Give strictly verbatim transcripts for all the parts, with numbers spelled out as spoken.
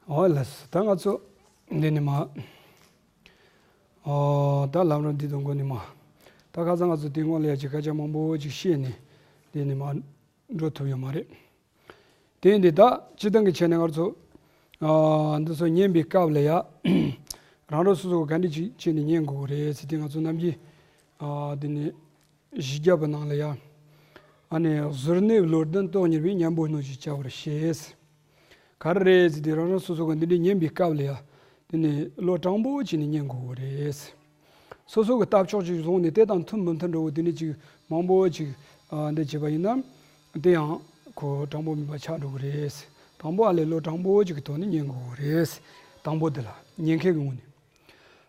ཨོ་ལགས། ད་ང་ཚོ་འདི་ནས་མར། ཨོ་ད་ལམ་རིམ་འདི་དང་འགོ་ནས་མར། ད་ཁ་སང་ང་ཚོ་དེ་སྔོན་ལ་ཡ་ཅིག་སྐད་ཆ་མང་པོ་ཅིག་བཤད་ནས་འདི་ནས་མར་འགྲོ་ཐུབ་ཡོད་མ་རེད། དེ་ཡིན་དུས་ད་སྤྱིར་བཏང་གི་ཆ་ནས་ང་ཚོ་ཨ་འདི་ཚོ་ཉན་པའི་སྐབས་ལ་ཡ། རང་རང་སོ་སོ་ག་འདྲ་ཅིག་བྱས་ནས་ཉན་དགོས་ཀྱི་རེད་ཟེར་དུས། ང་ཚོ་ནམ་རྒྱུན་ཨ་འདི་ནས་གཞི་རྒྱབ་པའི་ནང་ལ་ཡ། ཨ་ནི་གཟུར་གནས་བློ་ལྡན་སྟོང་ཉེར་བའི་གཉེན་པོ་སྣོད་ཅེས་བྱ་བར་བཤད། ག་རེ་རེད་ཟེར་དུས། རང་རང་སོ་སོ་གི་འདི་འདྲའི་ཉན་པའི་སྐབས་ལ་ཡ། དེ་ནས་བློ་དྲང་པོ་བྱས་ནས་ཉན་དགོས་ཀྱི་རེད། སོ་སོ་གི་ལྟ་ཕྱོགས་ཅིག་བཟུང་ནས་དེ་དང་མཐུན་མི་མཐུན་འདྲ་བོ་དེ་འདྲ་ཅིག་མང་པོ་ཅིག་ཨ་འདི་བྱས་པ་ཡིན་ན། དེ་ཡང་ཁོ་དྲང་པོ་མིན་པ་ཆགས་འགྲོ་གི་རེད། དང་པོ་ཨ་ལས་བློ་དྲང་པོ་ཅིག་གི་ཐོག་ནས་ཉན་དགོས་ཀྱི་རེད། དང་པོ་དེ་ལ་ཉན་མཁན་གྱི་ངོས་ནས།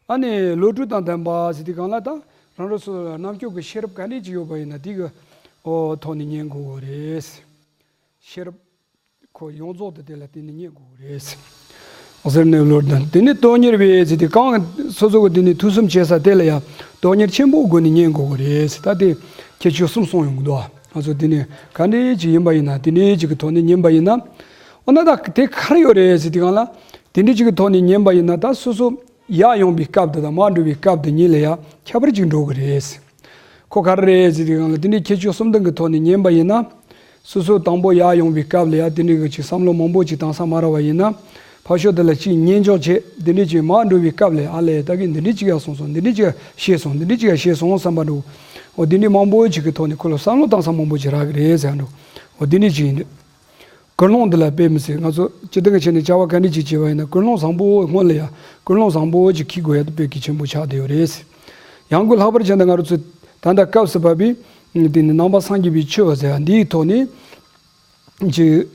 ཨ་ནི་བློ་གྲོས་དང་ལྡན་པ་ཟེར་དུས་སྒང་ལ། ད་རང་རང་སོ་སོ་ལ་རྣམ་དཔྱོད་ཀྱི་ཤེས་རབ་ག་འདྲ་ཅིག་ཡོད་པ་ཡིན་ན་དེ་གི་ཨོ་ཐོག་ནས་ཉན་དགོས་ཀྱི་རེད། ཤེས་རབ་ཁོ་ཡོངས་རྫོགས་དེ་དེ་ལ་བརྟེན་ནས་རྙེད་དགོས་རེད། གཟུར་གནས་བློ་ལྡན། དེ་ནས་སྟོང་ཉེར་བའི་ཟེར་དུས་གང་སོ་སོ་གི་དེ་ནས་ཐོས་བསམ་བྱེད་ས་དེ་ལ་ཡང་སྟོང་ཉེར་ཆེན་པོའི་སྒོ་ནས་རྙེད་དགོས་རེད། ད་དེ་ཁྱད་ཆོས་གསུམ་གསུངས་ཡོང་གི་འདུག། ང་ཚོ་དེ་ནས་ག་འདྲ་ཅིག་ཡིན་པ་ཡིན་ན། དེ་འདྲ་ཅིག་གི་ཐོག་ནས་ཉན་པ་ཡིན་ན། འོ་ན་ད་དེ་ག་རེ་ཡོད་རེད་ཟེར་དུས་སྒང་ལ། དེ་འདྲ་ཅིག་གི་ཐོག་ནས་ཉན་པ་ཡིན་ན། ད་སོ་སོ་ཡར་ཡོང་བའི་སྐབས་དེ་དང་མར་འགྲོ་བའི་སྐབས་དེ་གཉིས་ལ་ཡང་ཁྱད་པར་ཅིག་འགྲོ་གི་རེད། ཁོ་ག་རེ་རེད་ཟེར་དུས་སྒང་ལ། དེ་འདྲའི་ཁྱད་ཆོས་གསུམ་ལྡན་གྱི་ཐོག་ནས་ཉན་པ་ཡིན་ན། སོ་སོ་དང་པོ་ཡར་ཡོང་བའི་སྐབས་ལ་ཡ་དེ་འདྲའི་གི་ཅིག་བསམ་བློ་མང་པོ་ཅིག་བཏང་ས་མ་རག་པ་ཡིན་ན། ཕར་ཕྱོགས་དེ་ལ་ཅིག་ཉན་འཇོག་བྱས། དེ་འདྲའི་ཅིག་མར་འགྲོ་བའི་སྐབས་ལ། ཨ་ལས་ད་གིན་འདི་འདྲའི་ཅིག་ཡར་སོང་སོང་། འདི་འདྲའི་ཅིག་ཡར་ཤེས་སོང་། འདི་འདྲའི་ཅིག་ཡར་ཤེས་སོང་བསམ་པ་འདྲ་བོ། འོ་དེ་འདྲའི་མང་པོ་ཅིག་གི་ཐོག་ནས་ཁོ་ལ་བསམ་བློ་བཏང་ས་མང་པོ་ཅིག་རག་གི་རེད་ཟེར་འདྲ་བོ། འོ་དེ་འདྲའི་ཅིག་ཡིན་འདུག། ཀུན་སློང་འདི་ལ་དཔེ་མི་སྲིད། ང་ཚོ་སྤྱིར་བཏང་གི་ཆ་ནས་བྱ་བ་ག་འདྲ་ཅིག་བྱེད་པ་ཡིན་ན། ཀུན་སློང་བཟང་པོ་སྔོན་ལ་ཡ། ཀུན་སློང་བཟང་པོ་ཅིག་འཁྱེར་དགོས་ཡ་དེ་དཔེ་གལ་ཆེན་པོ་ཆགས་བསྡད་ཡོད་རེད། ཡང་སྒོས་ལྷག་པར་བྱས་ན་ང་རང་ཚོ་ད་ལྟ་སྐབས་སུ་བབས་པའི་དེ་ནི་ནང་པ་སངས་རྒྱས་པའི་ཆོས་ཟེར་ཡ་འདིའི་ཐོག་ནས་ཅིག་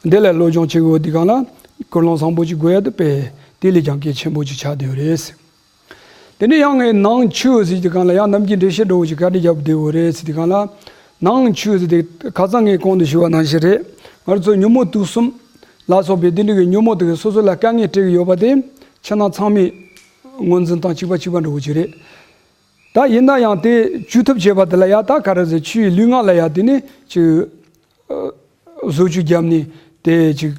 འདི་ལ་སློབ་སྦྱོང་བྱེད་དགོས་དུས་སྒང་ལ། ཀུན་སློང་བཟང་པོ་ཅིག་དགོས་ཡ་དེ་དཔེ་དེ་ལས་ཀྱང་གལ་ཆེན་པོ་ཅིག་ཆགས་བསྡད་ཡོད་རེད། དེ་ནས་ཡང་ངས་ནང་ཆོས་ཟེར་དུས་སྒང་ལ་ཡང་ནམ་རྒྱུན་འགྲེལ་བཤད་འདྲ་བོ་ཞིག་ག་འདྲ་བརྒྱབ་བསྡད་ཡོད་རེད་ཟེར་དུས་སྒང་ལ། ནང་ཆོས་ཟེར་དུས་ཁ་སང་ངས་གོང་དུ་ཞུས་པ་ནང་བཞིན་རེད། ང་ཚོ་ཉོན་མོངས་དུག་གསུམ་ལ་སོགས་པའི་དེ་འདྲ་གི་ཉོན་མོངས་དེ་གིས་སོ་སོ་ལ་དཀའ་ངལ་སྤྲད་ཀྱི་ཡོད་པ་དེ་ཕྱི་ནང་ཚང་མས་ངོས་འཛིན་དང་གཅིག་པ་གཅིག་པ་འདྲ་བོ་ཞིག་རེད། ད་ཡིན་ན་ཡང་དེ་བཅོས་ཐབས་བྱེད་པ་དེ་ལ་ཡ། ད་ག་རེ་ཟེར། ཆོས་ལུས་ངག་ལ་ཡ་དེ་ནས་ཅིག་བཟོ་བཅོས་བརྒྱབ་ནས་དེ་ཅིག་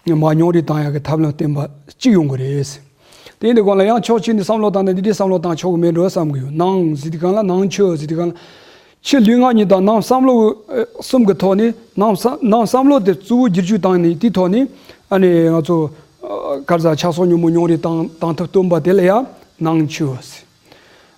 མར་མྱོང་རིས་བཏང་ཡག་གི་ཐབས་ལམ་སྟོན་པ་གཅིག་ཡོང་གི་རེད། དེ་ཡིན་དུས་སྒང་ལ་ཡང་ཕྱོགས་གཅིག་ནས་བསམ་བློ་བཏང་ན་འདི་འདྲའི་བསམ་བློ་བཏང་ཆོག་གི་མེད་འགྲོ་བསམ་གི་ཡོད། ནང་ཟེར་དུས་སྒང་ལ། ནང་ཆོས་ཟེར་དུས་སྒང་ལ། ཕྱི་ལུས་ངག་གཉིས་དང་ནང་བསམ་བློ་གསུམ་གི་ཐོག་ནས། ནང་བསམ་ནང་བསམ་བློ་དེ་གཙོ་བོ་བསྒྱུར་བཅོས་བཏང་ནས་དེའི་ཐོག་ནས། ཨ་ནི་ང་ཚོ་ག་རེ་ཟེར། ཆགས་སོགས་ཉོན་མོངས་མྱོང་རིས་བཏང་བཏང་ཐབས་སྟོན་པ་དེ་ལ་ཡ་ནང་ཆོས་ཟེར།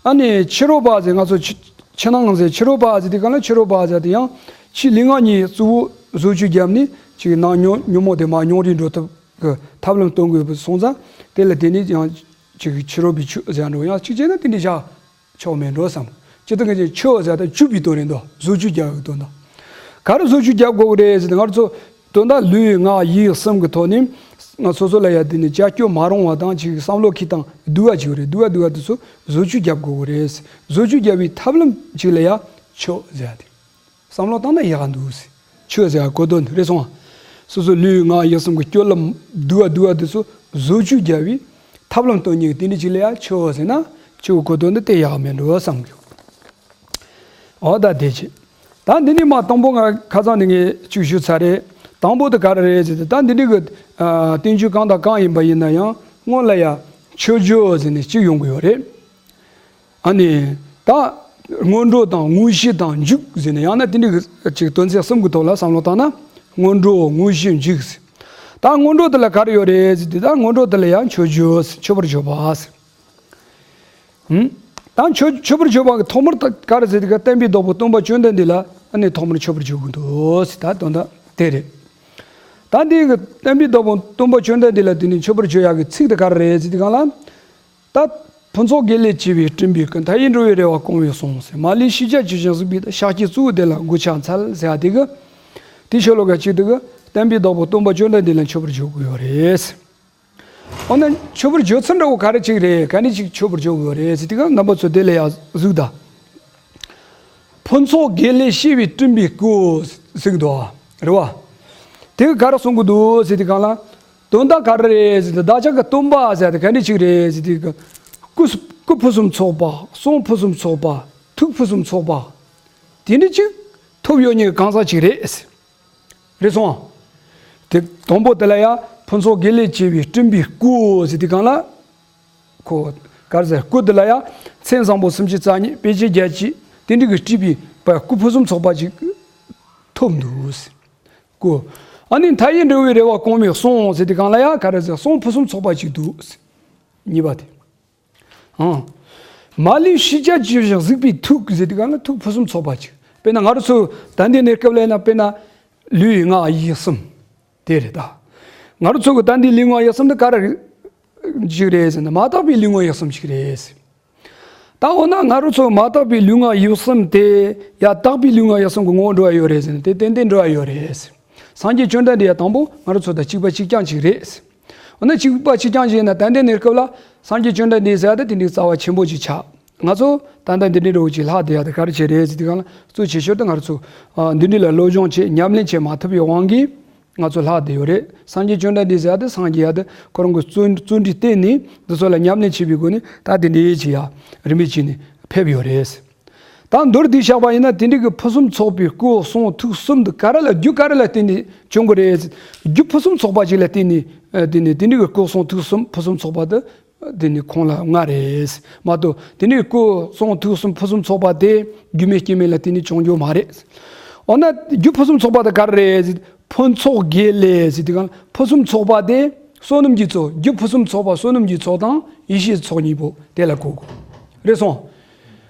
ཨ་ནི་ཕྱི་རོལ་པ་ཟེར། ང་ཚོ་ཕྱི་ཕྱི་ནང་ཟེར། ཕྱི་རོལ་པ་ཟེར་དུས་སྒང་ལ། ཕྱི་རོལ་པ་ཟེར་དེ་ཡང་ཕྱི་ལུས་ངག་གཉིས་གཙོ་བོ་བཟོ་བཅོས་བརྒྱབ་ནས་ཅིག་ནང་ཉོན་ཉོན་མོངས་དེ་མར་མྱོང་རིས་འགྲོ་ཐབས་ཀྱི་ཐབས་ལམ་སྟོན་དགོས་པ་སོང་ཙང་། དེ་ལ་དེ་ནི་ཡང་ཅིག་ཕྱི་རོལ་པའི་ཆོས་ཟེར་འགྲོ། ཡང་གཅིག་བྱས་ན་དེ་འདྲ་བཞག་ཆོག་མེད་འགྲོ་བསམ། སྤྱིར་བཏང་གི་ཆོས་ཟེར་ད་བཅོས་པའི་དོན་རེད་འདུག། བཟོ་བཅོས་རྒྱག་པའི་དོན་དང་། ག་རེ་བཟོ་བཅོས་རྒྱག་དགོས་ཀྱི་རེད་ཟེར་ན། ང་ཚོ་དོན་དག་ལུས་ངག་ཡིད་གསུམ་གྱི་ཐོག་ནས་ང་ཚོ་སོ་སོ་ལ་ཡ་དེ་ནི་ཅ་སྐྱོ་མ་རུང་བ་དང་། ཅིག་བསམ་བློ་འཁྱེར་སྟངས་སྡུག་པ་ཅིག་ཡོད་རེད། སྡུག་པ་སྡུག་པ་དེ་ཚོ་བཟོ་བཅོས་རྒྱབ་དགོས་ཀྱི་རེད། བཟོ་བཅོས་རྒྱབ་པའི་ཐབས་ལམ་ཅིག་ལ་ཡ་ཆོས་ཟེར་ཡ་དེ། བསམ་བློ་བཏང་ན་ཡག་ག་འདུག་ཟེར། ཆོས་ཟེར་ཡ་གོ་དོན་རེད་སོང་ང་། སོ་སོ་ལུས་ངག་ཡིད་གསུམ་གྱི་སྐྱོ་ལམ་སྡུག་པ་སྡུག་པ་དེ་ཚོ་བཟོ་བཅོས་རྒྱབ་པའི་ཐབས་ལམ་སྟོན་ནི་དེ་འདྲ་ཅིག་ལ་ཡ་ཆོས་ཟེར་ན། ཆོས་གོ་དོན་དེ་དེ་ཡག་མེད་འགྲོ་བསམ་གི། འོ་ད་དེ་བྱས། ད་འདི་ནས་མར་དང་པོ་ང་ཁ་སང་ནས་ངས་ཅིག་ཞུས་ཚར་རེད། དང་པོ་དེ་ག་རེ་རེད་ཟེར་ཏེ། ད་འདི་འདྲའི་གི་ཨ་བསྟན་བཅོས་གང་དང་གང་ཡིན་པ་ཡིན་ན་ཡང་སྔོན་ལ་ཡ་མཆོད་བརྗོད་ཟེར་ནས་གཅིག་ཡོང་གི་ཡོད་རེད། ཨ་ནི་ད་སྔོན་འགྲོ་དང་དངོས་གཞི་དང་མཇུག་ཟེར་ནས། ཡང་ན་དེ་འདྲའི་གི་ཅིག་དོན་ཚན་གསུམ་གི་ཐོག་ལ་བསམ་བློ་བཏང་ན། སྔོན་འགྲོ་དངོས་གཞི་མཇུག་ཟེར། ད་སྔོན་འགྲོ་དེ་ལ་ག་རེ་ཡོད་རེད་ཟེར་ཏེ། ད་སྔོན་འགྲོ་དེ་ལ་ཡང་མཆོད་བརྗོད་ཟེར། མཆོད་པར་བརྗོད་པ་ཟེར། ཧུམ། ད་མཆོད་མཆོད་པར་བརྗོད་པ་གི་ཐོག་མར་ད་ག་རེ་ཟེར་དུས་སྐབས། བསྟན་པའི་བདག་པོ་སྟོན་པ་བཅོམ་ལྡན་འདས་ལ་ཨ་ནི་ཐོག་མར་མཆོད་པར་བརྗོད་དགོས་འདུག་ཟེར། ད་དོན་དག་དེ་རེད། ད་འདི་གི་བསྟན་པའི་བདག་པོ་སྟོན་པ་བཅོམ་ལྡན་འདས་ལ་དེ་ནི་མཆོད་པར་བརྗོད་ཡག་གི་ཚིག་དེ་ག་རེ་རེད་ཟེར་དུས་སྒང་ལ། ད་ཕུན་ཚོགས་དགེ་ལེགས་སྤྱི་བོའི་སྤྲིན་པའི་སྐུ། མཐའ་ཡས་འགྲོ་བའི་རེ་བ་སྐོང་བའི་གསུང་ཟེར། མ་ལུས་ཤེས་བྱ་ཇི་བཞིན་གཟིགས་པའི་ད་ཤཱཀྱའི་གཙོ་བོ་དེ་ལ་མགོས་ཕྱག་འཚལ་ཟེར་ཡ་དེ་གི། དེ་ཤོ་ལོ་ཀ་གཅིག་དེ་གི་བསྟན་པའི་བདག་པོ་སྟོན་པ་བཅོམ་ལྡན་འདས་ལ་མཆོད་པར་བརྗོད་དགོས་ཡོད་རེད། འོ་ན་མཆོད་པར་བརྗོད་ཚུལ་འདྲ་བོ་ག་རེ་ཅིག་རེད། ག་ནས་ཅིག་མཆོད་པར་བརྗོད་དགོས་རེད་ཟེར་དུས་སྒང་། རྣམ་པ་ཚོ་དེ་ལ་ཡ་གཟིགས་དང་། ཕུན་ཚོགས་དགེ་ལེགས་སྤྱི་བོའི་སྤྲིན་པའི་སྐུ་ཟེར་གི་འདུག་རེད་བ། དེ་ག་རེ་གསུང་གི་འདུག་ཟེར་དུས་སྒང་ལ། དོན་དག་ག་རེ་རེད་ཟེར་ཏེ། བདག་ཅག་གི་སྟོན་པ་ཟེར་དེ་ག་འདྲ་ཅིག་རེད་ཟེར་དུས་སྒང་། སྐུ་སྐུ་ཕུན་སུམ་ཚོགས་པ། གསུང་ཕུན་སུམ་ཚོགས་པ། ཐུགས་ཕུན་སུམ་ཚོགས་པ། དེ་འདྲ་ཅིག་ཐོབ་ཡོད་མཁན་གང་ཟག་ཅིག་རེད། རེད་སོང་། དེ་དང་པོ་དེ་ལ་ཡ་ ཕུན་ཚོགས་དགེ་ལས་བྱེད་པའི་སྤྲིན་པའི་སྐུ་ཟེར་དུས་སྒང་ལ། ཁོ་ག་རེ་ཟེར། སྐུ་འདི་ལ་ཡང་མཚན་བཟང་པོ་སུམ་ཅུ་རྩ་གཉིས། དཔེ་བྱད་བརྒྱད་ཅུ། དེ་འདྲ་གི་སྤྲས་པའི་བ་སྐུ་ཕུན་སུམ་ཚོགས་པ་ཅིག་ཐོབ་འདུག་ཟེར། སྐུ། ཨ་ནི་མཐའ་ཡས་འགྲོ་བའི་རེ་བ་སྐོང་བའི་གསུང་ཟེར་དུས་སྒང་ལ་ཡང་ག་རེ་ཟེར། གསུང་ཕུན་སུམ་ཚོགས་པ་ཅིག་འདུག་ཟེར། གཉིས་པ་དེ། ཨང་། མ་ལུས་ཤེས་བྱ་ཇི་བཞིན་གཟིགས་པའི་ཐུགས་ཟེར་དུས་སྒང་ལ་ཐུགས་ཕུན་སུམ་ཚོགས་པ་ཅིག། དཔེར་ན་ང་རང་ཚོ་ད་ལྟའི་གནས་སྐབས་ལ་ཡིན་ན། དཔེར་ན་ལུས་ངག་ཡིད་གསུམ་དེ་རེད་ད། ང་རང་ཚོ་གི་ད་ལྟའི་ལུས་ངག་ཡིད་གསུམ་དེ་ག་རེ་ཅིག་རེད་ཟེར་ན། མ་དག་པའི་ལུས་ངག་ཡིད་གསུམ་ཞིག་རེད་ཟེར། ད་འོ་ན་ང་རང་ཚོ་མ་དག་པའི་ལུས་ངག་ཡིད་གསུམ་དེ་ཡང་དག་པའི་ལུས་ངག་ཡིད་གསུམ་གྱི་ངོ་བོ་འགྲོ་བ་ཡོད་རེད་ཟེར་ན། དེ་ཏན་ཏན་འགྲོ་བ་ཡོད་རེད་ཟེར། སངས་རྒྱས་བཅོམ་ལྡན་འདས་ཡང་དང་པོ་ང་རང་ཚོ་དང་གཅིག་པ་གཅིག་རྐྱང་ཅིག་རེད་ཟེར། འོ་ན་གཅིག་པ་གཅིག་རྐྱང་ཅིག་ཡིན་ན། ད་ལྟའི་གནས་སྐབས་ལ་སངས་རྒྱས་བཅོམ་ལྡན་འདས་ཟེར་ཡ་དེ་དེ་འདྲའི་རྩ་བ་ཆེན་པོ་ཅིག་ཆགས། ང་ཚོ་ད་ལྟ་འདི་འདྲའི་འདྲ་བོ་ཅིག་ལྷག་བསྡད་ཡ་དེ་ག་རེ་བྱས་རེད་ཟེར་དུས་སྒང་ལ། གཙོ་ཆེ་ཤོས་དེ་ང་རང་ཚོ་ཨ་འདི་འདྲའི་ལ་སློབ་སྦྱོང་བྱེད། ཉམས་ལེན་བྱེད་མ་ཐུབ་པའི་དབང་གིས་ང་ཚོ་ལྷག་བསྡད་ཡོད་རེད། སངས་རྒྱས་བཅོམ་ལྡན་འདས་ཟེར་ཡ་དེ་སངས་རྒྱས་ཡ་དེ་ཁོ་རང་གི་བརྩོན་བརྩོན་འགྲུས་བརྟེན་ནས་འདི་ཚོ་ལ་ཉམས་ལེན་བྱས་པའི་སྒོ་ནས་ད་དེ་འདྲའི་ཅིག་ཡ་རིམ་པས་བྱས་ནས་ཕེབས་ཡོད་རེད། ད་མདོར་བསྡུས་བཞག་པ་ཡིན་ན། དེ་འདྲའི་གི་ཕུན་སུམ་ཚོགས་པའི་སྐུ་གསུང་ཐུགས་གསུམ་དེ་ག་རེ་ལ། རྒྱུ་ག་རེ་ལ་བརྟེན་ནས་བྱུང་གི་རེད། རྒྱུ་ཕུན་སུམ་ཚོགས་པ་ཅིག་ལ་བརྟེན་ནས། ཨ་དེ་ནས་དེ་འདྲའི་གི་སྐུ་གསུང་ཐུགས་གསུམ་ཕུན་སུམ་ཚོགས་པ་དེ་དེ་ནི་ཁོང་ལ་མངའ་རེད། མ་གཏོགས་དེ་ནི་སྐུ་གསུང་ཐུགས་གསུམ་ཕུན་སུམ་ཚོགས་པ་དེ་རྒྱུ་མེད་རྐྱེན་མེད་ལ་བརྟེན་ནས་བྱུང་རྒྱུ་མ་རེད། འོ་ན་རྒྱུ་ཕུན་སུམ་ཚོགས་པ་དེ་ག་རེ་རེད། ཕུན་ཚོགས་དགེ་ལས་ཟེར་དུས་སྒང་ལ། ཕུན་སུམ་ཚོགས་པ་དེ་བསོད་ནམས་ཀྱི་ཚོགས། རྒྱུ་ཕུན་སུམ་ཚོགས་པ་བསོད་ནམས་ཀྱི་ཚོགས་དང་ཡེ་ཤེས་ཚོགས་གཉིས་པོ་དེ་ལ་གོ་དགོས་རེད་སོང་།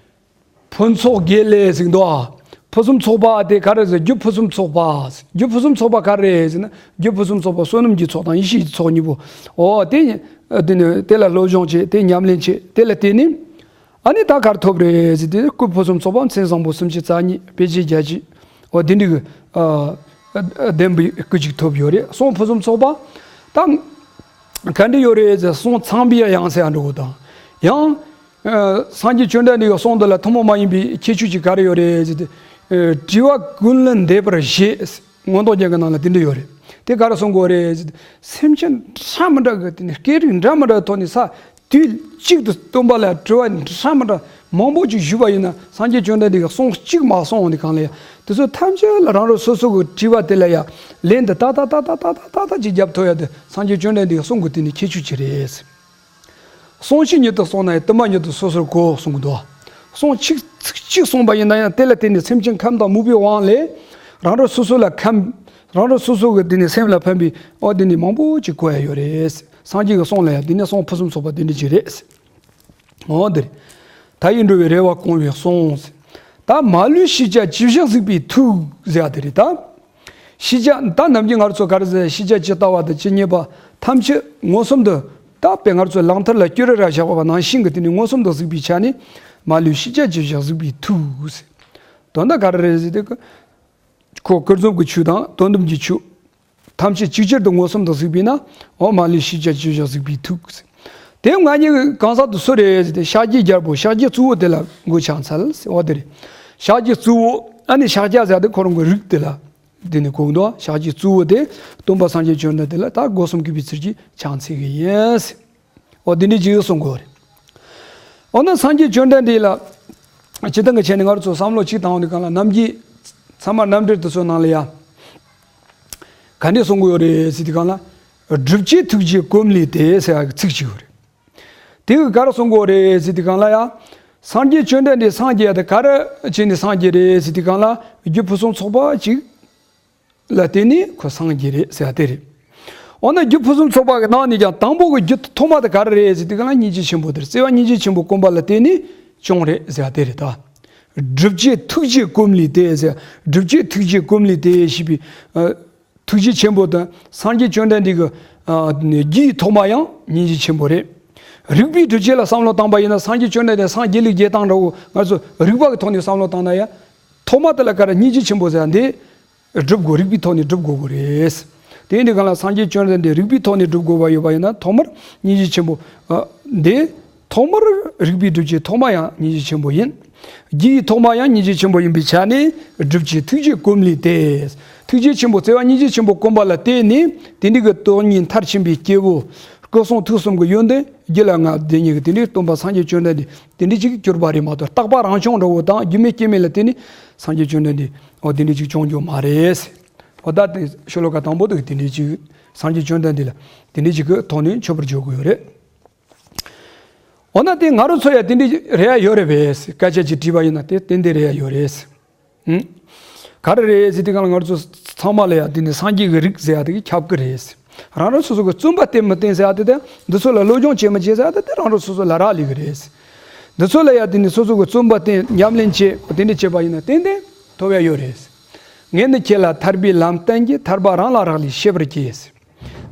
ཕུན་ཚོགས་དགེ་ལས་ཟེར་འདུག་ཨ། ཕུན་སུམ་ཚོགས་པ་དེ་ག་རེ་ཟེར། རྒྱུ་ཕུན་སུམ་ཚོགས་པ། རྒྱུ་ཕུན་སུམ་ཚོགས་པ་ག་རེ་ཟེར་ན། རྒྱུ་ཕུན་སུམ་ཚོགས་པ་བསོད་ནམས་ཀྱི་ཚོགས་དང་ཡེ་ཤེས་ཀྱི་ཚོགས་གཉིས་པོ། འོ་དེ་ནི་དེ་ནི་དེ་ལ་སློབ་སྦྱོང་བྱེད། དེ་ཉམས་ལེན་བྱེད། དེ་ལ་བརྟེན་ནས་ཨ་ནི་ད་ག་རེ་ཐོབ་རེད་ཟེར་དུས། སྐུ་ཕུན་སུམ་ཚོགས་པ། མཚན་བཟང་པོ་སུམ་ཅུ་རྩ་གཉིས། དཔེ་བྱད་བརྒྱད་ཅུ། འོ་དེ་འདྲའི་གི་ཨ་ཨ་ལྡན་པའི་སྐུ་ཅིག་ཐོབ་ཡོད་རེད། གསུང་ཕུན་སུམ་ཚོགས་པ། ད་ག་འདྲ་ཡོད་རེད་ཟེར། གསུང་ཚངས་པའི་དབྱངས་ཟེར་ཡ་འདྲ་བོ་དང་། ཡང་ཨ་སངས་རྒྱས་བཅོམ་ལྡན་འདས་ཀྱི་གསུང་འདི་ལ་ཐུན་མོང་མ་ཡིན་པའི་ཁྱད་ཆོས་ཅིག་ག་རེ་ཡོད་རེད་ཟེར་ཏེ། ཨ་དྲི་བ་ཀུན་ལས་འདས་པར་བཞེད། མངོན་རྟོགས་རྒྱན་གྱི་ནང་ལ་དེ་འདྲ་ཡོད་རེད། དེ་ག་རེ་གསུང་གི་ཡོད་རེད་ཟེར་ཏེ། སེམས་ཅན་འདྲ་མི་འདྲ་གི་དེ་ནི་སྐད་རིགས་འདྲ་མི་འདྲ་ཐོག་ནས་ས་དུས་གཅིག་ཏུ་སྟོན་པ་ལ་དྲི་བ་འདྲ་མི་འདྲ་མང་པོ་ཅིག་ཞུས་པ་ཡིན་ན། སངས་རྒྱས་བཅོམ་ལྡན་འདས་ཀྱིས་གསུང་གཅིག་མ་གསུངས་ནི་གང་ལ་ཡ། དེ་ཚོ་ཐམས་ཅད་ལ་རང་རང་སོ་སོ་གི་དྲི་བ་དེ་ལ་ཡ་ལན་དེ་ཏག་ཏག་ཏག་ཏག་ཅིག་རྒྱབ་ཐུབ་ཡ་དེ་སངས་རྒྱས་བཅོམ་ལྡན་འདས་ཀྱི་གསུང་གི་དེ་ནི་ཁྱད་ཆོས་ཅིག་རེད། གསུང་ཆོས་ཉིད་དུ་གསུངས་ན་ཡང་དུ་མ་ཉིད་དུ་སོ་སོར་གོ་གསུང་གི་འདུག། གསུང་གཅིག་ཚིག་གཅིག་གསུངས་པ་ཡིན་ན་ཡང་དེ་ལ་བརྟེན་ནས་སེམས་ཅན་ཁམས་དང་མོས་པའི་དབང་ལས་རང་རང་སོ་སོ་ལ་ཁམས། རང་རང་སོ་སོ་གི་དེ་ནས་སེམས་ལ་ཕན་པའི་འོ་དེ་ནས་མང་པོ་ཅིག་གོ་ཡ་ཡོད་རེད། སངས་རྒྱས་ཀྱི་གསུང་ལ་ཡང་དེ་ནས་གསུང་ཕུན་སུམ་ཚོགས་པ་དེ་འདྲ་ཅིག་རེད། འོ་དེ་རེད། མཐའ་ཡས་འགྲོ་བའི་རེ་བ་སྐོང་བའི་གསུང་། ད་མ་ལུས་ཤེས་བྱ་ཇི་བཞིན་གཟིགས་པའི་ཐུགས་ཟེར་བ་དེ་རེད་ད། ཤེས་བྱ་ད་ནམ་རྒྱུན་ང་རང་ཚོ་ག་རེ་ཟེར། ཤེས་བྱ་ཇི་ལྟ་བ་དང་ཇི་སྙེད་པ་ཐམས་ཅད་མངོན་སུམ་དུ། ད་དཔེ་ང་རང་ཚོ་ལག་མཐིལ་ལ་སྐྱུ་རུ་ར་བཞག་པ་ནང་བཞིན་གྱི་དེ་ནི་མངོན་སུམ་དུ་གཟིགས་པའི་ཆ་ནས། མ་ལུས་ཤེས་བྱ་ཇི་བཞིན་གཟིགས་པའི་ཐུགས་ཟེར། དོན་དག་ག་རེ་རེད་ཟེར་དུས། ཁོ་ཀུན་རྫོབ་ཀྱི་ཆོས་དང་དོན་དམ་གྱི་ཆོས་ཐམས་ཅད་ཅིག་ཅར་དུ་མངོན་སུམ་དུ་གཟིགས་པས་ན། འོ་མ་ལུས་ཤེས་བྱ་ཇི་བཞིན་གཟིགས་པའི་ཐུགས་ཟེར། དེ་ང་གཉིས་གང་ཟག་དེ་སུ་རེད་ཟེར་ཏེ། ཤཱཀྱའི་རྒྱལ་པོ་ཤཱཀྱའི་གཙོ་བོ་དེ་ལ་མགོ་ཆང་འཚལ་ཟེར་བ་དེ་རེད། ཤཱཀྱའི་གཙོ་བོ། ཨ་ནི་ཤཱཀྱ་ཟེར་དེ་ཁོ་རང་གི་རིགས་དེ་ལ། དེ་ནི་གོ་གི་འདུག། ཤཱཀྱའི་གཙོ་བོ་དེ་སྟོན་པ་སངས་རྒྱས་བཅོམ་ལྡན་འདས་ལ་ད་སྒོ་གསུམ་གུས་པའི་ཚུལ་གྱིས་ཕྱག་འཚལ་གི་ཡིན། འོ་དེ་འདྲའི་ཅིག་གསུང་གི་ཡོད་རེད། འོ་ན་སངས་རྒྱས་བཅོམ་ལྡན་འདས་ལ་སྤྱིར་བཏང་གི་ཆ་ནས་ང་རང་ཚོ་བསམ་བློ་གཅིག་བཏང་བའི་སྒང་ལ། ནམ་རྒྱུན་ཚད་མ་རྣམ་འགྲེལ་དེ་ཚོའི་ནང་ལ་ཡ་ག་འདྲས་གསུང་གི་ཡོད་རེད་ཟེར་དུས་སྒང་ལ། སྒྲུབ་བྱེད་ཐུགས་རྗེ་གོམས་ལས་ཏེ་ཟེར་ཡག་གི་ཚིག་ཅིག་ཡོད་རེད། དེ་གི་ག་རེ་གསུང་གི་ཡོད་རེད་ཟེར་དུས་སྒང་ལ་ཡ། སངས་རྒྱས་བཅོམ་ལྡན་འདས་སངས་རྒྱས་ཡ་དེ་ག་རེ་བྱས་ནས་སངས་རྒྱས་རེད་ཟེར་དུས་སྒང་ལ། རྒྱུ་ཕུན་སུམ་ཚོགས་པ་ཅིག་ལ་བརྟེན་ནས་ཁོ་སངས་རྒྱས་རེད་ཟེར་ཡ་དེ་རེད། འོ་ན་རྒྱུ་ཕུན་སུམ་ཚོགས་པ་གི་ནང་ནས་ཀྱང་དང་པོ་གི་རྒྱུ་ཐོག་མ་དེ་ག་རེ་རེད་ཟེར་དུས་སྒང་ལ། སྙིང་རྗེ་ཆེན་པོ་དེ་རེད། བརྩེ་བ་སྙིང་རྗེ་ཆེན་པོ་བསྒོམ་པ་ལ་བརྟེན་ནས་བྱུང་རེད་ཟེར་ཡ་དེ་རེད་ད། སྒྲུབ་བྱེད་ཐུགས་རྗེ་གོམས་ལས་ཏེ་ཟེར། སྒྲུབ་བྱེད་ཐུགས་རྗེ་གོམས་ལས་ཏེ་ཞེས་པའི་ཨ་ཐུགས་རྗེ་ཆེན་པོ་དང་། སངས་རྒྱས་བཅོམ་ལྡན་འདས་ཀྱི་ཨ་རྒྱུའི་ཐོག་མ་ཡང་སྙིང་རྗེ་ཆེན་པོ་རེད། རིགས་པའི་སྒྲུབ་བྱེད་ལ་བསམ་བློ་བཏང་པ་ཡིན་ན། སངས་རྒྱས་བཅོམ་ལྡན་འདས་སངས་རྒྱས་ལུགས་རྒྱས་སྟངས་འདྲ་བོ་ང་ཚོ་རིགས་པ་གི་ཐོག་ནས་བསམ་བློ་བཏང་ན་ཡང་། ཐོག་མ་དེ་ལ་ག་རེ་སྙིང་རྗེ་ཆེན་པོ་ཟེར་ཡ་འདི་སྒྲུབ་དགོས། རིགས་པའི་ཐོག་ནས་སྒྲུབ་དགོས་ཀྱི་རེད། དེ་ཡིན་དུས་སྒང་ལ་སངས་རྒྱས་བཅོམ་ལྡན་འདས་རིགས་པའི་ཐོག་ནས་སྒྲུབ་དགོས་པ་ཡོད་པ་ཡིན་ན། ཐོག་མར་སྙིང་རྗེ་ཆེན་པོ་ཨ་འདི། ཐོག་མར་རིགས་པའི་སྒྲུབ་བྱེད་ཐོག་མ་ཡང་སྙིང་རྗེ་ཆེན་པོ་ཡིན། རྒྱུའི་ཐོག་མ་ཡང་སྙིང་རྗེ་ཆེན་པོ་ཡིན་པའི་ཆ་ནས། སྒྲུབ་བྱེད་ཐུགས་རྗེ་གོམས་ལས་ཏེ། ཐུགས་རྗེ་ཆེན་པོ་བརྩེ་བ་སྙིང་རྗེ་ཆེན་པོ་བསྒོམ་པ་ལ་བརྟེན་ནས། དེ་འདྲའི་གི་སྟོང་ཉིད་མཐར་ཕྱིན་པའི་སྐྱེས་བུ། སྐུ་གསུང་ཐུགས་གསུམ་གྱི་ཡོན་ཏན་རྒྱུད་ལ་མངའ་བདེ་ཉིད་ཀྱི་དེ་འདྲའི་སྟོན་པ་སངས་རྒྱས་བཅོམ་ལྡན་འདས་དེ་འདྲའི་ཅིག་གྱུར་པ་རེད་མ་གཏོགས། རྟག་པ་རང་བྱུང་འདྲ་བོ་དང་རྒྱུ་མེད་རྐྱེན་མེད་ལ་བརྟེན་ནས་སངས་རྒྱས་བཅོམ་ལྡན་འདས་འོ་དེ་འདྲའི་ཅིག་བྱུང་རྒྱུ་མ་རེད། འོ་ད་དེ་ཤོ་ལོ་ཀ་དང་པོ་དེ་དེ་འདྲའི་ཅིག་སངས་རྒྱས་བཅོམ་ལྡན་འདས་ལ་དེ་འདྲའི་ཅིག་གི་ཐོག་ནས་མཆོད་པར་བརྗོད་དགོས་ཡོད་རེད། འོ་ན་དེ་ང་རང་ཚོ་ཡང་དེ་འདྲའི་རེ་ཡ་ཡོད་རེད་པས། སྐད་ཆ་ཅིག་དྲིས་པ་ཡིན་ན་དེ་ཏན་ཏན་རེ་ཡ་ཡོད་རེད། ཧུམ། ག་རེ་རེད་ཟེར་དུས་སྒང་ལ་ང་རང་ཚོ་ཚང་མ་ལ་ཡང་དེ་ནི་སངས་རྒྱས་ཀྱི་རིགས་ཟེར་ཡ་དེ་གི་ཁྱབ་ཀྱི་རེད། རང་རང་སོ་སོ་གི་བརྩོན་པ་བརྟན་མི་བརྟན་ཟེར་ཡ་དེ་དང་འདི་ཚོ་ལ་སློབ་སྦྱོང་བྱེད་མི་བྱེད་ཟེར་ཡ་དེ་དེ་རང་རང་སོ་སོ་ལ་རག་ལས་ཀྱི་རེད། འདི་ཚོ་ལ་ཡང་དེ་ནི་སོ་སོ་གི་བརྩོན་པ་བརྟན་ཉམས་ལེན་བྱེད་དེ་འདྲ་བྱེད་པ་ཡིན་ན་ཏན་ཏན་ཐོབ་ཡ་ཡོད་རེད། ངས་ནི་ཁྱེད་ལ་ཐར་པའི་ལམ་སྟོན་གྱི། ཐར་པ་རང་ལ་རག་ལས་ཤེས་པར་གྱིས།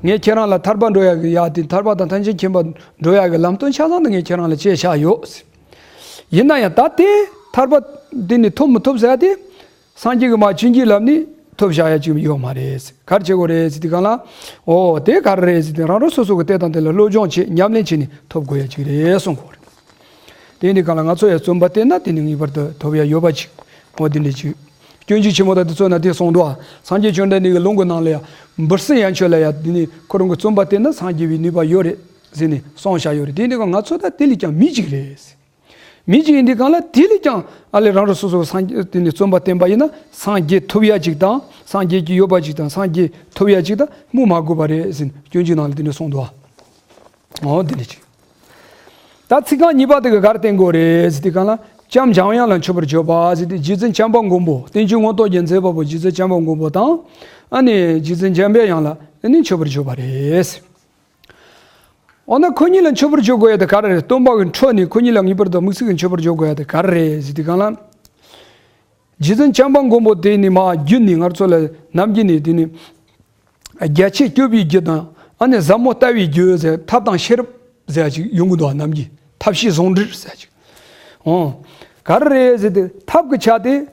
ངས་ཁྱེད་རང་ལ་ཐར་པ་འགྲོ་ཡག་གི་ཡ་དེ་ཐར་པ་དང་ཐམས་ཅད་མཁྱེན་པ་འགྲོ་ཡག་གི་ལམ་སྟོན་ཆ་ཚང་དུ་ངས་ཁྱེད་རང་ལ་བྱས་བཞག་ཡོད། ཡིན་ན་ཡང་ད་དེ་ཐར་པ་འདི་ནི་ཐོབ་མི་ཐོབ་ཟེར་ཡ་དེ་སངས་རྒྱས་ཀྱི་མ་བྱིན་གྱིས་བརླབས་ནས་ཐོབ་བཞག་ཡ་ཅིག་ཡོད་མ་རེད། ག་རེ་བྱེད་དགོས་རེད་ཟེར་དུས་སྒང་ལ། འོ་དེ་ག་རེ་རེད་ཟེར་དུས་རང་རང་སོ་སོ་གི་དེ་དང་དེ་ལ་སློབ་སྦྱོང་བྱེད་ཉམས་ལེན་བྱས་ནས་ཐོབ་དགོས་ཡ་ཅིག་རེད་གསུང་གི་ཡོད་རེད། དེ་ཡིན་དུས་སྒང་ལ་ང་ཚོ་ཡང་བརྩོན་པ་བརྟན་ན་དེ་ནི་ངེས་པར་དུ་ཐོབ་ཡ་ཡོད་པ་ཅིག་འོ་དེ་འདྲ་ཅིག་སྐྱོན་བརྗོད་ཆེན་མོ་དང་དེ་ཚོ་ན་དེ་གསུངས་འདུག་ཨ། སངས་རྒྱས་བཅོམ་ལྡན་འདས་ཀྱི་ལུང་གི་ནང་ལ་ཡང་འབུར་སེལ་ཡན་ཆོད་ལ་ཡང་དེ་ནི་ཁོ་རང་གི་བརྩོན་པ་བརྟན་ན་སངས་རྒྱས་པའི་ནུས་པ་ཡོད་རེད་ཟེར་ནས་གསུངས་བཞག་ཡོད་རེད། དེ་ཡིན་དུས་སྒང་ང་ཚོ་ད་དེ་ལས་ཀྱང་མི་གཅིག་རེད། མི་གཅིག་ཡིན་དུས་སྒང་ལ་དེ་ལས་ཀྱང་ཨ་ལས་རང་རང་སོ་སོ་སངས་རྒྱས་དེ་ནི་བརྩོན་པ་བརྟན་པ་ཡིན་ན་སངས་རྒྱས་ཐོབ་ཡ་ཅིག་དང་སངས་རྒྱས་ཀྱི་ཡོད་པ་ཅིག་དང་སངས་རྒྱས་ཐོབ་ཡ་ཅིག་དང་སྨོས་མ་དགོས་པ་རེད་ཟེར་ནས་སྐྱོན་བརྗོད་ནང་ལ་དེ་ནི་གསུངས་འདུག་ཨ། འོ་དེ་འདྲ་ཅིག་ད་ཚིག་རྐང་གཉིས་པ་དེ་ག་ག་རེ་བསྟན་དགོས་རེད་ཟེར་དུས་སྒང་ལ། བྱམས་འཇམ་དབྱངས་ལ་མཆོད་པར་བརྗོད་པ་ཟེར་དུས་རྗེ་བཙུན་བྱམས་པ་མགོན་པོ་བསྟན་བཅོས་མངོན་རྟོགས་ཀྱི་མཛད་པ་པོ་རྗེ་བཙུན་བྱམས་པ་མགོན་པོ་དང་། ཨ་ནི་རྗེ་བཙུན་འཇམ་པའི་དབྱངས་ལ་ཨ་ནི་མཆོད་པར་བརྗོད་པ་རེད། འོ་ན་ཁོ་གཉིས་ལ་མཆོད་པར་བརྗོད་དགོས་ཡ་དེ་ག་རེ་རེད། སྟོན་པ་གི་འཕྲོས་ནས་ཁོ་གཉིས་ལ་ངེས་པར་དུ་དམིགས་བསལ་གྱི་མཆོད་པར་བརྗོད་དགོས་ཡ་དེ་ག་རེ་རེད་ཟེར་དུས་སྒང་ལ། རྗེ་བཙུན་བྱམས་པ་མགོན་པོ་དེ་ནི་མ་རྒྱུད་ནི་ང་ཚོ་ལ་ནམ་རྒྱུན་ནས་དེ་ནི། རྒྱ་ཆེན་སྐྱོབ་པའི་རྒྱུ་དང་ཨ་ནི་ཟབ་མོ་ལྟ་བའི་རྒྱུ་ཟེར་ཐབས་དང་ཤེས་རབ་ཟེར་ཅིག་ཡོང་གི་འདུག་ནམ་རྒྱུན་ཐབས་ཤེས་ཟུང་འབྲེལ་ཟེར་ཅིག་འོ། ག་རེ་རེད་ཟེར་ཏེ་ཐབས་ཀྱི་ཆ་དེ།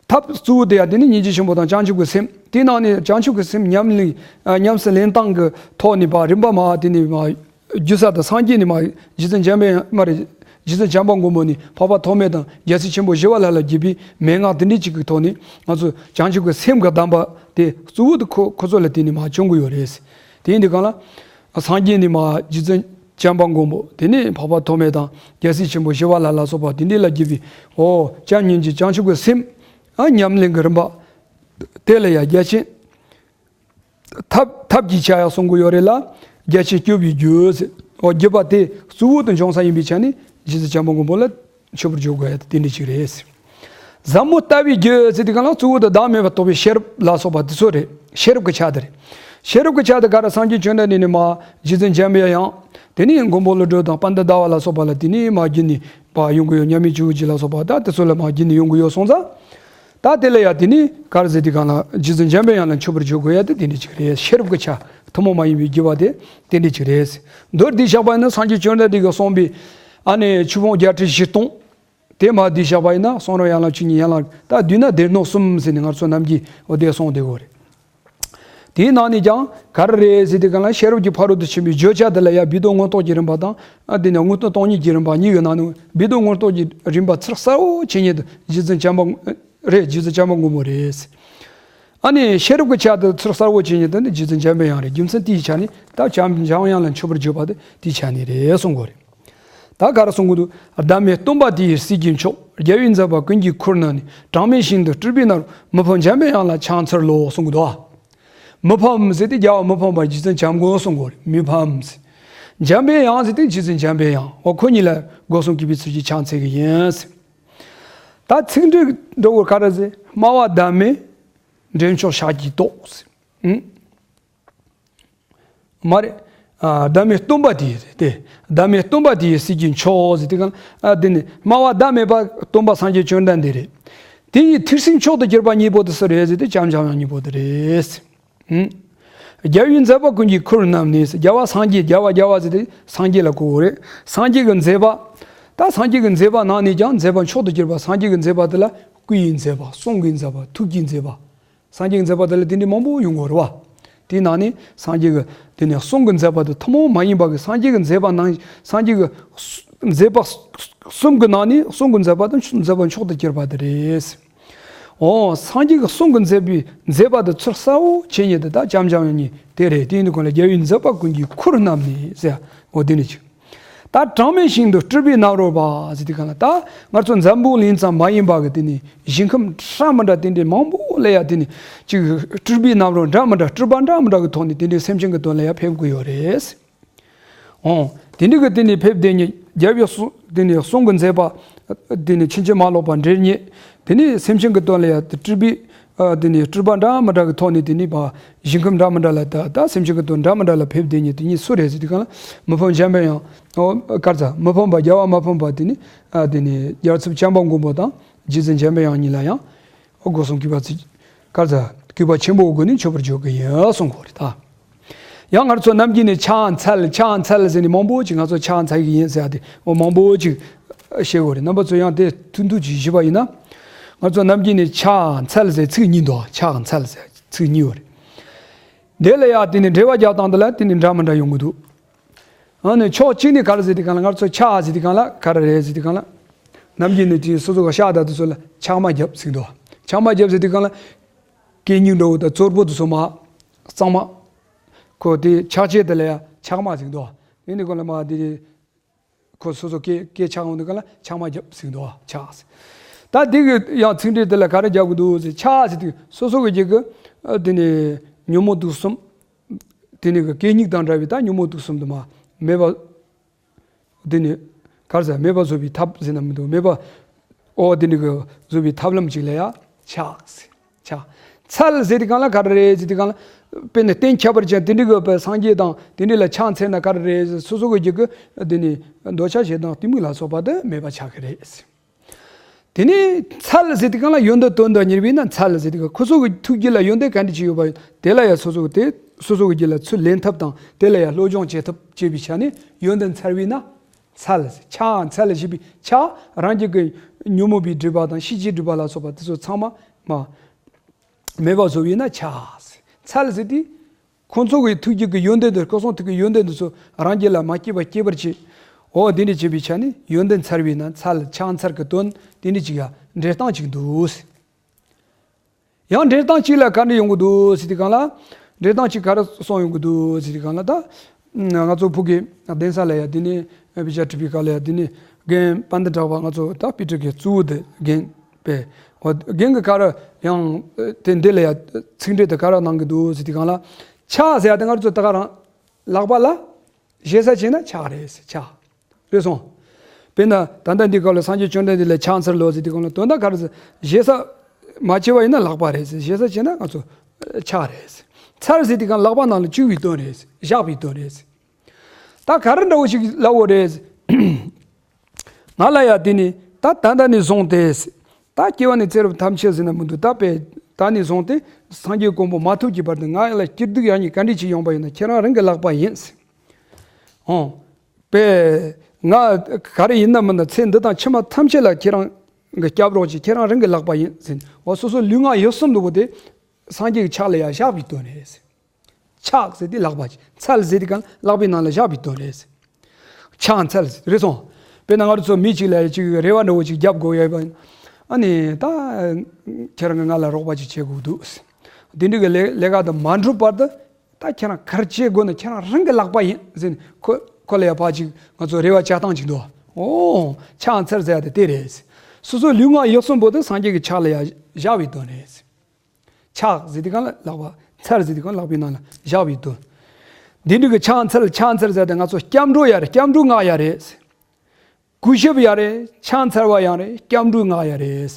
ཐབས་གཙོ་བོ་དེ་ཡང་དེ་ནི་སྙིང་རྗེ་ཆེན་པོ་དང་བྱང་ཆུབ་ཀྱི་སེམས། དེའི་ནང་ནས་བྱང་ཆུབ་ཀྱི་སེམས་ཉམས་ལེན། ཉམས་སུ་ལེན་སྟངས་ཀྱི་ཐོག་ནས་པ་རིམ་པ་མ་དེ་ནི་མ། རྒྱུ་ས་དང་སངས་རྒྱས་ནི་མ། རྗེ་བཙུན་འཇམ་པའི་དབྱངས་མ་རེད། རྗེ་བཙུན་བྱམས་པ་མགོན་པོ་ནི་འཕགས་པ་ཐོགས་མེད་དང་རྒྱལ་སྲས་ཆེན་པོ་ཞི་བ་ལྷ་ལ་བརྒྱུད་པའི་མན་ངག་དེ་འདྲའི་ཅིག་གི་ཐོག་ནས་ང་ཚོ་བྱང་ཆུབ་ཀྱི་སེམས་ཀྱི་གདམས་པ་དེ་གཙོ་བོ་དེ་ཁོ་ཁོ་ཚོ་ལ་དེ་ནི་མ་བྱུང་གི་ཡོད་རེད། དེ་ཡིན་དུས་སྒང་ལ། སངས་རྒྱས་ནི་མ་རྗེ་བཙུན་བྱམས་པ་མགོན་པོ་དེ་ནི་འཕགས་པ་ཐོགས་མེད་དང་རྒྱལ་སྲས་ཆེན་པོ་ཞི་བ་ལྷ་ལ་སོགས་པ་དེ་འདྲ་ལ་བརྒྱུད་པའི་འོ་བྱམས་སྙིང་རྗེ་བྱང་ཆུབ་ཀྱི་སེམས། ཨ་ཉམས་ལེན་གྱི་རིམ་པ། དེ་ལ་ཡང་རྒྱ་ཆེན། ཐབས་ཐབས་ཀྱི་ཆ་ཡང་གསུང་གི་ཡོད་རེད་ལ། རྒྱ་ཆེན་སྐྱོབ་པའི་རྒྱུ་ཟེར། འོ་བརྒྱུད་པ་དེ་གཙོ་བོ་དུ་འབྱུང་ས་ཡིན་པའི་ཆ་ནས་རྗེ་བཙུན་བྱམས་པ་མགོན་པོ་ལ་མཆོད་པར་བརྗོད་དགོས་ཡ་དེ་འདྲ་ཅིག་རེད། ཟབ་མོ་ལྟ་བའི་རྒྱུ་ཟེར་དུས་སྒང་ལ་གཙོ་བོ་དུ་བདག་མེད་པ་རྟོགས་པའི་ཤེས་རབ་ལ་སོགས་པ་དེ་ཚོ་རེད། ཤེས་རབ་ཀྱི་ཆ་དེ་རེད། ཤེས་རབ་ཀྱི་ཆ་དེ་ག་རེ་སངས་རྒྱས་བཅོམ་ལྡན་འདས་ནི་མ་རྗེ་བཙུན་འཇམ་པའི་དབྱངས། དེ་ནས་མགོན་པོ་ཀླུ་སྒྲུབ་དང་པཎྜི་ཏ་ཟླ་བ་ལ་སོགས་པ་ལ་དེ་ནས་མ་བརྒྱུད་ནས་པ་ཡོང་གི་ཡོད། མཉམ་མེད་ཇོ་བོ་རྗེ་ལ་སོགས་པ་ད་དེ་ཚོ་ལ་མ་བརྒྱུད་ནས་ཡོང་གི་ཡོད་སོང་ཙང་། ད་དེ་ལ་ཡང་དེ་ནི་ག་རེ་ཟེར་དུས་སྒང་ལ་རྗེ་བཙུན་འཇམ་པའི་དབྱངས་ལ་མཆོད་པར་བརྗོད་དགོས་ཡ་དེ་དེ་འདྲ་ཅིག་རེད། ཤེས་རབ་ཀྱི་ཆ་ཐུན་མོང་མ་ཡིན་པའི་བརྒྱུད་པ་དེ་དེ་འདྲ་ཅིག་རེད། མདོར་བསྡུས་བཞག་པ་ཡིན་ན་སངས་རྒྱས་བཅོམ་ལྡན་འདས་ཀྱིས་གསུངས་པའི་ཨ་ནི་ཆོས་ཕུང་བརྒྱད་ཁྲི་བཞི་སྟོང་དེ་མ་བསྡུས་བཞག་པ་ཡིན་ན་གསུང་རབ་ཡན་ལག་བཅུ་གཉིས་ཡན་ལག་ད་བསྡུས་ན་སྡེ་སྣོད་གསུམ་ཟེར་ནས་ང་ཚོ་ནམ་རྒྱུན་འོ་དེ་གསུངས་བསྡད་ཡོད་རེད། དེའི་ནང་ནས་ཀྱང་ག་རེ་རེད་ཟེར་དུས་སྒང་ལ་ཤེས་རབ་ཀྱི་ཕ་རོལ་ཏུ་ཕྱིན་པའི་བརྗོད་བྱ་དེ་ལ་ཡང་སྦས་དོན་མངོན་རྟོགས་ཀྱི་རིམ་པ་དང་ཨ་དེ་ནས་མངོན་རྟོགས་སྟོང་ཉིད་ཀྱི་རིམ་པ་གཉིས་ཀྱི་ནང་ནས་སྦས་དོན་མངོན་རྟོགས་ཀྱི་རིམ་པ་ཚུལ་གསལ་བོ་བྱེད་མཁན་དེ་རྗེ་བཙུན་བྱམས་པ་རེད། རྗེ་བཙུན་བྱམས་པ་མགོན་པོ་རེད། ཨ་ནི་ཤེས་རབ་ཀྱི་ཆ་དེ་ཚུལ་གསལ་བོ་བྱེད་མཁན་དེ་ནི་རྗེ་བཙུན་འཇམ་པའི་དབྱངས་རེད། རྒྱུ་མཚན་དེའི་ཆ་ནས་ད་བྱམས་འཇམ་དབྱངས་ལ་མཆོད་པར་བརྗོད་པ་དེ་དེའི་ཆ་ནས་རེད་གསུང་གི་ཡོད་རེད། ད་ག་རེ་གསུང་གི་འདུག་བདག་མེད་སྟོན་པ་དེ་ཡི་སྲས་ཀྱི་མཆོག་རྒྱལ་བའི་མཛད་པ་ཀུན་གྱི་ཁུར་བསྣམས་ནས། གྲངས་མེད་ཞིང་དུ་སྤྲུལ་པའི་ནང་། མི་ཕམ་འཇམ་པའི་དབྱངས་ལ་ཕྱག་འཚལ་ལོ་གསུང་གི་འདུག་མི་ཕམ་ཟེར་ཏེ་རྒྱལ་བ་མི་ཕམ་པ་རྗེ་བཙུན་བྱམས་མགོན་གསུང་གི་ཡོད་རེད། མི་ཕམ་ཟེར། འཇམ་པའི་དབྱངས་ཟེར་ཏེ་རྗེ་བཙུན་འཇམ་པའི་དབྱངས། འོ་ཁོ་གཉིས་ལ་སྒོ་གསུམ་གུས་པའི་ཚུལ་གྱིས་ཕྱག་འཚལ་གི་ཡིན་ཟེར། ད་ཚིག་འགྲེལ་འགྲོ་བར་ག་རེ་ཟེར། སྨྲ་བ་བདག་མེད་འདྲེན་མཆོག་ཞལ་གྱི་ཏོག་ཟེར། ཨང་། མ་རེད། ཨ་བདག་མེད་སྟོན་པ་དེ་ཡི་རེད་དེ། བདག་མེད་སྟོན་པ་དེ་ཡི་སྲས་ཀྱི་མཆོག་ཟེར་དུས་སྒང་ཨ་དེ་ནི་སྨྲ་བ་བདག་མེད་པ་སྟོན་པ་སངས་རྒྱས་བཅོམ་ལྡན་འདས་རེད། དེ་ཡི་ཐུགས་སྲས་མཆོག་ཏུ་གྱུར་པ་གཉིས་པོ་དེ་སུ་རེད་ཟེར་དུས་བྱམས་འཇམ་དབྱངས་གཉིས་པོ་དེ་རེད། ཨང་། རྒྱལ་བའི་མཛད་པ་ཀུན་གྱི་ཁུར་བསྣམས་ནས། རྒྱལ་བ་སངས་རྒྱས། རྒྱལ་བ་རྒྱལ་བ་ཟེར་དུས་སངས་རྒྱས་ལ་གོ་དགོས་རེད། སངས་རྒྱས་ཀྱི་མཛད་པ། ད་སངས་རྒྱས་ཀྱི་མཛད་པ་ནང་ནས་ཀྱང་མཛད་པ་མཆོག་ཏུ་གྱུར་པ་སངས་རྒྱས་ཀྱི་མཛད་པ་དེ་ལ་སྐུ་ཡི་མཛད་པ། གསུང་གི་མཛད་པ། ཐུགས་ཀྱི་མཛད་པ། སངས་རྒྱས་ཀྱི་མཛད་པ་དེ་ལ་དེ་འདྲའི་མང་པོ་ཡོང་གི་ཡོད་རེད་བ། དེའི་ནང་ནས་སངས་རྒྱས་ཀྱི་དེ་ནས་གསུང་གི་མཛད་པ་དེ་ཐུན་མོང་མ་ཡིན་པ་གི་སངས་རྒྱས་ཀྱི་མཛད་པ་ནང་སངས་རྒྱས་ཀྱི་མཛད་པ་གསུམ་གྱི་ནང་ནས་གསུང་གི་མཛད་པ་དེ་མཛད་པ་མཆོག་ཏུ་གྱུར་པ་དེ་རེད། འོ་སངས་རྒྱས་ཀྱི་གསུང་གི་མཛད་པའི་མཛད་པ་དེ་ཚུལ་གསལ་བོ་བྱེད་མཁན་དེ་ད་བྱམས་འཇམ་དབྱངས་གཉིས་དེ་རེད། དེ་ཡིན་དུས་གང་ལ་རྒྱལ་བའི་མཛད་པ་ཀུན་གྱི་ཁུར་བསྣམས་ནས་ཟེར་འོ་དེ་ནས་ཅིག་ད་གྲངས་མེད་ཞིང་དུ་སྤྲུལ་པའི་རྣམ་རོལ་པ་ཟེར་དུས་གང་ལ། ད་ང་ཚོ་འཛམ་བུ་གླིང་ཙམ་མ་ཡིན་པ་གི་དེ་ནི་ཞིང་ཁམས་འདྲ་མི་འདྲ་དེ་འདྲའི་མང་པོ་ལ་ཡ་དེ་ནི་ཅིག་སྤྲུལ་པའི་རྣམ་རོལ་འདྲ་མི་འདྲ་སྤྲུལ་པ་འདྲ་མི་འདྲ་གི་ཐོག་ནས་དེ་འདྲའི་སེམས་ཅན་གྱི་དོན་ལ་ཡ་ཕེབས་ཀྱི་ཡོད་རེད། འོང་། དེ་འདྲའི་གི་དེ་ནི་ཕེབས་བསྡད་མཁན་རྒྱལ་བའི་གསུང་དེ་ནི་གསུང་གི་མཛད་པ་དེ་ནི་ཕྱིན་ཅི་མ་ལོག་པ་འགྲེལ་མཁན་དེ་ནི་སེམས་ཅན་གྱི་དོན་ལ་ཡ་སྤྲུལ་པའི། ཨ། དེ་ནི་སྤྲུལ་པ་འདྲ་མི་འདྲ་གི་ཐོག་ནས་དེ་ནི་པ་ཞིང་ཁམས་འདྲ་མི་འདྲ་ལ་ད་ད་སེམས་ཅན་གྱི་དོན་འདྲ་མི་འདྲ་ལ་ཕེབས་བསྡད་མཁན་དེ་ཉིད་སུ་རེད་ཟེར་དུས་གང་ལ། མི་ཕམ་འཇམ་པའི་དབྱངས། ཨོ། ག་རེ་ཟ། མི་ཕམ་པ་རྒྱལ་བ་མི་ཕམ་པ་དེ་ནི། ཨ། དེ་ནི་རྒྱལ་ཚབ་བྱམས་པ་མགོན་པོ་དང་རྗེ་བཙུན་འཇམ་པའི་དབྱངས་གཉིས་ལ་ཡང་། ཨོ། སྒོ་གསུམ་གུས་པ་ཚིག་ག་རེ་ཟ། གུས་པ་ཆེན་པོའི་སྒོ་ནས་མཆོད་པར་བརྗོད་ཀྱི་ཡིན་གསུང་གི་ཡོད་རེད་ད། ཡང་ང་ཚོ་ནམ་རྒྱུན་ནས་ཕྱག་འཚལ་ཕྱག་འཚལ་ཟེར་ནས་མང་པོ་ཅིག་ང་ཚོ་ཕྱག་འཚལ་གྱི་ཡིན་ཟེར་ཡ་དེ། འོ། མང་པོ་ཅིག་བཤད་དགོས་རེད། རྣམ་པ་ཚོ་ཡང་དེ་ཐུང་ཐུང་ཅིག་ཞུས་པ་ཡིན་ན། ང་ཚོ་ནམ་རྒྱུན་ནས་ཕྱག་འཚལ་ཟེར་ཚིག་གཉིས་འདུག་ཕྱག་འཚལ་ཟེར་ཚིག་གཉིས་ཡོད་རེད། དེ་ལ་ཡ་དེ་ནི་འགྲེལ་པ་རྒྱག་སྟངས་དེ་ལ་དེ་ནི་འདྲ་མི་འདྲ་ཡོང་གི་འདུག་ཨ་ནི་ཕྱོགས་གཅིག་ནས་ག་རེ་ཟེར་དུས་གང་ལ། ང་ཚོ་ཕྱག་ཟེར་དུས་གང་ལ་ག་རེ་རེད་ཟེར་དུས་གང་ལ། ནམ་རྒྱུན་ནས་དེ་སོ་སོ་ག་ཤ་ད་དེ་ཚོ་ལ་ཕྱག་མ་བརྒྱབ་ཟེར་འདུག་ཕྱག་མ་བརྒྱབ་ཟེར་དུས་གང་ལ། གད་སྙིགས་འདྲ་བོ་དང་བཙོག་པ་དེ་ཚོ་མ། གཙང་མ། ཁོ་དེ་ཕྱག་ཆས་དེ་ལ་ཡ་ཕྱགས་མ་ཟེར་འདུག་ཡིན་ནི་གང་ལ་མ་དེ། ཁོ་སོ་སོ་སྐད་སྐད་ཆགས་འོང་དུས་གང་ལ་ཕྱགས་མ་བརྒྱབ་ཟེར་འདུག་ཕྱགས། ད་དེ་གི་ཡང་ཚིག་འགྲེལ་དེ་ལ་ག་རེ་རྒྱག་གི་འདུག་ཟེར། ཕྱགས་ཟེར་དུས་སོ་སོ་གི་རྒྱུད་ཀྱི། ཨ། དེ་ནི་ཉོན་མོངས་དུག་གསུམ། དེ་ནི་གི་གད་སྙིགས་དང་འདྲ་བའི་ད་ཉོན་མོངས་དུག་གསུམ་དུ་མ་མེད་པ། དེ་ནི་ག་རེ་ཟ། མེད་པ་བཟོ་བའི་ཐབས་ཟེར་ན་མི་འདུག་མེད་པ། ཨོ། དེ་ནི་གི་བཟོ་བའི་ཐབས་ལམ་ཅིག་ལ་ཡ་ཕྱགས་ཟེར། ཕྱགས། འཚལ་ཟེར་དུས་གང་ལ་ག་རེ་རེད་ཟེར་དུས་གང་ལ། དཔེར་ན་གཏན་ཁྱད་པར་ཅན་དེ་འདྲའི་གི་སངས་རྒྱས་དང་དེ་འདྲའི་ལ་ཕྱག་འཚལ་ན་ག་རེ་རེད་ཟེར། སོ་སོ་གི་རྒྱུད་ཀྱི་དེ་ནི་འདོད་ཆགས་ཞེ་སྡང་གཏི་མུག་ལ་སོགས་པ་དེ་མེད་པ་ཆགས་ཀྱི་རེད། དེ་ནས་འཚལ་ཟེར་དུས་གང་ལ་ཡོན་ཏན་དོན་དང་གཉེར་བས་ན་འཚལ་ཟེར་དུས་གང་། ཁོ་ཚོ་གི་ཐུགས་རྒྱུད་ལ་ཡོན་ཏན་ག་འདྲ་ཅིག་ཡོད་པ་ཡོད་དེ་ལ་ཡ་སོ་སོ་གི་དེ་སོ་སོ་གི་རྒྱུད་ལ་ཚུར་ལེན་ཐབས་དང་དེ་ལ་ཡ་སློབ་སྦྱོང་བྱེད་ཐབས་བྱེད་པའི་ཆ་ནས་ཡོན་ཏན་འཚལ་བས་ན་འཚལ་ཟེར། ཕྱག་འཚལ་ཞེས་པའི་ཕྱག་རང་རྒྱུད་ཀྱི་ཉོན་མོངས་པའི་སྒྲིབ་པ་དང་ཤེས་བྱའི་སྒྲིབ་པ་ལ་སོགས་པ་དེ་ཚོ་ཚང་མ་མ་མེད་པ་བཟོ་བས་ན་ཕྱག་འཚལ་ཟེར་དུས། ཁོང་ཚོ་གི་ཐུགས་རྒྱུད་ཀྱི་ཡོན་ཏན་དེ། སྐུ་གསུང་ཐུགས་ཀྱི་ཡོན་ཏན་དེ་ཚོ་རང་རྒྱུད་ལ་མ་སྐྱེས་པ་སྐྱེས་པར་བྱེད། འོ། དེ་འདྲ་བྱེད་པའི་ཆ་ནས་ཡོན་ཏན་འཚལ་བས་ན་འཚལ། ཕྱག་འཚལ་གྱི་དོན་དེ་འདྲ་ཅིག་ཡ་འགྲེལ་སྟངས་ཅིག་འདུག་ཡང་འགྲེལ་སྟངས་ཅིག་ལ་ག་འདྲ་ཡོང་གི་འདུག་ཟེར་དུས་གང་ལ། འགྲེལ་སྟངས་ཅིག་ག་རེ་གསུངས་ཡོང་གི་འདུག་ཟེར་དུས་གང་ལ། ད་ང་ཚོ་ཕ་གི་གདན་ས་ལ་ཡ་དེ་ནས་དཔེ་ཆ་ཁྲིད་པའི་སྐབས་ལ་ཡ་དེ་ནས་རྒན་དཔལ་ལྡན་གྲགས་པ། ང་ཚོ་ད་དཔེ་ཁྲིད་ཀྱི་གཙོ་བོ་དེ་རྒན་པས། འོ། རྒན་གྱིས་ག་རེ་ཡང་དེ་འདི་ལ་ཡ་ཚིག་འགྲེལ་དེ་ག་རེ་གནང་གི་འདུག་ཟེར་དུས་གང་ལ། ཕྱག་ཟེར་ཡ་དེ་ང་ཚོ་ད་ག་རང་ལག་པ་ལ་བཞེས་ས་བྱས་ན་ཕྱག་རེད་ཟེར། ཕྱག་རེད་སོང་། དཔེར་ན་ད་ལྟ་འདི་སྐབས་ལ་སངས་རྒྱས་བཅོམ་ལྡན་འདས་ལ་ཕྱག་འཚལ་ལོ་ཟེར་དུས་གང་ལ། དོན་དག་ག་རེ་ཟེར། བཞེས་ས་མ་བྱས་པ་ཡིན་ན་ལག་པ་རེད་ཟེར། བཞེས་ས་བྱས་ན་ང་ཚོ་ཕྱག་རེད་ཟེར། འཚལ་ཟེར་དུས་གང་ལག་པ་ནང་ལ་བཅུག་པའི་དོན་རེད་ཟེར། བཞག་པའི་དོན་རེད་ཟེར། ད་ག་རེ་འདྲ་བོ་ཞིག་ལབ་དགོས་རེད་ཟེར། ང་ལ་ཡ་དེ་ནི་ད་ད་ལྟ་ནས་བཟུང་སྟེ་ཟེར། ད་སྐྱེ་བ་ནས་ཚེ་རབས་ཐམས་ཅད་ཟེར་ན་མི་འདུག་ད་དཔེ་ད་ནས་བཟུང་སྟེ་སངས་རྒྱས་གོ་འཕང་མ་ཐོབ་ཀྱི་བར་དུ་ང་ལ་སྐྱིད་སྡུག་ཡག་ཉེས་ག་འདྲ་ཅིག་ཡོང་པ་ཡིན་ན་ཁྱེད་རང་རང་གི་ལག་པ་ཡིན་ཟེར། ཨོ། དཔེ་ང་ག་རེ་ཡིན་ན་མིན་ན་ཚེ་འདི་དང་ཕྱི་མ་ཐམས་ཅད་ལ་ཁྱེད་རང་གི་སྐྱབས་རོགས་ཀྱི་ཁྱེད་རང་རང་གི་ལག་པ་ཡིན་ཟེར། འོ། སོ་སོ་ལུས་ངག་ཡིད་གསུམ་འདུག་པོ་དེ་སངས་རྒྱས་ཀྱི་ཕྱག་ལ་ཡ་བཞག་པའི་དོན་རེད་ཟེར། ཕྱག་ཟེར་དེ་ལག་པ་ཅིག་འཚལ་ཟེར་དེ་གང་ལག་པའི་ནང་ལ་བཞག་པའི་དོན་རེད་ཟེར། ཕྱག་འཚལ་ཟེར་རེད་སོང་། དཔེར་ན་ང་རང་ཚོ་མི་གཅིག་ལ་ཅིག་རེ་བ་འདྲ་བོ་ཅིག་རྒྱབ་དགོས་ཡོད་པ་ཡིན། ཨ་ནི་ད་ཁྱེད་རང་གིས་ང་ལ་རོགས་པ་ཅིག་བྱེད་དགོས་འདུག་ཟེར། དེ་འདྲ་གི་ལས་ལས་ཀ་དེ་མ་འགྲུབ་བར་དུ་ད་ཁྱེད་རང་ག་རེ་བྱེད་དགོས་ན་ཁྱེད་རང་རང་གི་ལག་པ་ཡིན་ཟེར་ནས་ཁོ་ཁོ་ལ་ཡ་ཕར་ཅིག་ང་ཚོ་རེ་བ་བཅའ་སྟངས་ཅིག་འདུག་ཨོ། ཕྱག་འཚལ་ཟེར་ཡ་དེ་དེ་རེད་ཟེར། སོ་སོའི་ལུས་ངག་ཡིད་གསུམ་པོ་དེ་སངས་རྒྱས་ཀྱི་ཕྱག་ལ་ཡ་བཞག་པའི་དོན་རེད་ཟེར། ཕྱག་ཟེར་དུས་གང་ལ་ལག་པ། འཚལ་ཟེར་དུས་གང་ལག་པའི་ནང་ལ་བཞག་པའི་དོན། འདི་འདྲ་གི་ཕྱག་འཚལ་ཕྱག་འཚལ་ཟེར་ཏེ་ང་ཚོ་སྐྱབས་འགྲོ་ཡ་རེད། སྐྱབས་འགྲོ་མངགས་ཡ་རེད། གུས་ཞབས་ཡ་རེད། ཕྱག་འཚལ་བ་ཡང་རེད། སྐྱབས་འགྲོ་མངགས་ཡ་རེད།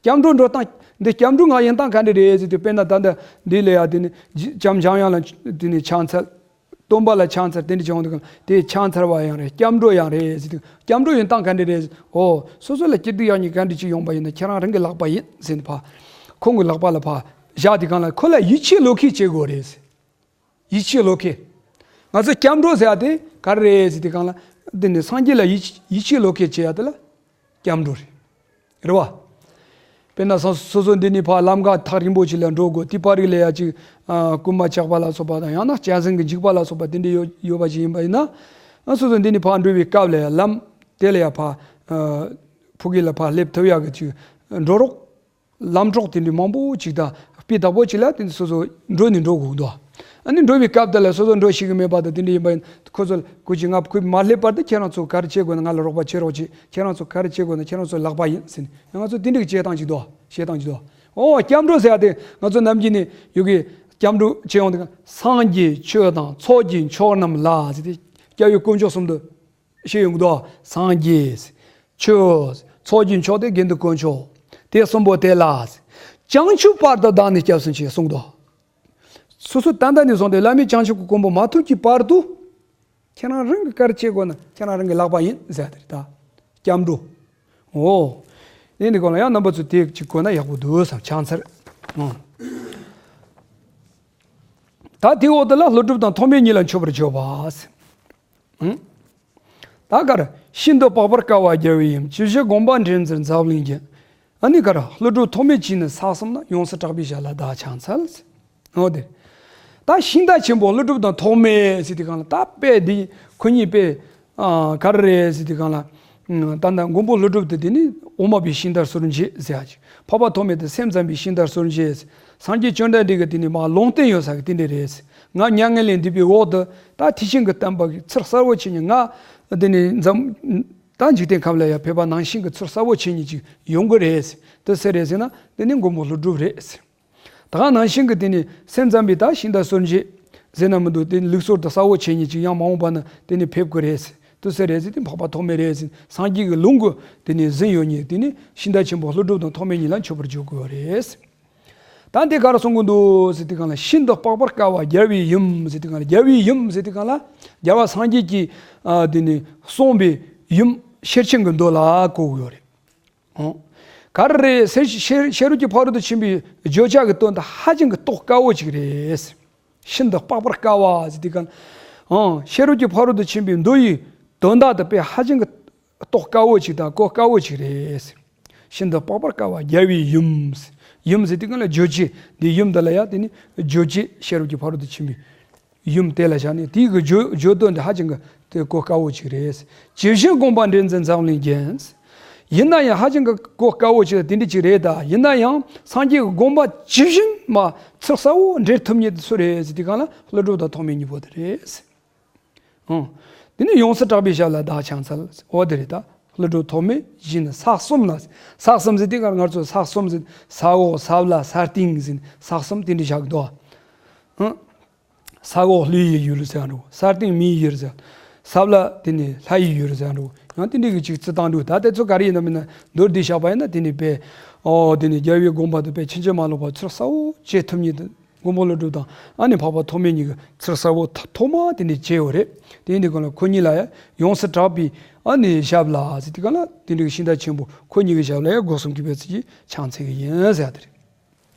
སྐྱབས་འགྲོ་འགྲོ་སྟངས་འདི་སྐྱབས་འགྲོ་མངགས་ཡིན་སྟངས་ག་འདྲ་རེད་ཟེར་དུས། དཔེར་ན་ད་ལྟ་འདི་ལ་ཡ་དེ་ནི་ཇི་བྱམས་བྱམས་དབྱངས་ལ་དེ་ནི་ཕྱག་འཚལ། སྟོན་པ་ལ་ཕྱག་འཚལ་དེ་འདྲ་བྱུང་དུས་གང་དེ་ཕྱག་འཚལ་བ་ཡང་རེད། སྐྱབས་འགྲོ་ཡང་རེད་ཟེར་དུས། སྐྱབས་འགྲོ་ཡིན་སྟངས་ག་འདྲ་རེད། འོ། སོ་སོ་ལ་སྐྱིད་སྡུག་ཡག་ཉེས་ག་འདྲ་ཅིག་ཡོང་པ་ཡིན་ན་ཁྱེད་རང་རང་གི་ལག་པ་ཡིན་ཟེར་ནས་ཕར་ཁོང་གི་ལག་པ་ལ་ཕར་བཞག་དུས་གང་ལ་ཁོ་ལ་ཡིད་ཆེས་བློ་ཁེལ་བྱེད་དགོས་རེད་ཟེར། ཡིད་ཆེས་བློ་ཁེལ། ང་ཚོ་སྐྱབས་འགྲོ་ཟེར་ཡ་དེ་ག་རེ་རེད་ཟེར་དུས་གང་ལ། འདི་ནི་སངས་རྒྱས་ལ་ཡིད་ཡིད་ཆེས་བློ་ཁེལ་བྱེད་ཡ་དེ་ལ་སྐྱབས་འགྲོ་རེད། རེད་བ། དཔེར་ན་སོ་སོ་སོ་འདི་ནས་ཕར་ལམ་ཁ་ཐག་རིང་པོ་ཅིག་ལ་འགྲོ་དགོས། དེ་བར་རིགས་ལ་ཡ་ཅིག་ཨ། རྐུན་མ་ཇག་པ་ལ་སོགས་པ་དང་ཡང་ན་གཅན་གཟན་གྱི་འཇིགས་པ་ལ་སོགས་པ་དེ་འདྲ་ཡོད་ཡོད་པ་ཅིག་ཡིན་པ་ཡིན་ན། ཨ། སོ་སོ་འདི་ནས་ཕར་འགྲོ་བའི་སྐབས་ལ་ཡ་ལམ་དེ་ལ་ཡ་ཕར་ཨ། ཕ་གི་ལ་ཕར་སླེབས་ཐུབ་ཡག་གི་ཅིག་འགྲོ་རོགས། ལམ་གྲོགས་དེ་འདྲ་མང་པོ་ཅིག་དང་སྤུས་དག་པོ་ཅིག་ལ་དེ་འདྲ་སོ་སོ་འགྲོ་ནི་འགྲོ་དགོས་འདུག་ཨ་ནི་འགྲོ་བའི་སྐབས་དེ་ལ་སོ་སོ་འགྲོ་ཤེས་ཀྱི་མེད་པ་དང་དེ་འདྲ་ཡིན་པ་ཡིན། ཁོ་ཚོ་ལ་སྐུ་མཁྱེན་ང་ཁུར་མ་སླེབས་བར་དུ་ཁྱེད་རང་ཚོ་ག་རེ་བྱེད་དགོས་ན་ང་ལ་རོགས་པ་བྱེད་རོགས་བྱེད། ཁྱེད་རང་ཚོ་ག་རེ་བྱེད་དགོས་ན་ཁྱེད་རང་ཚོ་ལག་པ་ཡིན་ཟེར་ནས་ང་ཚོ་དེ་འདྲ་གི་བྱེད་སྟངས་ཅིག་འདུག་འོ་སྐྱབས་འགྲོ་ཟེར་ཡ་དེ་ང་ཚོ་ནམ་རྒྱུན་ནས་ཡོད་ཀྱི་སྐྱབས་འགྲོ་བྱེད་ཡོང་དུས་སངས་རྒྱས་ཆོས་དང་ཚོགས་ཀྱི་མཆོག་རྣམས་ལ་ཟེར་ཏེ་སྐྱབས་ཡུལ་དཀོན་མཆོག་གསུམ་དུ་བཤད་ཡོང་གི་འདུག་སངས་རྒྱས། ཆོས། ཚོགས་ཀྱི་མཆོག་དེ་དགེ་འདུན་དཀོན་མཆོག་དེ་གསུམ་པོ་དེ་ལ། བྱང་ཆུབ་བར་དུ་བདག་ནི་སྐྱབས་སུ་མཆི་གསུངས་འདུག་སོ་སོ་ཏན་ཏན་ནས་བཟུང་སྟེ་བླ་མེད་བྱང་ཆུབ་ཀྱི་གོ་འཕང་མ་ཐོབ་ཀྱི་བར་དུ། ཁྱེད་རང་རང་གིས་ག་རེ་བྱེད་དགོས་ན་ཁྱེད་རང་རང་གི་ལག་པ་ཡིན་ཟེར་དེ་རེད་ད། སྐྱབས་འགྲོ། འོ། དེ་འདི་སྐོར་ལ་ཡང་རྣམ་པ་ཚོས་དེ་གཅིག་གོ་ན་ཡག་པོ་འདུག་བསམ་ཕྱག་འཚལ། ཨང་། ད་དེའི་འོག་ཏུ་ལ་ཀླུ་སྒྲུབ་དང་ཐོགས་མེད་གཉིས་ལ་མཆོད་པར་བརྗོད་པ། ཨང་། ད་གར་ཤིན་ཏུ་དཔག་པར་དཀའ་བ་རྒྱལ་བའི་ཡུམ། ཇི་བཞིན་དགོངས་པ་འདྲེན་མཛད་འཛམ་གླིང་རྒྱན། ཨ་ནི་གར་ཀླུ་སྒྲུབ་ཐོགས་མེད་གཉིས་ནི་ས་གསུམ་ན། ཡོངས་སུ་གྲགས་པའི་ཞབས་ལ་བདག་ཕྱག་འཚལ། འོ་དེ། ད་ཤིང་རྟ་ཆེན་པོ་ཀླུ་སྒྲུབ་དང་ཐོགས་མེད་ཟེར་དུས་སྒང་ལ་ད་དཔེ་འདི་ཁོ་གཉིས་དཔེ་ཨ་ག་རེ་རེད་ཟེར་དུས་སྒང་ལ། ད་ལྟ་མགོན་པོ་ཀླུ་སྒྲུབ་དེ་དེ་ནི་འོག་མ་པའི་ཤིང་རྟ་སོར་འབྱེད་ཟེར་ཡ་ཅིག་འཕགས་པ་ཐོགས་མེད་དེ་སེམས་ཙམ་པའི་ཤིང་རྟ་སོར་འབྱེད། སངས་རྒྱས་བཅོམ་ལྡན་འདས་ཀྱི་དེ་ནི་མ་ལུང་བསྟན་ཡོད་ས་གི་དེ་འདྲ་རེད། ང་མྱ་ངན་ལས་འདས་པའི་འོག་ཏུ་ད་ཐེག་ཆེན་གྱི་བསྟན་པ་གི་ཚུལ་གསལ་བོ་བྱེད་ཉིད་ང་དེ་ནི་འཛམ། ད་འཇིག་རྟེན་ཁམས་ལ་ཡང་ཕེབས་པ་ནང་བཞིན་གྱི་ཚུལ་གསལ་བོ་བྱེད་ཉིད་ཅིག་ཡོང་གི་རེད། དེ་སུ་རེད་ཟེར་ན་དེ་ནི་མགོན་པོ་ཀླུ་སྒྲུབ་རེད། ད་ག་ནང་བཞིན་གྱི་དེ་ནི་སེམས་ཙམ་པའི་ད་ཤིང་རྟ་སོར་འབྱེད་ཟེར་ན་མི་འདུག་དེ་ནི་ལུགས་སྲོལ་དུ་གསལ་བོ་བྱེད་ཉིད་ཅིག་ཡང་མ་འོངས་པ་ན་དེ་ནི་ཕེབས་ཀྱི་རེད། དེ་སུ་རེད་ཟེར་དེ་འཕགས་པ་ཐོགས་མེད་རེད་ཟེར། སངས་རྒྱས་ཀྱི་ལུང་གི་དེ་ནི་ཟིན་ཡོད་ཉིད་དེ་ནི་ཤིང་རྟ་ཆེན་པོ་ཀླུ་སྒྲུབ་དང་ཐོགས་མེད་གཉིས་ལ་མཆོད་པར་བརྗོད་དགོས་པ་རེད། ད་འདི་ག་རེ་གསུང་གི་འདུག་ཟེར་དུས་སྒང་ལ་ཤིན་ཏུ་དཔག་པར་དཀའ་བ་རྒྱལ་བའི་ཡུམ་ཟེར་དུས་སྒང་ལ་རྒྱལ་བའི་ཡུམ་ཟེར་དུས་སྒང་ལ་རྒྱལ་བ་སངས་རྒྱས་ཀྱིས་ཨ་དེ་ནི་གསུངས་པའི་ཡུམ་ཤེར་ཕྱིན་གྱི་མདོ་ལ་གོ་དགོས་ཡོད་རེད། ཨོ། ག་རེ་རེད་ཟེར་ཤེར་ཤེར་རབ་ཀྱི་ཕ་རོལ་ཏུ་ཕྱིན་པའི་བརྗོད་བྱ་གི་དོན་དེ་ཧ་ཅང་གི་རྟོགས་དཀའ་བོ་ཅིག་རེད། ཤིན་ཏུ་དཔག་པར་དཀའ་བ་ཟེར་དུས་སྒང་ལ་ཨོ་ཤེར་རབ་ཀྱི་ཕ་རོལ་ཏུ་ཕྱིན་པའི་མདོ་ཡི་དོན་དག་དེ་དཔེ་ཧ་ཅང་གི་རྟོགས་དཀའ་བོ་ཅིག་དང་གོ་དཀའ་བོ་ཅིག་རེད། ཤིན་ཏུ་དཔག་པར་དཀའ་བ་རྒྱལ་བའི་ཡུམ། ཡུམ་ཟེར་དུས་སྒང་ལ་རྗོད་བྱེད་འདི་ཡུམ་འདི་ལ་ཡང་དེ་ནི་རྗོད་བྱེད་ཤེས་རབ་ཀྱི་ཕ་རོལ་ཏུ་ཕྱིན་པའི་ཡུམ་དེ་ལ་བཞག་ནས་དེའི་གི་བརྗོད་བརྗོད་དོན་འདི་ཧ་ཅང་གི་དེ་གོ་དཀའ་བོ་ཅིག་རེད། ཇི་བཞིན་དགོངས་པ་འདྲེན་མཛད་འཛམ་གླིང་རྒྱན། ཡིན་ན་ཡང་ཧ་ཅང་གི་གོ་དཀའ་བོ་ཅིག་དེ་འདྲ་ཅིག་རེད་ད། ཡིན་ན་ཡང་སངས་རྒྱས་ཀྱི་དགོངས་པ་ཇི་བཞིན་མ་ཚུལ་གསལ་བོ་འགྲེལ་ཐུབ་མཁན་དེ་སུ་རེད་ཟེར་དུས་སྒང་ལ་ཀླུ་སྒྲུབ་དང་ཐོགས་མེད་གཉིས་པོ་དེ་རེད། ཨང་། དེ་ནས་ཡོངས་སུ་གྲགས་པའི་ཞབས་ལ་བདག་ཕྱག་འཚལ། འོ་དེ་རེད་ད། ཀླུ་སྒྲུབ་ཐོགས་མེད་བཞི་ནི་ས་གསུམ་ན། ས་གསུམ་ཟེར་དུས་སྒང་ང་ཚོ་ས་གསུམ་ཟེར་ས་འོག་ས་བླ་ས་སྟེང་ཟེར་ས་གསུམ་དེ་འདྲ་བཞག་གི་འདུག་ཨང་། ས་འོག་ཀླུ་ཡི་ཡུལ་ཟེར་འགྲོ། ས་སྟེང་མིའི་ཡུལ་ཟེར། ས་བླ་དེ་ནི་ལྷ་ཡི་ཡུལ་ཟེར་འགྲོ། ཡང་དེ་འདྲ་གི་ཅིག་རྩི་སྟངས་འདུག་ད་དེ་ཚོ་ག་རེ་ཡིན་ན་མིན་ན་མདོར་བསྡུས་བཞག་པ་ཡིན་ན་དེ་ནི་དཔེ། ཨོ་དེ་ནི་རྒྱལ་བའི་དགོངས་པ་དེ་དཔེ་ཕྱིན་ཅི་མ་ལོག་པ་ཚུལ་གསལ་བོ་བྱེད་ཐུབ་མཁན་དེ། མགོན་པོ་ཀླུ་སྒྲུབ་དང་ཨ་ནི་འཕགས་པ་ཐོགས་མེད་གཉིས་ཀྱི་ཚུལ་གསལ་བོ་ཐ་ཐོག་མ་དེ་ནས་བྱས་ཡོད་རེད། དེ་ཡིན་དུས་སྒང་ལ་ཁོ་གཉིས་ལ་ཡང་ཡོངས་སུ་གྲགས་པའི་ཨ་ནི་ཞབས་ལ་ཟེར་དུས་སྒང་ལ་དེ་འདྲའི་ཤིང་རྟ་ཆེན་པོ་ཁོ་གཉིས་ཀྱི་ཞབས་ལ་ཡང་སྒོ་གསུམ་གུས་པས་ཚུལ་གྱིས་ཕྱག་འཚལ་གྱི་ཡིན་ཟེར་ཡ་དེ་རེད།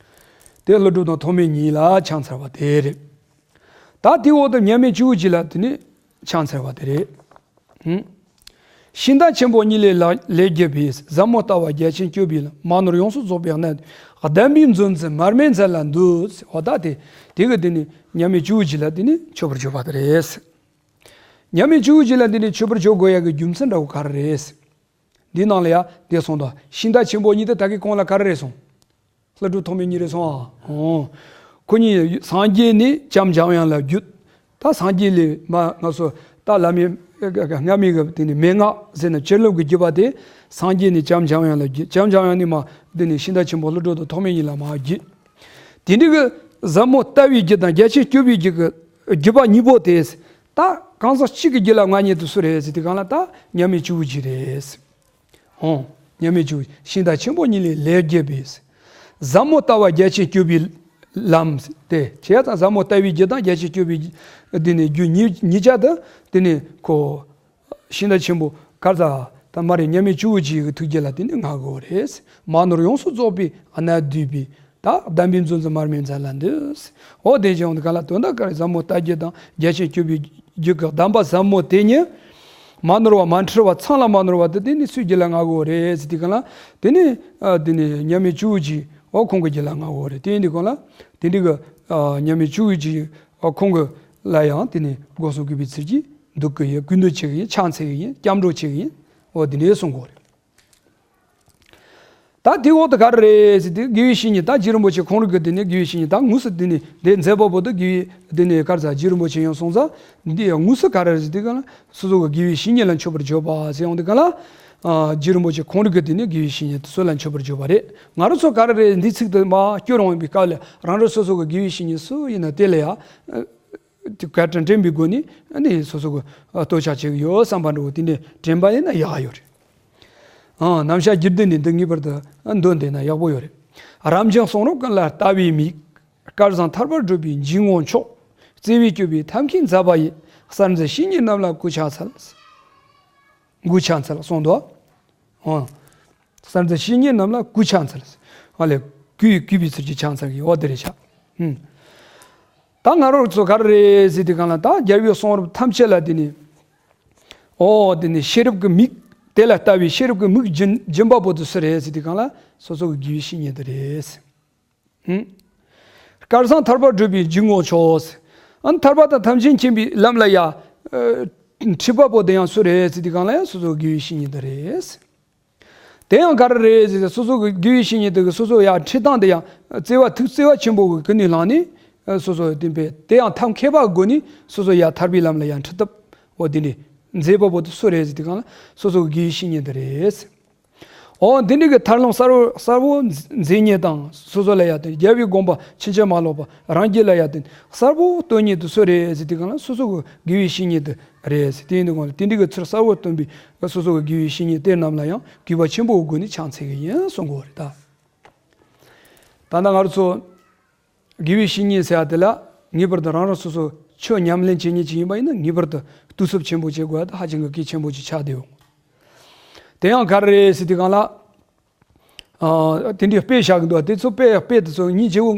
དེ་ཀླུ་སྒྲུབ་དང་ཐོགས་མེད་གཉིས་ལ་ཕྱག་འཚལ་བ་དེ་རེད། ད་དེའི་འོག་ཏུ་མཉམ་མེད་སྤྱི་བོ་བཞི་ལ་དེ་ནི་ཕྱག་འཚལ་བ་དེ་རེད། ཧུམ། ཤིང་རྟ་ཆེན་པོ་གཉིས་ལས་ལ་ལས་བརྒྱུད་པའི། ཟབ་མོ་ལྟ་བ་རྒྱ་ཆེན་སྤྱོད་པའི་ལམ། མ་ནོར་ཡོངས་སུ་རྫོགས་པའི་གནད། གདམས་པའི་མཛོད་འཛིན་མར་མེ་མཛད་ལ་འདུད། འོ་ད་དེ་དེ་གི་དེ་ནི་མཉམ་མེད་སྤྱི་བོ་བཞི་ལ་དེ་ནི་མཆོད་པར་བརྗོད་པ་དེ་རེད། མཉམ་མེད་སྤྱི་བོ་བཞི་ལ་དེ་ནི་མཆོད་པར་བརྗོད་དགོས་ཡ་གི་རྒྱུ་མཚན་འདྲ་བོ་ག་རེ་རེད། འདི་ནང་ལ་ཡ་དེ་གསུངས་དང་ཤིང་རྟ་ཆེན་པོ་གཉིས་དེ་ད་གི་གོང་ལ་ག་རེ་རེད་སོང་། ཀླུ་སྒྲུབ་ཐོགས་མེད་གཉིས་རེད་སོང་ཨ། ཨོ། ཁོ་གཉིས་སངས་རྒྱས་ནི་བྱམས་འཇམ་དབྱངས་ལ་བརྒྱུད། ད་སངས་རྒྱས་ལས་མ་ང་ཚོ་ད་བླ་མའི་སྔ་མའི་གི་དེ་ནི་མན་ངག་ཟེར་ན་བྱིན་རླབས་ཀྱི་བརྒྱུད་པ་དེ་སངས་རྒྱས་ནི་བྱམས་འཇམ་དབྱངས་ལ་བརྒྱུད། བྱམས་འཇམ་དབྱངས་ནི་མ་དེ་ནི་ཤིང་རྟ་ཆེན་པོ་ཀླུ་སྒྲུབ་དང་ཐོགས་མེད་གཉིས་ལ་མ་བརྒྱུད། དེ་འདྲའི་གི་ཟབ་མོ་ལྟ་བའི་རྒྱུད་དང་རྒྱ་ཆེན་སྤྱོད་པའི་རྒྱུད་ཀྱི་བརྒྱུད་པ་གཉིས་པོ་དེ་ད་གང་ཟག་གཅིག་གི་རྒྱུད་ལ་མངའ་མཁན་དེ་སུ་རེད་ཟེར་དུས་སྒང་ལ་ད་མཉམ་མེད་སྤྱི་བོ་བཞི་རེད། ཨོ། མཉམ་མེད་སྤྱི་བོ་ཤིང་རྟ་ཆེན་པོ་གཉིས་ལས་ལས་བརྒྱུད་པའི། ཟབ་མོ་ལྟ་བ་རྒྱ་ཆེན་སྤྱོད་པའི་ལམ་སྟེ། བྱས་ཙང་ཟབ་མོ་ལྟ་བའི་རྒྱུད་དང་རྒྱ་ཆེན་སྤྱོད་པའི་དེ་ནི་རྒྱུད་གཉིས་གཉིས་ཆ་དེ་དེ་ནི་ཁོ་ཤིང་རྟ་ཆེན་པོ་གར་ཟ་ད་མ་རེད། མཉམ་མེད་སྤྱི་བོ་བཞི་གི་ཐུགས་རྒྱུད་ལ་དེ་ནི་མངའ་དགོས་རེད། མ་ནོར་ཡོངས་སུ་རྫོགས་པའི་གནད་བསྡུས་པའི། ད་གདམས་པའི་མཛོད་འཛིན་མར་མེ་མཛད་ལ་འདུད། འོ་དེ་བྱུང་དུས་སྒང་ལ་དོན་དག་ག་རེ་ཟབ་མོ་ལྟ་རྒྱུད་དང་རྒྱ་ཆེན་སྤྱོད་པའི་རྒྱུད་ཀྱི་གདམས་པ་ཟབ་མོ་དེ་ཉིད་མ་ནོར་བ་མ་འཁྲུལ་བ་ཚང་ལ་མ་ནོར་བ་དེ་དེ་ནི་སུའི་རྒྱུད་ལ་མངའ་དགོས་རེད་ཟེར་དུས་སྒང་ལ་དེ་ནི་ཨ་དེ་ནི་མཉམ་མེད་སྤྱི་བོ་བཞི་འོ་ཁོང་གི་རྒྱུད་ལ་མངའ་དགོས་རེད། དེ་ཡིན་དུས་སྒང་ལ་དེ་འདྲའི་གི་ཨ་མཉམ་མེད་སྤྱི་བོ་བཞི་འོ་ཁོང་གི་ལ་ཡང་དེ་ནི་སྒོ་གསུམ་གུས་པའི་ཚུལ་གྱིས་འདུད་ཀྱི་ཡིན། གུས་འདུད་བྱེད་ཀྱི་ཡིན། ཕྱག་འཚལ་གྱི་ཡིན། སྐྱབས་འགྲོ་བྱེད་ཀྱི་ཡིན། འོ་དེ་འདྲའི་གསུང་དགོས་རེད། ད་དེའི་འོག་ཏུ་ག་རེ་རེད་ཟེར་དུས། དགེ་བའི་བཤེས་གཉེན། ད་རྗེ་རིན་པོ་ཆེ་ཁོང་རང་གི་དེ་ནས་དགེ་བའི་བཤེས་གཉེན་ད་དངོས་སུ་དེ་ནས་དེ་མཛད་པ་པོ་དེ་དགེ་བའི་དེ་ནས་ག་རེ་ཟེར། རྗེ་རིན་པོ་ཆེ་ཡང་སོང་ཙང་། འདི་ཡང་དངོས་སུ་ག་རེ་རེད་ཟེར་དུས་གང་ལ་སོ་སོ་གི་དགེ་བའི་བཤེས་གཉེན་ལ་མཆོད་པར་བརྗོད་པ་ཟེར་ཡོང་དུས་གང་ལ། ཨ། རྗེ་རིན་པོ་ཆེ་ཁོང་རང་གི་དེ་ནས་དགེ་བའི་བཤེས་གཉེན་དེ་ཚོ་ལ་མཆོད་པར་བརྗོད་པ་རེད། ང་རང་ཚོ་ག་རེ་རེད། འདི་ཚིག་དེ་མར་སྐྱོར་འོང་བའི་སྐབས་ལ་རང་རང་སོ་སོ་གི་དགེ་བའི་བཤེས་གཉེན་སུ་ཡིན་ན་དེ་ལ་ཡང་། ཨ། དེ་ག་དྲན་དྲན་པའི་སྒོ་ནས་ཨ་ནི་སོ་སོ་གི་ཨ་བསྟོད་ཕྱག་བྱེད་ཀྱི་ཡོད་བསམ་པ་འདྲ་བོ་དེ་འདྲ་དྲན་པ་ཡིན་ན་ཡག་ཡོད་རེད། ཨང་། ནམ་ཞག་རྒྱུད་སྡེ་ནས་འདི་ངེས་པར་དུ་འདོན་བསྡད་ན་ཡག་པོ་ཡོད་རེད། རབ་འབྱམས་གསུང་རབ་ཀུན་ལ་ལྟ་བའི་མིག་སྐལ་བཟང་ཐར་པར་བགྲོད་པའི་འཇུག་ངོགས་མཆོག་བརྩེ་བས་སྐྱོབ་པའི་ཐབས་མཁས་མཛད་པ་ཡི། གསར་མཛད་བཤེས་གཉེན་རྣམས་ལ་གུས་ཕྱག་འཚལ། གུས་ཕྱག་འཚལ་གསུངས་འདུག་ཨང་། གསར་མཛད་བཤེས་གཉེན་རྣམས་ལ་གུས་ཕྱག་འཚལ། ཨ་ལས། གུས་གུས་པའི་ཚུལ་གྱིས་ཕྱག་འཚལ་གྱི་འོ་དེ་རེད་ཤག་ཨུམ། ད་ང་རང་ཚོ་ག་རེ་རེད་ཟེར་དུས་གང་ལ། ད་རྒྱལ་བའི་གསུང་རབ་ཐམས་ཅད་ལ་དེ་ནི། ཨོ་དེ་ནི་ཤེས་རབ་ཀྱི་མིག་དེ་ལ་ལྟ་བའི་ཤེས་རབ་ཀྱི་མིག་སྦྱིན་སྦྱིན་པ་པོ་དེ་སུ་རེད་ཟེར་དུས་གང་ལ། སོ་སོ་གི་དགེ་བའི་བཤེས་གཉེན་དེ་རེད། ཧུམ། སྐལ་བཟང་ཐར་པར་བགྲོད་པའི་འཇུག་ངོགས་མཆོག་ཨ་ནི་ཐར་པ་དང་ཐམས་ཅད་མཁྱེན་པའི་ལམ་ལ་ཡ། ཨ། ཁྲིད་པ་པོ་དེ་ཡང་སུ་རེད་ཟེར་དུས་གང་ལ། ཡང་སོ་སོ་དགེ་བའི་བཤེས་གཉེན་དེ་རེད། དེ་ཡང་ག་རེ་རེད་ཟེར་ན། སོ་སོ་གི་དགེ་བའི་བཤེས་གཉེན་དེ་གི་སོ་སོ་ཡ་ཁྲིད་སྟངས་དེ་ཡང་བརྩེ་བ་ཐུགས་བརྩེ་བ་ཆེན་པོ་གི་ཀུན་ནས་བསླངས་ནས། སོ་སོ་དེ་བས་དེ་ཡང་ཐབས་མཁས་པ་སྒོ་ནས་སོ་སོ་ཡ་ཐར་པའི་ལམ་ལ་ཡ་ཁྲིད་ཐབས་འོ་དེ་འདྲ་མཛད་པ་པོ་དེ་སུ་རེད་ཟེར་དུས་གང་ལ། སོ་སོ་གི་དགེ་བའི་བཤེས་གཉེན་དེ་རེད། འོ་འདི་འདྲ་གི་ཐར་ལམ་གསལ་བོ་གསལ་བོ་མཛད་མཁན་དང་སོ་སོ་ལ་ཡ་དེ་རྒྱལ་བའི་དགོངས་པ་ཕྱིན་ཅི་མ་ལོག་པ་རང་རྒྱུད་ལ་ཡ་དེ་གསལ་བོ་སྟོན་མཁན་དེ་སུ་རེད་ཟེར་དུས་གང་ལ། སོ་སོ་གི་དགེ་བའི་བཤེས་གཉེན་དེ་རེད་ཟེར། དེ་ཡིན་དུས་གང་ལ་དེ་འདྲ་གི་ཚུལ་གསལ་བོ་སྟོན་པའི་སོ་སོ་གི་དགེ་བའི་བཤེས་གཉེན་དེ་རྣམས་ལ་ཡང་གུས་པ་ཆེན་པོའི་སྒོ་ནས་ཕྱག་འཚལ་གི་ཡིན་གསུང་གི་ཡོད་རེད་ད། ད་ལྟ་ང་རང་ཚོ་དགེ་བའི་བཤེས་གཉེན་ཟེར་བ་དེ་ལ་ངེས་པར་དུ་རང་རང་སོ་སོ་ཆོས་ཉམས་ལེན་བྱེད་མཁན་ཅིག་ཡིན་པ་ཡིན་ན། ངེས་པར་དུ་གདུག་རྩུབ་ཆེན་པོ་བྱེད་དགོས་ཡ་དེ་ཧ་ཅང་གི་གལ་ཆེན་པོ་ཅིག་ཆགས་བསྡད་ཡོད། དེ་ཡང་ག་རེ་རེད་ཟེར་དུས་གང་ལ། ཨ། དེ་འདྲའི་དཔེ་བཞག་གི་འདུག་དེ་ཚོ་དཔེ་དཔེ་དེ་ཚོ་སྙིང་རྗེ་བོ་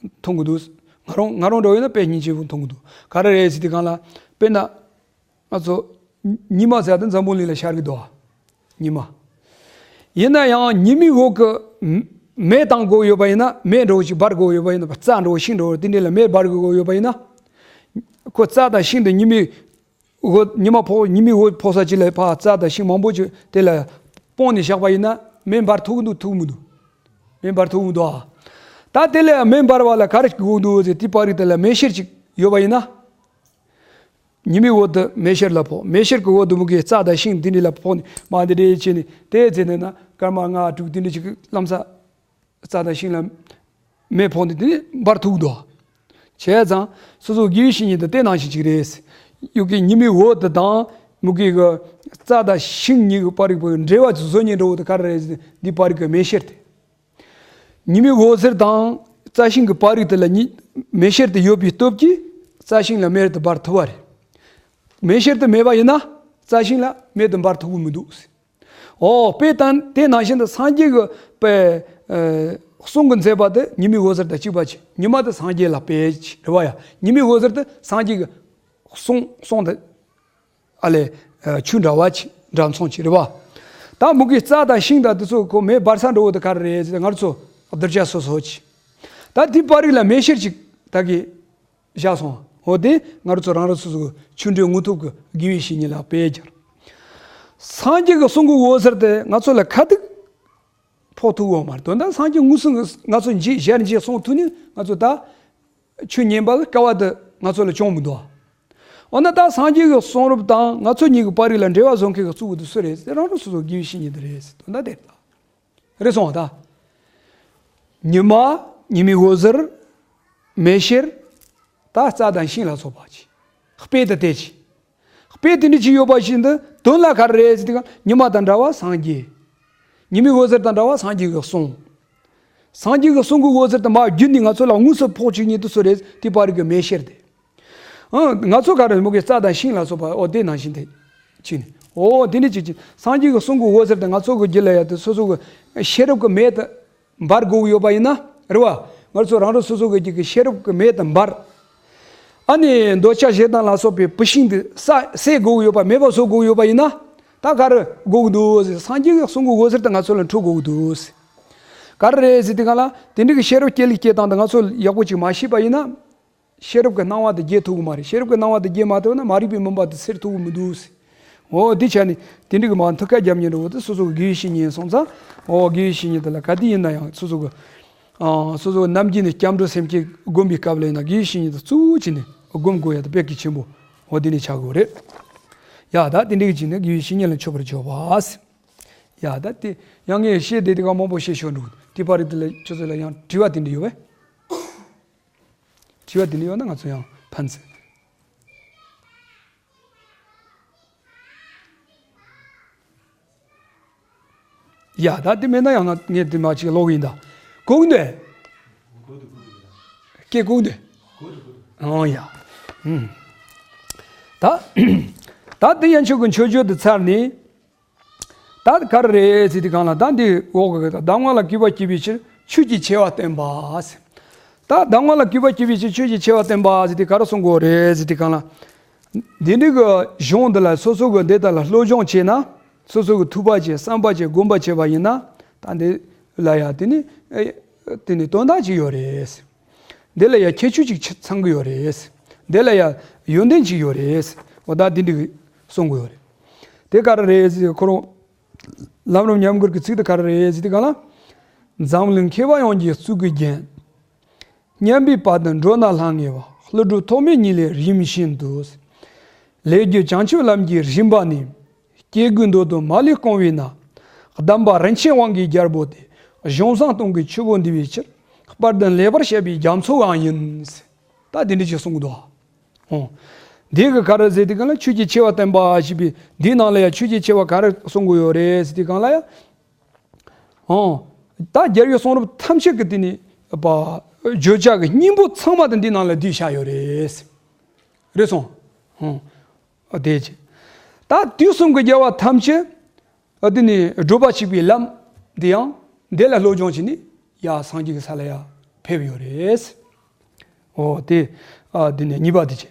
མཐོང་གི་འདུག་ང་རང་ང་རང་འདྲ་བོ་ཡིན་ན་དཔེ་སྙིང་རྗེ་བོ་མཐོང་གི་འདུག་ག་རེ་རེད་ཟེར་དུས་གང་ལ། དཔེར་ན། ང་ཚོ་ཉི་མ་ཟེར་དེ་འཛམ་བུ་གླིང་ལ་ཤར་གི་འདུག་ཉི་མ། ཡིན་ན་ཡང་ཉི་མའི་འོག་གི་མེ་བཏང་དགོས་ཡོད་པ་ཡིན་ན། མེ་འདྲ་བོ་ཞིག་འབར་དགོས་ཡོད་པ་ཡིན་ན། རྩྭ་འདྲ་བོ་ཤིང་འདྲ་བོ་དེ་འདྲ་ལ་མེ་འབར་དགོས་ཡོད་པ་ཡིན་ན། ཁོ་རྩྭ་དང་ཤིང་དེ་ཉི་མའི་འོག་ཉི་མ་ཕོག་ཉི་མའི་འོག་ཕོག་ས་ཅིག་ལ་ཕར་རྩྭ་དང་ཤིང་མང་པོ་ཅིག་དེ་ལ་སྤུངས་ནས་བཞག་པ་ཡིན་ན། མེ་འབར་ཐུབ་ཀྱི་འདུག་ཐུབ་ཀྱི་མི་འདུག་མེ་འབར་ཐུབ་ཀྱི་མི་འདུག་ཨ། ད་དེ་ལ་མེ་འབར་བ་ལ་ག་རེ་དགོས་ཀྱི་འདུག་ཟེར་དུས། དེའི་བར་རིགས་དེ་ལ་མེ་ཤེལ་ཅིག་ཡོད་པ་ཡིན་ན། ཉི་མའི་འོག་དེ་མེ་ཤེལ་ལ་ཕོག་མེ་ཤེལ་གྱི་འོག་དེ་མུ་གེ་རྩྭ་དང་ཤིང་དེ་འདྲ་ལ་ཕོག་ནས་མར་དེ་འདྲ་བྱས་ནས་དེ་ཚེ་ནས་ན་སྐར་མ་ལྔ་དྲུག་དེ་འདྲ་ཅིག་ལམ་སང་རྩྭ་དང་ཤིང་ལ་མེ་ཕོག་ནས་དེ་ནས་འབར་ཐུབ་འདུག་བྱས་ཙང་སོ་སོ་དགེ་བའི་བཤེས་གཉེན་དེ་དེ་ནང་བཞིན་ཅིག་རེད། ཡུལ་གྱི་ཉི་མའི་འོག་དེ་དང་མུ་གེ་གི་རྩྭ་དང་ཤིང་གཉིས་ཀྱི་བར་རིགས་པའི་འབྲེལ་བ་བཟོ་མཁན་འདྲ་བོ་དེ་ག་རེ་རེད་ཟེར་ན། འདི་བར་རིགས་ཀྱི་མེ་ཤེལ་དེ། ཉི་མའི་འོད་ཟེར་དང་རྩྭ་ཤིང་གི་བར་རིགས་དེ་ལ་ཉི་མེ་ཤེལ་དེ་ཡོད་པའི་སྟོབས་ཀྱིས་རྩྭ་ཤིང་ལ་མེ་དེ་འབར་ཐུབ་པ་རེད། མེ་ཤེལ་དེ་མེད་པ་ཡིན་ན་རྩྭ་ཤིང་ལ་མེ་དེ་འབར་ཐུབ་ཀྱི་མི་འདུག་འོ་དཔེ་དང་དེ་ནང་བཞིན་དུ་སངས་རྒྱས་ཀྱི་དཔེ་ཨ་གསུང་གི་མཛད་པ་དེ་ཉི་མའི་འོད་ཟེར་དང་གཅིག་པ་ཅིག་ཉི་མ་དེ་སངས་རྒྱས་ལ་དཔེ་ཅིག་རེད་བ་ཡ། ཉི་མའི་འོད་ཟེར་དེ་སངས་རྒྱས་ཀྱི་གསུང་གསུང་དེ། ཨ་ལས། ཨ་ཆུ་འདྲ་བ་ཅིག་འདྲ་མཚུངས་ཅིག་རེད་བ། ད་མུ་གེ་རྩྭ་དང་ཤིང་དང་དེ་ཚོ་ཁོ་མེ་འབར་ས་འདྲ་བོ་དེ་ག་རེ་རེད་ཟེར་ན། ང་རང་ཚོ་གདུལ་བྱ་སོ་སོ་ཅིག་ད་དེའི་བར་རིགས་ལ་མེ་ཤེལ་ཅིག་ད་གི་བཞག་སོང་། འོ་དེ་ང་རང་ཚོ་རང་རང་སོ་སོ་གི་ཆོ་འཕྲུལ་དངོས་ཐོབ་ཀྱི་དགེ་བའི་བཤེས་གཉེན་ལ་དཔེ་སྦྱར། སངས་རྒྱས་ཀྱི་གསུང་གི་འོད་ཟེར་དེ་ང་ཚོ་ལ་ག་དུས་ཕོག་ཐུབ་ཡོད་མ་རེད། དོན་དག་སངས་རྒྱས་དངོས་སུ་ང་ཚོ་མཇལ་ཞལ་མཇལ་གསུང་ཐུབ་ནས་ང་ཚོ་ད་ཆོས་ཉན་པ་ལ་སྐལ་བ་དེ་ང་ཚོ་ལ་བྱུང་མི་འདུག་འོ་ན་ད་སངས་རྒྱས་ཀྱི་གསུང་རབ་དང་ང་ཚོ་གཉིས་ཀྱི་བར་རིགས་ལ་འབྲེལ་བ་བཟོ་མཁན་གྱི་གཙོ་བོ་དེ་སུ་རེད་ཟེར། རང་རང་སོ་སོ་དགེ་བའི་བཤེས་གཉེན་དེ་རེད་ཟེར། དོན་དག་དེ་རེད་ད། རེད་སོང་བ་ད། ཉི་མ། ཉི་མའི་འོད་ཟེར། མེ་ཤེལ། ད་རྩྭ་དང་ཤིང་ལ་སོགས་པ་ཅིག་དཔེ་དེ་དེ་ཅིག་དཔེ་དེ་འདྲ་ཅིག་ཡོད་པ་ཞིག་འདི་དོན་ལ་ག་རེ་རེད་ཟེར་དུས་ཀ་ཉི་མ་དང་འདྲ་བ་སངས་རྒྱས། ཉི་མའི་འོད་ཟེར་དང་འདྲ་བ་སངས་རྒྱས་ཀྱི་གསུང་། སངས་རྒྱས་ཀྱི་གསུང་གི་འོད་ཟེར་དེ་མར་བརྒྱུད་ནས་ང་ཚོ་ལ་དངོས་སུ་ཕོག་བཅུག་མཁན་དེ་སུ་རེད། དེ་བར་གྱི་མེ་ཤེལ་དེ། ཨང་། ང་ཚོ་ག་རེ་མུ་གེ་རྩྭ་དང་ཤིང་ལ་སོགས་པ་འོ་དེ་ནང་བཞིན་དེ་ཅིག་ནི། འོ་དེ་འདྲ་ཅིག་ཅིག་སངས་རྒྱས་ཀྱི་གསུང་གི་འོད་ཟེར་དེ་ང་ཚོ་གི་རྒྱུད་ལ་ཡ་དེ་སོ་སོ་གི་ཤེས་རབ་ཀྱི་མེ་དེ་འབར་དགོས་ཡོད་པ་ཡིན་ན་རེད་བ། ང་ཚོ་རང་རང་སོ་སོ་གི་རྒྱུད་ཀྱི་ཤེས་རབ་ཀྱི་མེ་དེ་འབར། ཨ་ནི་འདོད་ཆགས་ཞེ་སྡང་ལ་སོགས་པའི་བུད་ཤིང་དེ་ས་སེལ་དགོས་ཡོད་པ། མེད་པ་བཟོ་དགོས་ཡོད་པ་ཡིན་ན། ད་ག་རེ་དགོས་ཀྱི་འདུག་ཟེར། སངས་རྒྱས་ཀྱི་གསུང་གི་འོད་ཟེར་དེ་ང་ཚོ་ལ་འཕྲོ་དགོས་ཀྱི་འདུག་ཟེར། ག་རེ་རེད་ཟེར་དུས་ག་ལ་དེ་འདྲ་གི་ཤེས་རབ་སྐྱེ་ལེ་སྐྱེ་སྟངས་དེ་ང་ཚོ་ཡག་པོ་ཅིག་མ་ཤེས་པ་ཡིན་ན། ཤེས་རབ་ཀྱི་སྣང་བ་དེ་རྒྱས་ཐུབ་ཀྱི་མ་རེད། ཤེས་རབ་ཀྱི་སྣང་བ་དེ་རྒྱས་མ་ཐུབ་ན་མ་རིག་པའི་མུན་པ་དེ་སེལ་ཐུབ་ཀྱི་མི་འདུག་ཟེར། འོ་དེ་ཆ་ནས་དེ་འདྲ་གི་མ་ཐུགས་ཁ་རྒྱབ་ཉན་འགྲོ་བོ་དེ་སོ་སོ་གི་དགེ་བའི་བཤེས་གཉེན་སོང་ཙང་། འོ་དགེ་བའི་བཤེས་གཉེན་དེ་ལ་ག་དུས་ཡིན་ན་ཡང་སོ་སོ་གི་ཨ་སོ་སོ་ནམ་རྒྱུན་ནས་སྐྱབས་འགྲོ་སེམས་བསྐྱེད་སྒོམ་པའི་སྐབས་ལ་ཡིན་ན་དགེ་བའི་བཤེས་གཉེན་དེ་གཙོ་བོ་བྱས་ནས་སྒོམ་དགོས་ཡ་དེ་དཔེ་གལ་ཆེན་པོ་འོ་དེ་ནས་ཆགས་དགོས་རེད། ཡ་ད་དེ་འདྲ་གི་བྱས་ནས་དགེ་བའི་བཤེས་གཉེན་ལ་མཆོད་པར་བརྗོད་པ། ཡ་ད་དེ་ཡང་ངས་བཤད་བསྡད་དེ་ག་མང་པོ་བཤད་ཤོར་འདུག་དེ་བར་དེ་ལ་ཁྱོད་ཚོ་ལ་ཡང་དྲི་བ་དེ་འདྲ་ཡོད་པས། དྲི་བ་དེ་འདྲ་ཡོད་ན་ང་ཚོ་ཡང་ཕན་ཚུན། ཡ་ད་དེ་མེད་ན་ཡང་ང་ངས་དེ་མ་ཅིག་ཀློག་གི་ཡིན་ད། གོ་གི་འདུག་སྐད་གོ་གི་འདུག་ཨང་ཡ། ཨུམ། ད་ད་དེ་ཡན་ཆོད་ཀྱི་མཆོད་བརྗོད་དེ་ཚར་ནས། ད་ག་རེ་རེད་ཟེར་དུས་སྒང་ལ་ད་འདི་འོག་གི་གདམས་ངག་ལ་གུས་པ་བསྐྱེད་པའི་ཕྱིར་ཆོས་ཀྱི་ཆེ་བ་བསྟན་པ་ཟེར། ད་གདམས་ངག་ལ་གུས་པ་བསྐྱེད་པའི་ཕྱིར་ཆོས་ཀྱི་ཆེ་བ་བསྟན་པ་ཟེར་དུས་ག་རེ་གསུང་དགོས་རེད་ཟེར་དུས་སྒང་ལ། འདི་འདྲ་གི་གཞུང་འདི་ལ་སོ་སོ་གི་འདི་ལྟ་ལ་སློབ་སྦྱོང་བྱས་ན། སོ་སོ་གི་ཐུགས་པ་བྱས་བསམ་པ་བྱས་སྒོམ་པ་བྱས་པ་ཡིན་ན། ད་འདི་ལ་ཡ་དེ་ནི་ཨེ་དེ་ནི་དོན་དག་ཅིག་ཡོད་རེད། འདི་ལ་ཡ་ཁྱད་ཆོས་ཅིག་ཆ་ཚང་གི་ཡོད་རེད། འདི་ལ་ཡ་ཡོན་ཏན་ཅིག་ཡོད་རེད། འོ་ད་འདི་འདྲ་གི་གསུང་གི་ཡོད་རེད། དེ་ག་རེ་རེད་ཟེར་ཁོ་རང་ལམ་རིམ་ཉམས་མགུར་གྱི་ཚིག་དེ་ག་རེ་རེད་ཟེར་དུས་སྒང་ལ། འཛམ་གླིང་མཁས་པ་ཡོངས་ཀྱི་གཙུག་གི་རྒྱན། མཉམ་པའི་བར་དུ་འགྲོ་ན་ལྷང་ངེ་བ། ཀླུ་སྒྲུབ་ཐོགས་མེད་ཉིད་ལས་རིམ་བཞིན་དུ། ལས་རྒྱུ་བྱང་ཆུབ་ལམ་གྱི་རིམ་པ་ནི། སྐྱེ་དགུའི་འདོད་དོན་མ་ལུས་སྐོང་བས་ན། གདམས་པ་རིན་ཆེན་དབང་གི་རྒྱལ་པོ་སྟེ། གཞུང་བཟང་སྟོང་གི་ཆུ་བོ་འདུས་པའི་ཕྱིར། དཔལ་ལྡན་ལེགས་པར་བཤད་པའི་རྒྱ་མཚོ་ཡང་ཡིན། ད་འདི་འདྲ་ཞིག་གསུང་གི་འདུག་ཨོ། འདི་གི་ག་རེ་ཟེར་དུས་སྒང་ལ་ཆོས་ཀྱི་ཆེ་བ་བསྟན་པ་ཞེས་པའི་འདིའི་ནང་ལ་ཡང་ཆོས་ཀྱི་ཆེ་བ་ག་རེ་གསུང་གི་ཡོད་རེད་ཟེར་དུས་སྒང་ལ་ཡང་། ཨོ། ད་རྒྱལ་བའི་གསུང་རབ་ཐམས་ཅད་ཀྱི་དེ་ནི་པ་བརྗོད་བྱ་གི་སྙིང་པོ་ཚང་མ་དེ་འདི་ནང་ལ་བསྡུས་བཞག་ཡོད་རེད། རེད་སོང་། ཨོ། དེ་ཅི། ད་དུས་གསུམ་གྱི་རྒྱལ་བ་ཐམས་ཅད། ཨ་དེ་ནི་བགྲོད་པ་གཅིག་པའི་ལམ་འདི་ཡང་འདི་ལ་སློབ་སྦྱོང་བྱས་ནས་ཡ་སངས་རྒྱས་ཀྱི་ས་ལ་ཡ་ཕེབས་ཡོད་རེད། ཨོ་དེ་ཨ་དེ་ནི་གཉིས་པ་དེ་བྱས།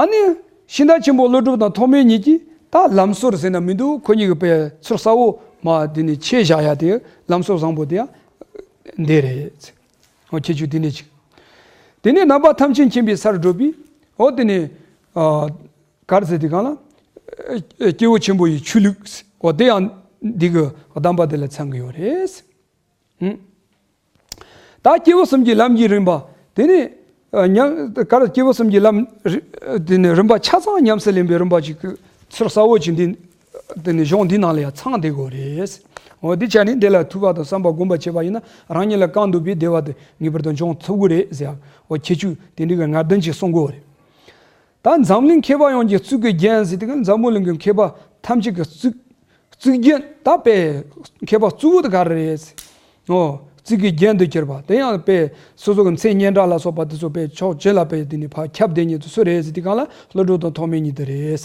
ཨ་ནི་ཤིང་རྟ་ཆེན་པོ་ཀླུ་སྒྲུབ་དང་ཐོགས་མེད་གཉིས་ཀྱིས་ད་ལམ་སྲོལ་ཟེར་ན་མི་འདུག་ཁོ་གཉིས་ཀྱི་པའི་ཚུར་ས་འོག་མ་དེ་ནི་ཆེ་བཞག་ཡ་དེ་ལམ་སྲོལ་བཟང་པོ་དེ་ཡང་འདི་རེད། ཨོ་ཁྱེད་ཆོས་དེ་ནི་ཅིག་དེ་ནས་རྣམ་པ་ཐམས་ཅད་མཁྱེན་པའི་སར་བགྲོད་པའི་ཨོ་དེ་ནི་ཨ། ག་རེ་ཟེར་དུས་སྒང་ལ། ཨ་སྐྱེས་བུ་ཆེན་པོ་ཡི་ཆོས་ལུགས། འོ་དེ་ཡང་འདི་གི་གདམས་པ་དེ་ལ་ཚང་གི་ཡོད་རེད། ཧུམ། ད་སྐྱེས་བུ་གསུམ་གྱི་ལམ་གྱི་རིམ་པ། དེ་ནི་ཨ་ཉམས་ག་རེ་སྐྱེས་བུ་གསུམ་གྱི་ལམ་རི་དེ་ནི་རིམ་པ་ཆ་ཚང་ཉམས་སུ་ལེན་པའི་རིམ་པ་ཅིག་གི་ཚུར་ས་འོག་ཅིག་འདི་དེ་ནི་གཞུང་འདི་ནང་ལ་ཡང་ཚང་བསྡད་དགོས་རེད། འོ་དེ་བྱས་ནས་འདི་ལ་ཐོས་པ་དང་བསམ་པ་སྒོམ་པ་བྱས་པ་ཡིན་ན་རང་ཉིད་ལ་གང་འདོད་པའི་བདེ་བ་དེ་ངེས་པར་དུ་འབྱུང་ཐུབ་ཀྱི་རེད་ཟེར། འོ་ཁྱད་ཆོས་དེ་འདྲའི་གི་ངར་ལྡན་ཅིག་གསུང་དགོས་རེད། ད་འཛམ་གླིང་མཁས་པ་ཡོངས་ཀྱི་གཙུག་གི་རྒྱན་ཟེར་དུས་ཀྱང་འཛམ་བུ་གླིང་གི་མཁས་པ་ཐམས་ཅད་ཀྱི་གཙུག་གཙུག་རྒྱན་ད་དཔེ་མཁས་པ་གཙོ་བོ་དེ་ག་རེ་རེད། ཨོ། གཙུག་གི་རྒྱན་དུ་གྱུར་པ་དེ་ཡང་དཔེ་སོ་སོ་གི་མཚན་སྙན་གྲགས་ལ་སོགས་པ་དེ་ཚོ་དཔེ་ཕྱོགས་བཅུ་ལ་དཔེ་དེ་ནི་ཕར་ཁྱབ་བསྡད་མཁན་དེ་སུ་རེད་ཟེར་དུས་སྒང་ལ་ཀླུ་སྒྲུབ་དང་ཐོགས་མེད་གཉིས་དེ་རེད།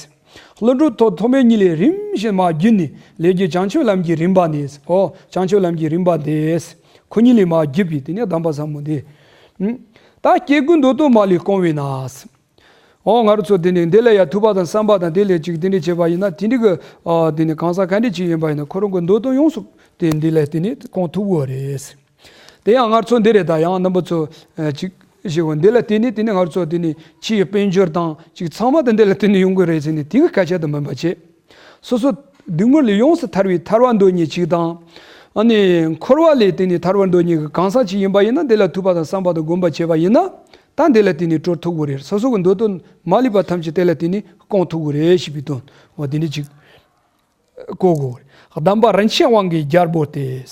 ཀླུ་སྒྲུབ་ཐོགས་ཐོགས་མེད་གཉིས་ལས་རིམ་བཞིན་མར་བརྒྱུད་ནས་ལས་རྒྱུ་བྱང་ཆུབ་ལམ་གྱི་རིམ་པ་ནས། ཨོ། བྱང་ཆུབ་ལམ་གྱི་རིམ་པ་དེ། ཁོ་གཉིས་ལས་མར་བརྒྱུད་པའི་དེ་ནི་གདམས་པ་ཟབ་མོ་དེ། ད་སྐྱེ་དགུའི་འདོད་དོན་མ་ལུས་སྐོང་བས་ན། ཨོ་ང་རང་ཚོ་དེ་ནི་འདི་ལ་ཡ་ཐོས་པ་དང་བསམ་པ་དང་དེ་ལས་ཅིག་དེ་འདྲ་བྱས་པ་ཡིན་ན་དེ་འདྲ་གི་ཨ་དེ་ནི་གང་ཟག་ག་འདྲ་ཅིག་ཡིན་པ་ཡིན་ན་ཁོ་རང་གི་འདོད་དོན་ཡོངས་སུ་དེ་འདི་ལ་དེ་ནི་སྐོང་ཐུབ་ཀྱི་རེད། དེ་ཡང་ང་ཚོ་འདི་རེད་ད་ཡང་རྣམ་པ་ཚོ་ཨ་ཅིག་ཞེས་པ་འདི་ལ་དེ་ནི་དེ་ནི་ང་ཚོ་དེ་ནི་ཕྱིའི་དཔལ་འབྱོར་དང་ཅིག་ཚང་མ་དེ་འདི་ལ་དེ་ནི་ཡོང་གི་རེད་ཟེར་ནས་དེ་གི་སྐད་ཆ་དེ་མིན་པ་བྱས། སོ་སོ་སྡུག་བསྔལ་ལས་ཡོངས་སུ་ཐར་བའི་ཐར་པ་འདོད་མཁན་ཅིག་དང་། ཨ་ནི་འཁོར་བ་ལས་དེ་ནི་ཐར་པ་འདོད་མཁན་གྱི་གང་ཟག་ཅིག་ཡིན་པ་ཡིན་ན་འདི་ལ་ཐོས་པ་དང་བསམ་པ་དང་སྒོམ་པ་བྱས་པ་ཡིན་ན། ད་འདི་ལ་དེ་ནི་གྲོལ་ཐུབ་ཀྱི་རེད། སོ་སོ་གི་འདོད་དོན་མ་ལུས་པ་ཐམས་ཅད་དེ་ལ་དེ་ནི་སྐོང་ཐུབ་ཀྱི་རེད་ཞེས་པའི་དོན་འོ་དེ་ནི་ཅིག་གོ་དགོས་རེད། གདམས་པ་རིན་ཆེན་དབང་གི་རྒྱལ་པོ་སྟེ།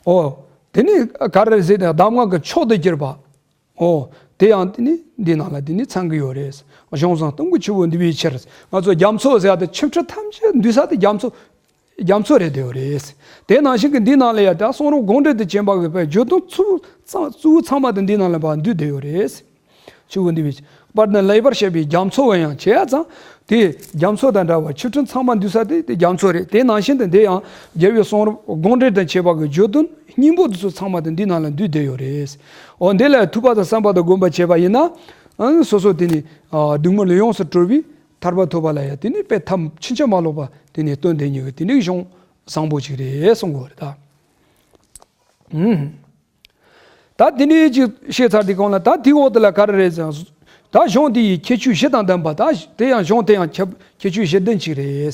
ཨོ། དེ་ནི་ག་རེ་ཟེར་ན་གདམས་ངག་གི་མཆོག་ཏུ་གྱུར་པ། ཨོ། དེ་ཡང་དེ་ནི་འདི་ནང་ལ་དེ་ནི་ཚང་གི་ཡོད་རེད། གཞུང་བཟང་སྟོང་གི་ཆུ་བོ་འདུས་པའི་ཕྱིར། ང་ཚོ་རྒྱ་མཚོ་ཟེར་ཡ་དེ་ཆིག་ཁྲི་ཐམས་ཅད་འདུས་ས་དེ་རྒྱ་མཚོ། རྒྱ་མཚོ་རེད་དེ་ཡོད་རེད། དེ་ནང་བཞིན་གྱི་འདི་ནང་ལ་ཡ་ད་གསུང་རབ་དགོངས་འགྲེལ་དུ་བྱས་པ་གི་བརྗོད་དོན་ཚུལ་ཚང་གཙོ་བོ་ཚང་མ་དེ་འདི་ནང་ལ་བ་འདུས་དེ་ཡོད་རེད། ཆུ་བོ་འདུས་པའི་དཔལ་ལྡན་ལེགས་པར་བཤད་པའི་རྒྱ་མཚོ་བ་ཡང་བྱས་ཙང་། དེ་རྒྱ་མཚོ་དང་འདྲ་བ་ཆིག་ཁྲི་ཚང་མ་འདུས་ས་དེ་དེ་རྒྱ་མཚོ་རེད། དེ་ནང་བཞིན་དུ་འདི་ཡང་རྒྱལ་བའི་གསུང་རབ་དགོངས་འགྲེལ་དང་བཅས་པ་གི་བརྗོད་དོན་སྙིང་པོ་དེ་ཚོ་ཚང་མ་དེ་འདི་ནང་ལ་འདུས་བསྡད་ཡོད་རེད། འོ་འདི་ལ་ཐོས་པ་དང་བསམ་པ་དང་སྒོམ་པ་བྱས་པ་ཡིན་ན། ཨང་སོ་སོ་དེ་ནི་ཨ་སྡུག་བསྔལ་ལས་ཡོངས་སུ་གྲོལ་བའི་ཐར་པ་ཐོབ་པ་ལ་ཡང་དེ་ནི་དཔེ་ཐབས་ཕྱིན་ཅི་མ་ལོག་པ་དེ་ནི་སྟོན་དེ་ཉིད་ཀྱི་དེ་ནི་གཞུང་བཟང་པོ་ཅིག་རེད་གསུང་དགོས་རེད་ད། ཨང་། ད་དེ་ནས་ཅིག་བཤད་ཚར་དུས་གང་ལ་ད་དེའི་འོག་དེ་ལ་ག་རེ་རེད་ཟེར་ན། ད་གཞུང་འདི་ཡི་ཁྱད་ཆོས་བཞི་དང་ལྡན་པ། ད་དེ་ཡང་གཞུང་དེ་ཡང་ཁྱད་ཁྱད་ཆོས་བཞི་ལྡན་ཅིག་རེད།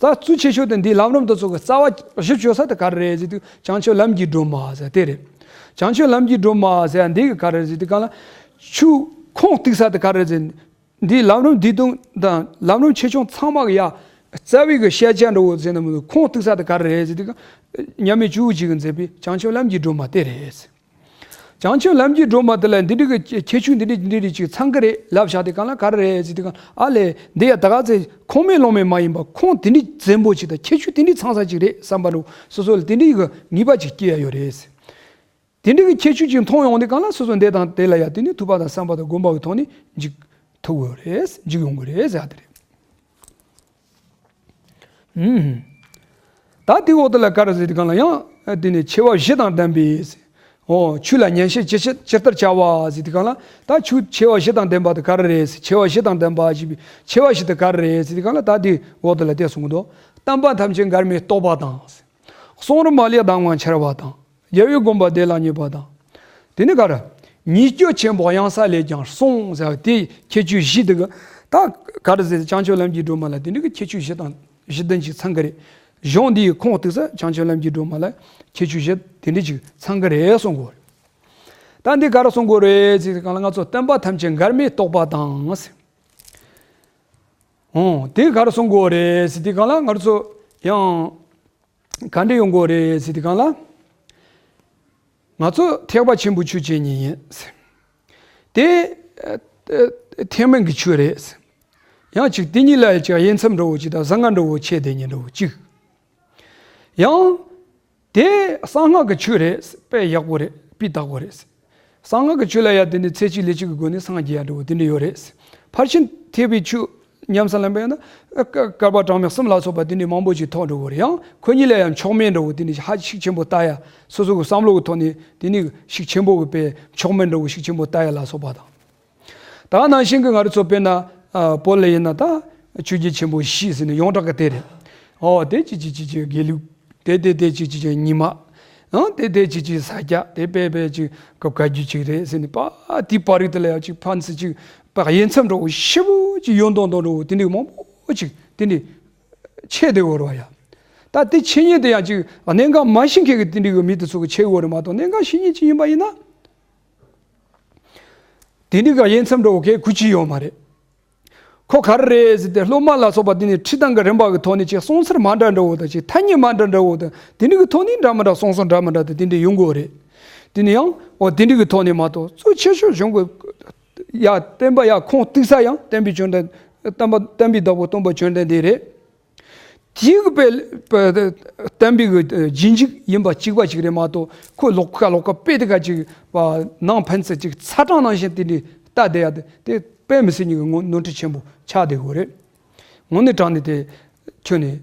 ད་གཙོ་ཆེ་ཤོས་དེ་འདིའི་ལམ་རིམ་དེ་ཚོ་གི་རྩ་བ་གཞི་བཅོལ་ས་དེ་ག་རེ་རེད་ཟེར་དུས། བྱང་ཆུབ་ལམ་གྱི་སྒྲོན་མ་ཟེར་དེ་རེད། བྱང་ཆུབ་ལམ་གྱི་སྒྲོན་མ་ཟེར་འདི་གི་ག་རེ་ཟེར་དུས་གང་ལ། ཆོས་ཁུངས་གཏུགས་ས་དེ་ག་རེ་ཟེར། འདིའི་ལམ་རིམ་བདུན་སྟོང་དང་ལམ་རིམ་ཆེ་ཆུང་ཚང་མ་གི་ཡ་རྩ་བའི་གི་བཤད་བྱ་འདྲ་བོ་ཟེར་ན་མི་འདུག་ཁུངས་གཏུགས་ས་དེ་ག་རེ་རེད་ཟེར་དུས་གང་། མཉམ་མེད་ཇོ་བོ་རྗེ་གིས་མཛད་པའི་བྱང་ཆུབ་ལམ་གྱི་སྒྲོན་མ་དེ་རེད། བྱང་ཆུབ་ལམ་གྱི་སྒྲོན་མ་དེ་ལ་འདི་འདྲ་གི་ཁྱད་ཆོས་འདི་འདྲ་འདི་འདྲ་ཅིག་ཚང་གི་རེད་ལབ་བཞག་དེ་གང་ལ་ག་རེ་རེད་ཟེར་དུས་གང་། ཨ་ལས་འདི་ཡ་ད་ག་ཚེ་ཁུངས་མེད་ལུང་མེད་མ་ཡིན་པ། ཁུངས་དེ་འདྲ་བཙན་པོ་ཅིག་དང་ཁྱད་ཆོས་དེ་འདྲ་ཚང་ས་ཅིག་རེད་བསམ་པ་འདྲ་བོ་སོ་སོ་ལ་དེ་འདྲ་གི་ངེས་པ་ཅིག་སྐྱེ་ཡ་ཡོད་རེད། དེ་འདྲ་གི་ཁྱད་ཆོས་ཅིག་མཐོང་ཡོང་དུས་གང་ལ་སོ་སོ་འདི་དང་དེ་ལ་ཡ་དེ་ནི་ཐོས་པ་དང་བསམ་པ་དང་སྒོམ་པ་གི་ཐོག་ནས་འཇུག་ཐུབ་ཡོད་རེད། འཇུག་ཡོང་གི་རེད་ཟེར་ཡ་དེ་རེད། ཨུམ། ད་དེའི་འོག་དེ་ལ་ག་རེ་ཟེར་དུས་གང་ལ་ཡང་དེ་ནི་ཆེ་བ་བཞི་དང་ལྡན་པའི། ཨོ་ཆོས་ལ་ཉན་བཤད་ཅི་ཅི་ལྟར་བྱ་བ་ཟེར་དུས་གང་ལ། ད་ཆོས་ཆེ་བ་བཞི་དང་ལྡན་པ་དེ་ག་རེ་རེད་ཟེར། ཆེ་བ་བཞི་དང་ལྡན་པ་ཞེས་པའི་ཆེ་བ་བཞི་དེ་ག་རེ་རེད་ཟེར་དུས་གང་ལ། ད་དེའི་འོག་དེ་ལ་དེ་གསུངས་འདུག་བསྟན་པ་ཐམས་ཅད་འགལ་མེད་རྟོགས་པ་དང་། གསུང་རབ་མ་ལུས་གདམས་ངག་འཆར་བ་དང་། རྒྱལ་བའི་དགོངས་པ་བདེ་བླག་རྙེད་པ་དང་། དེ་ནི་ག་རེ། ཉེས་སྤྱོད་ཆེན་པོ་གཡང་ས་ལས་ཀྱང་སྲུང་ཟེར་བ་དེ་ཁྱད་ཆོས་བཞི་དེ་གི། ད་ག་རེ་ཟེར། བྱང་ཆུབ་ལམ་གྱི་སྒྲོན་མ་ལ་དེ་འདྲ་གི་ཁྱད་ཆོས་བཞི་དང་བཞི་ལྡན་ཅིག་ཚང་གི་རེད། གཞུང་འདི་ཡི་ཁུངས་གཏུགས་ས་བྱང་ཆུབ་ལམ་གྱི་སྒྲོན་མ་ལ་ཁྱད་ཆོས་བཞི་དེ་འདྲ་ཅིག་ཚང་གི་རེད་གསུང་གི་ཡོད་རེད། ད་འདི་ག་རེ་གསུང་གི་ཡོད་རེད་ཟེར་དུས་གང་ལ། ང་ཚོ་བསྟན་པ་ཐམས་ཅད་འགལ་མེད་རྟོགས་པ་དང་ཟེར། འོ་དེ་ག་རེ་གསུང་གི་ཡོད་རེད་ཟེར་དུས་གང་ལ། ང་ཚོ་ཡང་ག་འདྲ་ཡོང་གི་ཡོད་རེད་ཟེར་དུས་གང་ལ། ང་ཚོ་ཐེག་པ་ཆེན་པོའི་ཆོས་བྱེད་མཁན་ཡིན་ཟེར། དེ་ཨ་ཨ་ཐེག་དམན་གྱི་ཆོས་རེད་ཟེར། ཡང་ཅིག་དེ་གཉིས་ལ་ཡང་ཅིག་དབྱེ་མཚམས་འདྲ་བོ་ཅིག་དང་གཟའ་ལྔ་འདྲ་བོ་ཆད་དེ་ཉིན་འདྲ་བོ་ཅིག་ཡང་དེ་གསང་སྔགས་ཀྱི་ཆོས་རེད་ཟེར། དཔེ་ཡག་པོ་རེད། སྤུས་དག་པོ་རེད་ཟེར། གསང་སྔགས་ཀྱི་ཆོས་ལ་ཡང་དེ་ནི་ཚེ་གཅིག་ལུས་གཅིག་གི་སྒོ་ནས་སངས་རྒྱས་ཡ་འདྲ་བོ་དེ་འདྲ་ཡོད་རེད་ཟེར། ཕར་ཕྱིན་ཐེག་པའི་ཆོས་ཉམས་སུ་ལེན་པ་ཡིན་ན། ཨ་བསྐལ་བསྐལ་པ་གྲངས་མེད་གསུམ་ལ་སོགས་པ་དེ་འདྲའི་མང་པོ་ཅིག་ཐོབ་འགྲོ་གི་རེད། ཡང་ཁོ་གཉིས་ལ་ཡང་མཆོག་དམན་འདྲ་བོ་དེ་འདྲའི་ཧ་ཤུགས་ཆེན་པོ་ལྟ་ཡ། སོ་སོ་གི་བསམ་བློ་གི་ཐོག་ནས་དེ་ནི་ཤུགས་ཆེན་པོ་གི་དཔེ་མཆོག་དམན་འདྲ་བོ་ཤུགས་ཆེན་པོ་ལྟ་ཡ་ལ་སོགས་པ་དང་། ད་ནང་བཞིན་གྱི་ང་རང་ཚོ་དཔེར་ན་ཨ་བོད་ལ་ཡིན་ན་ད་ཆོས་རྒྱལ་ཆེན་པོ་བཞི་ཟེར་ནས་ཡོངས་གྲགས་ཀྱི་དེ་རེད། ཨོ་དེ་ཅི་ཅི་ཅི་ཅི་དགེ་ལུགས། དེ་དེ་དེ་ཅི་ཅི་ཅི་ཉི་མ། ཨང་དེ་དེ་ཅི་ཅི་ས་སྐྱ། དེ་དཔེ་དཔེ་ཅི་ག་བཀའ་བརྒྱུད་ཅིག་རེད་ཟེར་ནས་པ། དེའི་བར་རིགས་དེ་ལ་ཡང་ཅིག་ཕན་ཚུན་ཅིག་པ་དབྱེ་མཚམས་འདྲ་བོ་ཞེ་པོ་ཅིག་ཡོད་མདོག་མདོག་འདྲ་བོ་དེ་འདྲའི་མང་པོ་ཅིག་དེ་འདྲའི་ཆད་དེ་འོར་བ་ཡ། ད་དེ་ཆད་ཉེན་དེ་ཡང་ཅིག་གནད་འགག་མ་ཤེས་མཁན་གྱི་དེ་འདྲའི་གི་མི་དེ་ཚོ་གི་ཆད་འོར་རེད་མ་གཏོགས། གནད་འགག་ཤེས་ཉེན་ཅིག་ཡིན་པ་ཡིན་ན། དེ་འདྲའི་གི་དབྱེ་མཚམས་འདྲ་བོ་གས་གུ་ཅི་ཡོད་མ་རེད། ཁོ་ག་རེ་རེད་ཟེར་ཏེ་སློབ་མ་ལ་སོགས་པ་དེ་ནི་ཁྲིད་སྟངས་ཀྱི་རིམ་པ་གི་ཐོག་ནས་ཅིག་གསུང་ཚུལ་མ་འདྲ་འདྲ་བོ་དང་ཅིག་ཐ་སྙད་མ་འདྲ་འདྲ་བོ་དང་དེ་འདྲ་གི་ཐོག་ནས་འདྲ་མི་འདྲ་གསུང་སྲོལ་འདྲ་མི་འདྲ་དང་དེ་འདྲ་ཡོང་གི་ཡོད་རེད། དེ་ནི་ཡང་འོ་དེ་འདྲ་གི་ཐོག་ནས་མ་གཏོགས་གཙོ་ཆེ་ཤོས་གཞུང་གི་ཡ་བསྟན་པ་ཡ་ཁུངས་གཏུགས་ས་ཡང་བསྟན་པའི་བཅོམ་ལྡན་བསྟན་པ་བསྟན་པའི་བདག་པོ་སྟོན་པ་བཅོམ་ལྡན་འདས་རེད། དེའི་གི་དཔེ་བསྟན་པའི་གི་རྗེས་འཇུག་ཡིན་པ་གཅིག་པ་ཅིག་རེད་མ་གཏོགས། ཁོ་ལོག་ཁ་ལོག་ཁ་དཔེ་དེ་ག་ཅིག་པ་ནང་ཕན་ཚུན་ཅིག་ཚ་གྲང་ནང་བཞིན་དེ་འདྲའི་ལྟ་བསྡད་ཡ་དེ་དཔེ་མི་སྲིད་ཉིད་ཀྱི་ངོ་ནོར་འཁྲུལ་ཆེན་པོ་ཆགས་བསྡད་ཡོད་རེད། དངོས་གནས་དྲང་གནས་དེ་ཁྱོན་ནས་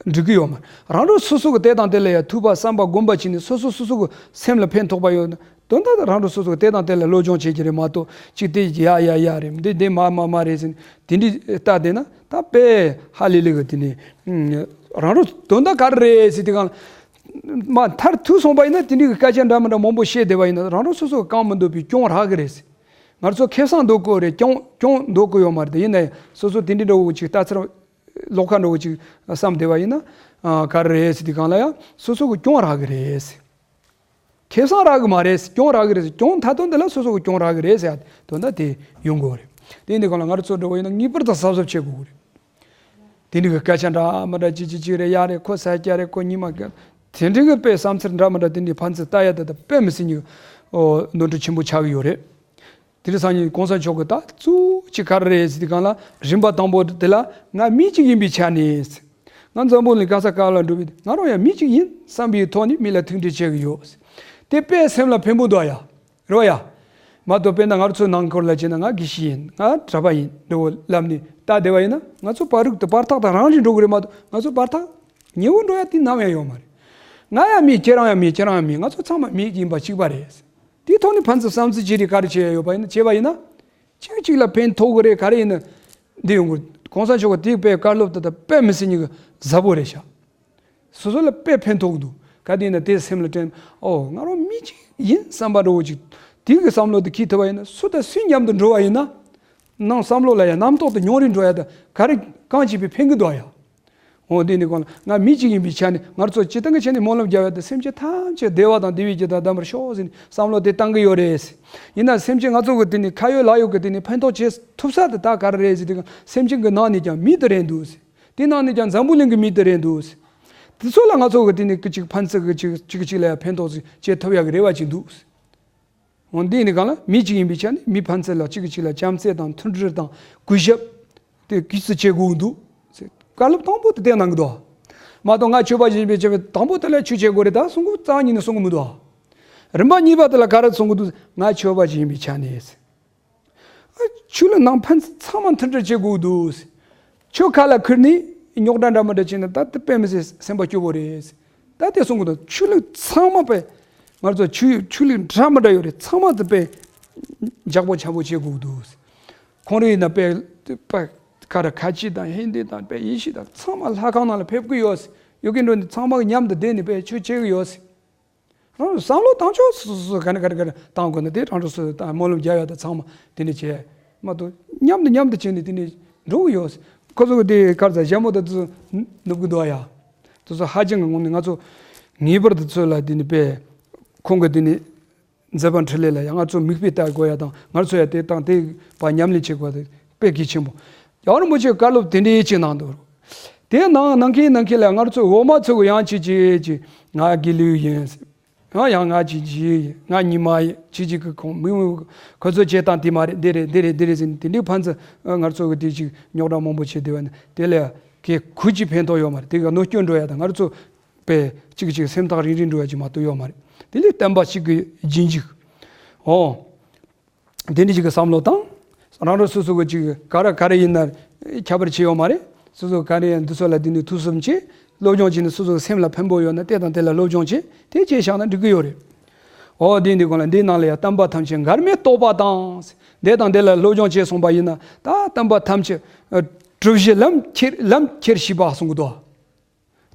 འགྲིག་གི་ཡོད་མ་རེད། རང་རང་སོ་སོ་གི་དེ་དང་དེ་ལ་ཡ་ཐོས་པ་བསམ་པ་སྒོམ་པ་བྱས་ནས་སོ་སོ་སོ་སོ་གི་སེམས་ལ་ཕན་ཐོགས་པ་ཡོད་ན། དོན་དག་རང་རང་སོ་སོ་གི་དེ་དང་དེ་ལ་སློབ་སྦྱོང་བྱེད་ཀྱི་རེད་མ་གཏོགས། གཅིག་དེ་ཡ་ཡ་ཡ་རེད། འདི་འདི་མ་མ་མ་རེད་ཟེར་ནས་དེ་འདྲའི་ལྟ་བསྡད་ན་ད་དཔེ་ཧ་ལས་ལས་གི་དེ་ནས་རང་རང་དོན་དག་ག་རེ་རེད་ཟེར་དུས་གང་ལ་མ་མཐར་ཐུག་སོང་པ་ཡིན་ན། དེ་འདྲའི་གི་སྐད་ཆ་འདྲ་མི་འདྲ་མང་པོ་བཤད་བསྡད་པ་ཡིན་ན། རང་རང་སོ་སོ་གི་གང་མི་འདོད་པའི་གྱོང་རག་གི་རེད་ཟེར། ང་ཚོ་ཁེ་བཟང་འདོད་ཀྱི་ཡོད་རེད། གྱོང་གྱོང་འདོད་ཀྱི་ཡོད་མ་རེད། དེ་ཡིན་ན་ཡང་སོ་སོ་དེ་འདྲའི་འདྲ་བོ་ཅིག་ལྟ་ཚུལ་ལོག་ཁ་འདྲ་བོ་ཅིག་བསམ་བསྡད་པ་ཡིན་ན། ཨ་ག་རེ་རེད་ཟེར་དུས་གང་ལ་ཡང་སོ་སོ་གི་གྱོང་རག་གི་རེད་ཟེར། ཁེ་བཟང་རག་གི་མ་རེད། གྱོང་རག་གི་རེད། གྱོང་མཐའ་དོན་དེ་ལ་སོ་སོ་གི་གྱོང་རག་གི་རེད་ཟེར་ཡ་དོན་དག་དེ་ཡོང་གི་ཡོད་རེད། དེ་ཡིན་དུས་གང་ལ་ང་རང་ཚོ་འདྲ་བོ་ཡིན་ན་ངེས་པར་དུ་གཟབ་གཟབ་བྱེད་དགོས་ཀྱི་རེད། དེ་འདྲ་གི་སྐད་ཆ་འདྲ་མི་འདྲ་ཅིག་ཅིག་ཅིག་རེད། ཡ་རེད། ཁོ་ས་སྐྱ་རེད། ཁོ་ཉི་མ་ག་དེ་འདྲ་གི་དཔེ་བསམ་ཚུལ་འདྲ་མི་འདྲ་དེ་འདྲའི་ཕན་ཚུན་ལྟ་ཡ་དེ་ད་དཔེ་མི་སྲིད་ཉིད་ནོར་འཁྲུལ་ཆེན་པོ་ཆགས་ཀྱི་ཡོད་རེད། དེ་རིང་སང་ཉིན་གོང་ས་མཆོག་གིས་ད་གཙོ་བོ་གཅིག་ག་རེ་རེད་ཟེར་དུས་གང་ལ། རིམ་པ་དང་པོ་དེ་ལ་ང་མི་གཅིག་ཡིན་པའི་ཆ་ནས། ང་འཛམ་བུ་གླིང་ག་ས་ག་ལ་འགྲོ་བའི་ང་རང་ཡང་མི་གཅིག་ཡིན་བསམ་པའི་ཐོག་ནས་མི་ལ་ཐུགས་འདྲི་བྱེད་ཀྱི་ཡོད། དེ་དཔེ་སེམས་ལ་ཕན་པོ་འདུག་ཡ། རེད་བ་ཡ། མ་གཏོགས་དཔེར་ན་ང་ཚོའི་ནང་ཁུལ་ལ་བྱས་ན་ང་དགེ་བཤེས་ཡིན། ང་གྲྭ་པ་ཡིན་འདྲ་བོ་ལབ་ནས་ལྟ་བསྡད་པ་ཡིན་ན། ང་ཚོ་བར་རིགས་དེ་བར་ཐག་དང་རང་བཞིན་འགྲོ་གི་རེད་མ་གཏོགས། ང་ཚོ་བར་ཐག་ཉེ་བོ་འགྲོ་ཡ་དེ་ནམ་ཡང་ཡོད་མ་རེད། ང་ཡང་མི། ཁྱེད་རང་ཡང་མི། ཁྱེད་རང་ཡང་མི། ང་ཚོ་ཚང་མ་མི་ཡིན་པ་གཅིག་པ་རེད། དེའི་ཐོག་ནས་ཕན་ཚུན་བསམ་ཚུལ་བརྗེ་རེས་ག་རེ་བྱེད་ཡ་ཡོད་པ་ཡིན་ན། བྱས་པ་ཡིན་ན། གཅིག་གཅིག་ལ་ཕན་ཐོགས་གི་རེད། ག་རེ་ཡིན་ན་འདི་ཡོང་གི། གོང་ས་མཆོག་གི་དེའི་དཔེ་བཀའ་སློབ་དེ་དག་དཔེ་མི་སྲིད་ཉིད་ཀྱི་ཟབ་པོ་རེད་ཤག་སོ་སོ་ལ་དཔེ་ཕན་ཐོགས་འདུག་ག་དེ་ཡིན་ན་དེ་སེམས་ལ་དྲན། ཨོ་ང་རང་མི་གཅིག་ཡིན་བསམ་པ་འདྲ་བོ་ཅིག་ དེ་གི་བསམ་བློ་དེ་འཁྱེར་ཐུབ་པ་ཡིན་ན། སུ་དང་སུའི་མཉམ་དུ་འགྲོ་བ་ཡིན་ན། ནང་བསམ་བློ་ལ་ཡང་རྣམ་རྟོག་དེ་ཉུང་རུ་འགྲོ་ཡ་དང་ག་རེ་གང་བྱེད་པའི་ཕན་གི་འདུག་ཡ། འོ་དེ་ནི་གང་ལ་ང་མི་གཅིག་ཡིན་པའི་ཆ་ནས། ང་ཚོ་སྤྱིར་བཏང་གི་ཆ་ནས་སྨོན་ལམ་རྒྱག་ཡ་དེ། སེམས་ཅན་ཐམས་ཅད་བདེ་བ་དང་བདེ་བའི་རྒྱུ་དང་ལྡན་པར་ཤོག་ཟེར་ནས་བསམ་བློ་དེ་བཏང་གི་ཡོད་རེད། ཡིན་ན་སེམས་ཅན་ང་ཚོ་གི་དེ་ནི་ཁ་ཡོད་ལག་ཡོད་ཀྱི་དེ་ནི་ཕན་ཐོགས་བྱེད་ཐུབ་ས་དེ་ད་ག་རེ་རེད་ཟེར་དུས་ཀྱང་། སེམས་ཅན་གྱི་ནང་ནས་ཀྱང་མི་དེ་རེད་འདུག་ཟེར། དེ་ནང་ནས་ཀྱང་འཛམ་བུ་གླིང་གི་མི་དེ་རེད་འདུག་ཟེར། དེ་ཚོ་ལ་ང་ཚོ་གི་དེ་ནི་གཅིག་ཕན་ཚུན་གི་གཅིག་གཅིག་གཅིག་ལ་ཕན་ཐོགས་བྱེད་ཐུབ་ཡ་གི་རེ་བ་ཅིག་འདུག་ཟེར། འོ་འདི་ནི་གང་ལ་མི་གཅིག་ཡིན་པའི་ཆ་ནས་མི་ཕན་ཚུན་ལ་གཅིག་གིས་གཅིག་ལ་བྱམས་བརྩེ་དང་མཐུན་སྒྲིལ་དང་གུས་ཞབས་དེ་གུས་བརྩི་བྱེད་དགོས་འདུག་ཟེར། བཀའ་སློབ་དང་པོ་དེ་དེ་གནང་གི་འདུག་མ་གཏོགས། ང་ཆོས་པ་ཞིག་ཡིན་པའི་ཆ་ནས་དང་པོ་དེ་ལ་ཆོས་བྱེད་དགོས་རེད་ད་གསུང་གི་རྩ་བ་ཉིད་ནས་གསུང་གི་མི་འདུག་རིམ་པ་གཉིས་པ་དེ་ལ་ག་རེ་གསུང་གི་འདུག་ང་ཆོས་པ་ཞིག་ཡིན་པའི་ཆ་ནས་ཆོས་ལ་ནང་ཕན་ཚང་མ་མཐུན་སྒྲིལ་བྱེད་དགོས་འདུག་ཆོས་ཁ་ལ་ཁུར་ནས་རྙོག་དྲ་འདྲ་མི་འདྲ་བྱས་ན་ད་དེ་དཔེ་མི་སྲིད་སེམས་པ་སྐྱོ་བོ་རེད། ད་དེ་གསུང་གི་འདུག་ཆོས་ལུགས་ཚང་མ་དཔེ་ང་ཚོ་ཆོས་ཆོས་ལུགས་འདྲ་མི་འདྲ་ཡོད་རེད། ཚང་མ་དེ་དཔེ་འཇགས་པོ་འཆམ་པོ་བྱེད་དགོས་འདུག་ཁོང་རང་ཡིན་ན་དཔེ་དཔེ་ག་རེ་ཁ་ཆེ་དང་ཧིན་དི་དང་དཔེ་ཡེ་ཤུ་དང་ཚང་མ་ལྷ་ཁང་ནང་ལ་ཕེབས་ཀྱི་ཡོད། ཡོད་ཀྱི་འགྲོ་ནི་ཚང་མ་མཉམ་དུ་བསྡད་ནས་དཔེ་ཆོས་བྱེད་ཀྱི་ཡོད། རང་བསམ་བློ་བཏང་ཕྱོགས་སོ་སོ་སོ་ག་ནས་ག་རེ་ག་རེ་བཏང་དགོས་ན་དེ་རང་རང་སོ་སོ་དང་སྨོན་ལམ་རྒྱག་ཡ་དང་ཚང་མ་དེ་འདྲ་བྱས་མ་གཏོགས། མཉམ་དུ་མཉམ་དུ་བྱས་ནས་དེ་འདྲ་འགྲོ་གི་ཡོད། ཁོ་ཚོ་གི་དེ་གར་ཚ་ཞྭ་མོ་དང་དུ་ནུབ་གི་འདུག་ཡ། དེ་ཚོ་ཧ་ཅང་གི་ངོ་ནས་ང་ཚོ་ངེས་པར་དུ་ཚོད་ལ་དེ་ནི་དཔེ་ཁོང་གི་དེ་ནི་མཛད་པ་འཕྲིན་ལས་ལ་ཡང་ང་ཚོ་མིག་དཔེ་ལྟ་དགོས་ཡ་དང་། ང་ཚོ་ཡ་དེ་དང་དེ་བ་ཉམས་ལེན་བྱེད་དགོས་དེ་དཔེ་གལ་ཆེན་པོ། རྒྱལ་བ་རིན་པོ་ཆེ་བཀའ་སློབ་དེ་འདྲའི་ཅིག་གནང་འདུག་དེ་ནང་ནང་མཁན་ནང་མཁན་ལ་ང་ཚོ་འོ་མ་ཚོ་གི་ཡང་ཅིག་ཅིག་ཅིག་ང་དགེ་ལུགས་ཡིན། ཡང་ཡང་ང་ཅིག་ཅིག་ཡིན། ང་རྙིང་མ་ཡིན། ཅིག་ཅིག་གི་ཁོང་མི་མི་ཁོ་ཚོ་བྱེད་སྟངས་དེ་མ་རེད། འདི་རེད་འདི་རེད་འདི་རེད་ཟེར་ནས་དེ་འདྲའི་ཕན་ཚུན་ང་ཚོ་གི་དེ་ཅིག་རྙོག་དྲ་མང་པོ་བྱེད་དེ་བ་ནི་དེ་ལས་གལ་ཁུར་གྱི་ཕན་ཐོགས་ཡོད་མ་རེད། དེ་ག་གནོད་སྐྱོན་འགྲོ་ཡ་དང་ང་ཚོ་དཔེ་གཅིག་གཅིག་སེམས་ཐག་རིང་རིང་འགྲོ་ཡ་ཅིག་མ་གཏོགས་ཡོད་མ་རེད། དེ་ལས་བསྟན་པ་གཅིག་གི་རྗེས་འཇུག་འོ། དེ་འདྲ་ཅིག་གི་བསམ་བློ་དང་། རང་རང་སོ་སོ་གི་ཅིག་ག་རེ་ག་རེ་ཡིན་ན་ཁྱད་པར་ཕྱེ་ཡོད་མ་རེད། སོ་སོ་ག་རེ་ཡང་འདི་ཚོ་ལ་དེ་ནས་ཐུགས་བསམ་བྱེད། སློབ་སྦྱོང་བྱས་ནས་སོ་སོ་གི་སེམས་ལ་ཕན་པོ་ཡོད་ན་དེ་དང་དེ་ལ་སློབ་སྦྱོང་བྱེད། དེ་བྱས་བཞག་ན་འགྲིག་གི་ཡོད་རེད། འོ་དེ་འདི་གོང་ལ་འདིའི་ནང་ལ་ཡང་བསྟན་པ་ཐམས་ཅད་འགལ་མེད་རྟོགས་པ་དང་། འདི་དང་འདི་ལ་སློབ་སྦྱོང་བྱས་སོང་པ་ཡིན་ན་ད་བསྟན་པ་ཐམས་ཅད་གྲུབ་གཞི་ལམ་ཁྱེར་ལམ་ཁྱེར་ཤེས་པ་གསུང་གི་འདུག་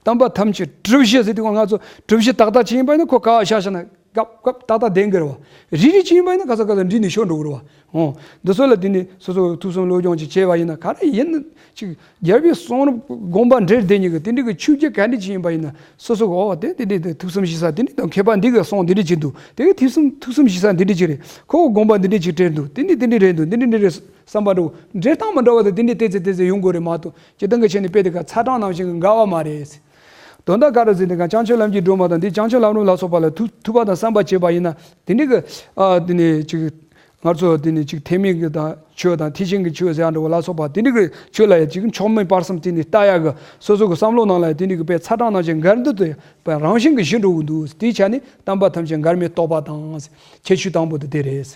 བསྟན་པ་ཐམས་ཅད་གྲུབ་གཞི་ཟེར་དུས་ང་ཚོ་གྲུབ་གཞི་ཏག་ཏག་ཅིག་ཡིན་པ་ཡིན་ན་ཁོ་ག་བ་བཞག་བཞག་ན་སྐབས་སྐབས་ཏག་ཏག་ལྡན་གི་རེད་བ། རིལ་རིལ་ཅིག་ཡིན་པ་ཡིན་ན་ག་ས་ག་ས་འདྲེས་ནས་ཤོར་འགྲོ་གི་རེད་བ། འོ། འདི་ཚོ་ལ་དེ་ནི་སོ་སོ་ཐུགས་བསམ་བློ་སྦྱོང་ཅིག་བྱས་པ་ཡིན་ན་ག་རེ་ཡིན་ན་ཅིག་རྒྱལ་བའི་གསུང་རབ་དགོངས་པ་འགྲེལ་བསྡད་མཁན་གི་དེ་འདྲ་གི་ཆོས་བརྒྱུད་ག་འདྲ་ཅིག་ཡིན་པ་ཡིན་ན་སོ་སོ་གི་འོ་དེ་དེ་འདྲ་དེ་ཐུགས་བསམ་བཞེས་ས་དེ་འདྲ་དང་མཁས་པ་འདི་གི་གསུང་འདི་འདྲ་ཅིག་འདུག་དེ་གི་ཐུགས་བསམ་ཐུགས་བསམ་བཞེས་ས་འདི་འདྲ་ཅིག་རེད། ཁོ་གི་དགོངས་པ་འདི་འདྲ་ཅིག་བྲལ་འདུག་དེ་འདྲ་དེ་འདྲ་རེད་འདུག་དེ་འདྲ་དེ་འདྲ་རེད་འདུག་བསམ་པ་འགྲོ་འགྲེལ་སྟངས་མ་འདྲ་བ་དང་དེ་འདྲ་ཏོག་ཙམ་ཏོག་ཙམ་ཡོང་དགོས་རེད་མ་གཏོགས། སྤྱིར་བཏང་གི་ཆ་ནས་དཔེ་དེ་ག་ཚ་གྲང་ནང་བཞིན་གྱི་འགལ་བ་མ་རེད། དོན་དག་ག་རེ་ཟེར་ན་བྱང་ཆུབ་ལམ་གྱི་སྒྲོན་མ་དང་འདི་བྱང་ཆུབ་ལམ་རིམ་ལ་སོགས་པ་ལ་ཐུགས་ཐུགས་པ་དང་བསམ་པ་བྱས་པ་ཡིན་ན་དེ་འདྲའི་གི་ཨ་དེ་ནས་ཅིག་ང་ཚོ་དེ་ནས་ཅིག་ཐེག་དམན་གྱི་དང་ཆོས་དང་ཐེག་ཆེན་གྱི་ཆོས་ཟེར་ཡ་འདྲ་བོ་ལ་སོགས་པ་དེ་འདྲའི་གི་ཆོས་ལ་ཡང་ཅིག་མཆོག་དམན་བར་གསུམ་དེ་ནས་ལྟ་ཡ་གི་སོ་སོ་གི་བསམ་བློ་ནང་ལ་ཡང་དེ་འདྲའི་གི་དཔེ་ཚ་གྲང་ནང་བཞིན་འགལ་འདུ་དེ་དཔེ་རང་བཞིན་གྱི་ཞི་འགྲོ་གི་འདུག་དེའི་ཆ་ནས་བསྟན་པ་ཐམས་ཅད་འགལ་མེད་རྟོགས་པ་དང་། ཁྱད་ཆོས་དང་པོ་དེ་དེ་རེད།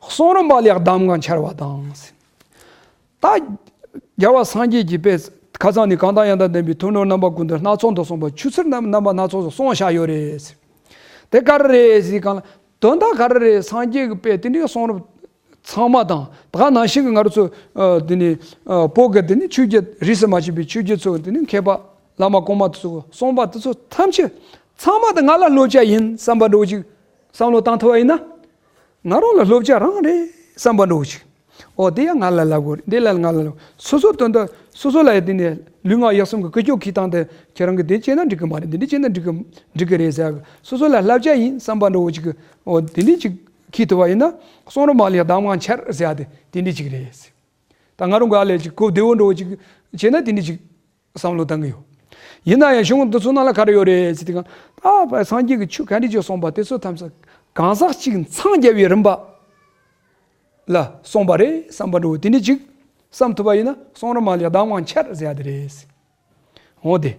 གསུང་རབ་མ་ལུས་གདམས་ངག་འཆར་བ་དང་། ད་རྒྱལ་བ་སངས་རྒྱས་ཀྱིས་དཔེ་ཁ་སང་ནས་གང་དང་ཡང་དག་ལྡན་པའི་ཐུགས་སྣང་རྣམ་པ་ཀུན་ཏུ་སྣ་ཚོགས་འདི་གསུངས་པ་ཆོས་ཚུལ་རྣམ་རྣམ་པ་སྣ་ཚོགས་སུ་གསུངས་བཞག་ཡོད་རེད། དེ་ག་རེ་རེད་ཟེར་གང་ལ་དོན་དག་ག་རེ་རེད། སངས་རྒྱས་ཀྱི་དཔེ་དེ་འདྲའི་གསུང་རབ་ཚང་མ་དང་ད་ག་ནང་བཞིན་གྱི་ང་རང་ཚོ་ཨ་དེ་ནི་ཨ་བོད་ཀྱི་དེ་ནི་ཆོས་བརྒྱུད་རིས་སུ་མ་ཆད་པའི་ཆོས་བརྒྱུད་ཚོ་དེ་ནི་མཁས་པ་བླ་མ་གོང་མ་དེ་ཚོ་གསུངས་པ་དེ་ཚོ་ཐམས་ཅད་ཚང་མ་དེ་ང་ལ་བསླབ་བྱ་ཡིན་བསམ་པ་འདྲ་བོ་ཅིག་བསམ་བློ་བཏང་ཐུབ་པ་ཡིན་ན། ང་རང་ལ་བསླབ་བྱ་རང་རེད་བསམ་པ་འདྲ་བོ་ཅིག་འོ་དེ་ཡང་ང་ལ་ལབ་དགོས་རེད། འདི་ལ་ང་ལ་ལབ། སོ་སོ་དོན་དུ་སོ་སོ་ལ་ཡང་དེ་ནས་ལུས་ངག་ཡིད་གསུམ་གྱི་ཀུན་སྤྱོད་འཁྱེར་སྟངས་དེ་ཁྱེད་རང་གིས་འདི་བྱས་ན་འགྲིག་གི་མ་རེད། འདི་འདྲ་བྱས་ན་འགྲིག་གི་འགྲིག་གི་རེད་ཟེར་གི་སོ་སོ་ལ་བསླབ་བྱ་ཡིན་བསམ་པ་འདྲ་བོ་ཅིག་གི་འོ་དེ་འདྲ་ཅིག་འཁྱེར་ཐུབ་པ་ཡིན་ན་གསུང་རབ་མ་ལུས་གདམས་ངག་འཆར་ཟེར་ཡ་དེ་དེ་འདྲ་ཅིག་རེད། ད་ང་རང་གི་ཨ་ལས་ཅིག་གོ་བདེ་བོ་འདྲ་བོ་ཅིག་བྱས་ན་དེ་འདྲ་ཅིག་བསམ་བློ་བཏང་གི་ཡོད། ཡིན་ན་ཡང་གཞུང་འདི་ཚོ་ནང་ལ་ག་རེ་ཡོད་རེད་ཟེར་དུས་གང་ད་བ་སངས་རྒྱས་ཀྱི་ཆོས་ག་འདྲ་ཅིག་གསུངས་པ་དེ་ཚོ་ཐམས་ཅད་གང་ཟག་གཅིག་འཚང་རྒྱ་བའི་རིམ་པ་ལ་གསུངས་པ་རེད་བསམ་པ་འདྲ་བོ་དེ་འདྲ་ཅིག་བསམ་ཐུབ་པ་ཡིན་ན་གསུང་རབ་མ་ལུས་གདམས་ངག་འཆར་ཟེར་ཡ་དེ་རེད། འོ་དེ་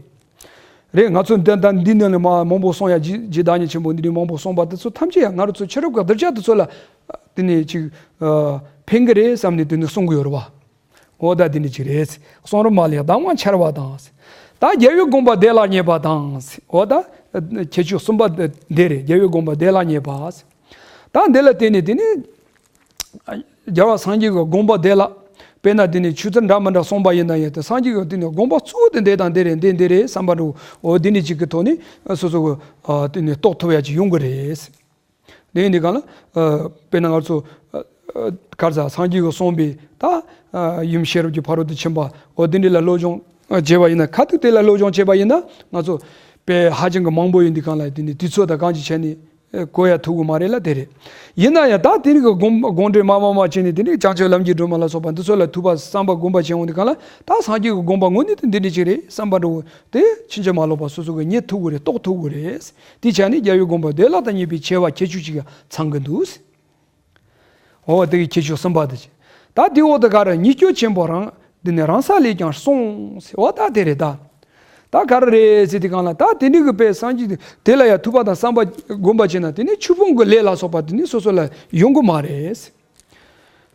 རེད། ང་ཚོ་འདི་ད་འདི་ནང་ལ་མ་མང་པོ་གསུངས་ཡ་རྗེ་རྗེ་བདག་ཉིད་ཆེན་པོ་འདི་འདྲའི་མང་པོ་གསུངས་པ་དེ་ཚོ་ཐམས་ཅད་ཡང་ང་རང་ཚོ་ཕྱི་རབས་ཀྱི་གདུལ་བྱ་དེ་ཚོ་ལ་དེ་ནས་ཅིག་ཨ་ཕན་གི་རེད་བསམ་ནས་དེ་ནས་གསུང་གི་ཡོད་རེད་བ། འོ་ད་དེ་འདྲ་ཅིག་རེད། གསུང་རབ་མ་ལུས་གདམས་ངག་འཆར་བ་དང་། ད་རྒྱལ་བའི་དགོངས་པ་བདེ་བླག་རྙེད་པ་དང་། འོ་ད་ཁྱད་ཆོས་གསུམ་པ་འདི་རེད། རྒྱལ་བའི་དགོངས་པ་བདེ་བླག་རྙེད་པ། ད་འདི་ལ་བརྟེན་ནས་དེ་ནི་རྒྱལ་བ་སངས་རྒྱས་ཀྱི་དགོངས་པ་བདེ་བླག་དཔེར་ན་དེ་ནི་ཆོས་ཚུལ་འདྲ་མི་འདྲ་གསུངས་པ་ཡིན་ན་ཡང་དེ་སངས་རྒྱས་ཀྱི་དེ་ནི་དགོངས་པ་གཙོ་བོ་དེ་འདི་དང་འདི་རེད། འདི་འདི་རེད་བསམ་པ་འདྲ་བོ་འོ་དེ་འདྲ་ཅིག་གི་ཐོག་ནས་སོ་སོ་གི་དེ་ནི་རྟོགས་ཐུབ་ཡ་ཅིག་ཡོང་གི་རེད། དེ་ཡིན་དུས་གང་ལ། ཨ། དཔེར་ན་ང་ཚོ། ཨ། ཨ། ག་རེ་ཟ། སངས་རྒྱས་ཀྱིས་གསུངས་པའི་ད། ཨ། ཡུམ་ཤེས་རབ་ཀྱི་ཕ་རོལ་ཏུ་ཕྱིན་པ། འོ་དེ་འདྲ་ལ་སློབ་སྦྱོང་བྱས་པ་ཡིན་ན། ཁ་ཐུག་དེ་ལ་སློབ་སྦྱོང་བྱས་པ་ཡིན་ན། ང་ཚོ་དཔེ་ཧ་ཅང་གི་མང་པོ་ཡིན་དུས་གང་ལ། དེ་ནི་དུས་ཚོད་དང་གང་ཅི་བྱས་ནས། ཨེ། གོ་ཡ་ཐུབ་ཀྱི་མ་རེད་ལ། དེ་རེད། ཡིན་ན་ཡང་ད་དེ་རིང་གི་དགོངས་དགོངས་འགྲེལ་མ་མ་མ་བྱས་ནས། དེ་རིང་བྱང་ཆུབ་ལམ་གྱི་སྒྲོན་མ་ལ་སོགས་པ་འདི་ཚོ་ལ་ཐུགས་པ་བསམ་པ་སྒོམ་པ་བྱས་འོང་དུས་གང་ལ། ད་སངས་རྒྱས་ཀྱི་དགོངས་པ་དངོས་གནས་དེ་འདི་འདྲ་ཅིག་རེད་བསམ་པ་འདྲ་བོ་དེ་ཕྱིན་ཅི་མ་ལོག་པ་སོ་སོ་གིས་རྙེད་ཐུབ་ཀྱི་རེད། རྟོགས་ཐུབ་ཀྱི་རེད། དེ་བྱས་ནས་རྒྱལ་བའི་དགོངས་པ་བདེ་བླག་ཏུ་རྙེད་པའི་ཆེ་བ་ཁྱད་ཆོས་ཅིག་ཡང་ཚང་གི་འདུག། འོ་དེ་གི་ཁྱད་ཆོས་གསུམ་པ་དེ་བྱས། ད་དེའི་འོག་ཏུ་ག་རེ། ཉེས་སྐྱོན་ཆེན་པོ་རང་འདི་ནི་རང་ས་ལས་ཀྱང་སོང་ཟེར། འོ་ད་དེ་རེད་ད། ད་ག་རེ་རེད་ཟེར་དུས་གང་ལ། ད་དེ་འདྲ་གི་དཔེ་སངས་རྒྱས་དེ་ལ་ཡང་ཐུགས་པ་དང་བསམ་པ་སྒོམ་པ་བྱས་ན། དེ་ནི་ཆོས་སྤོང་གི་ལས་ལ་སོགས་པ་དེ་ནི་སོ་སོ་ལ་ཡོང་གི་མ་རེད།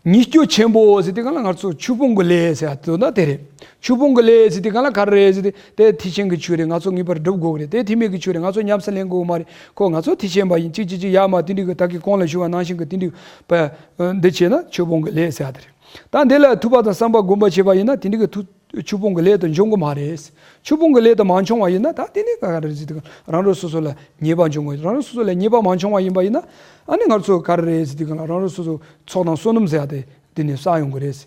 ཉེས་སྐྱོན་ཆེན་པོ་ཟེར་དུས་གང་ལ། ང་ཚོ་ཆོས་སྤོང་གི་ལས་ཟེར་ཡ་དོན་དག་དེ་རེད། ཆོས་སྤོང་གི་ལས་ཟེར་དུས་གང་ལ་ག་རེ་རེད་ཟེར་དུས། དེ་ཐེག་ཆེན་གྱི་ཆོས་རེད། ང་ཚོ་ངེས་པར་སྒྲུབ་དགོས་ཀྱི་རེད། དེ་ཐེག་དམན་གྱི་ཆོས་རེད། ང་ཚོ་ཉམས་སུ་ལེན་དགོས་ཀྱི་མ་རེད། ཁོ་ང་ཚོ་ཐེག་ཆེན་པ་ཡིན། ཅིག་ཅིག་ཅིག་ཡར་མར་དེ་འདྲ་གི་ད་གིན་གོང་ལ་ཞུས་པ་ནང་བཞིན་གྱི་དེ་འདྲ་གི་འདི་བྱས་ན་ཆོས་སྤོང་གི་ལས་ཟེར་ཡ་དེ་རེད། ད་འདི་ལ་ཐུགས་པ་དང་བསམ་པ་སྒོམ་པ་བྱས་པ་ཡིན་ན། དེ་འདྲ་གི་ཐུགས་ཆོས་སྤོང་གི་ལས་དུ་འབྱུང་གི་མ་རེད། ཆོས་སྤོང་གི་ལས་དུ་མ་བྱུང་བ་ཡིན་ན། ད་དེ་ནི་ག་རེ་རེད་ཟེར་དུས་གང་ལ། རང་རང་སོ་སོ་ལ་ཉེས་པ་འབྱུང་གི། རང་རང་སོ་སོ་ལ་ཉེས་པ་མ་བྱུང་བ་ཡིན་པ་ཡིན་ན། ཨ་ནི་ང་ཚོ་ག་རེ་རེད་ཟེར་དུས་གང་ལ། རང་རང་སོ་སོ་ཚོགས་དང་བསོད་ནམས་ཟེར་ཡ་དེ་དེ་ནི་བསགས་ཡོང་གི་རེད།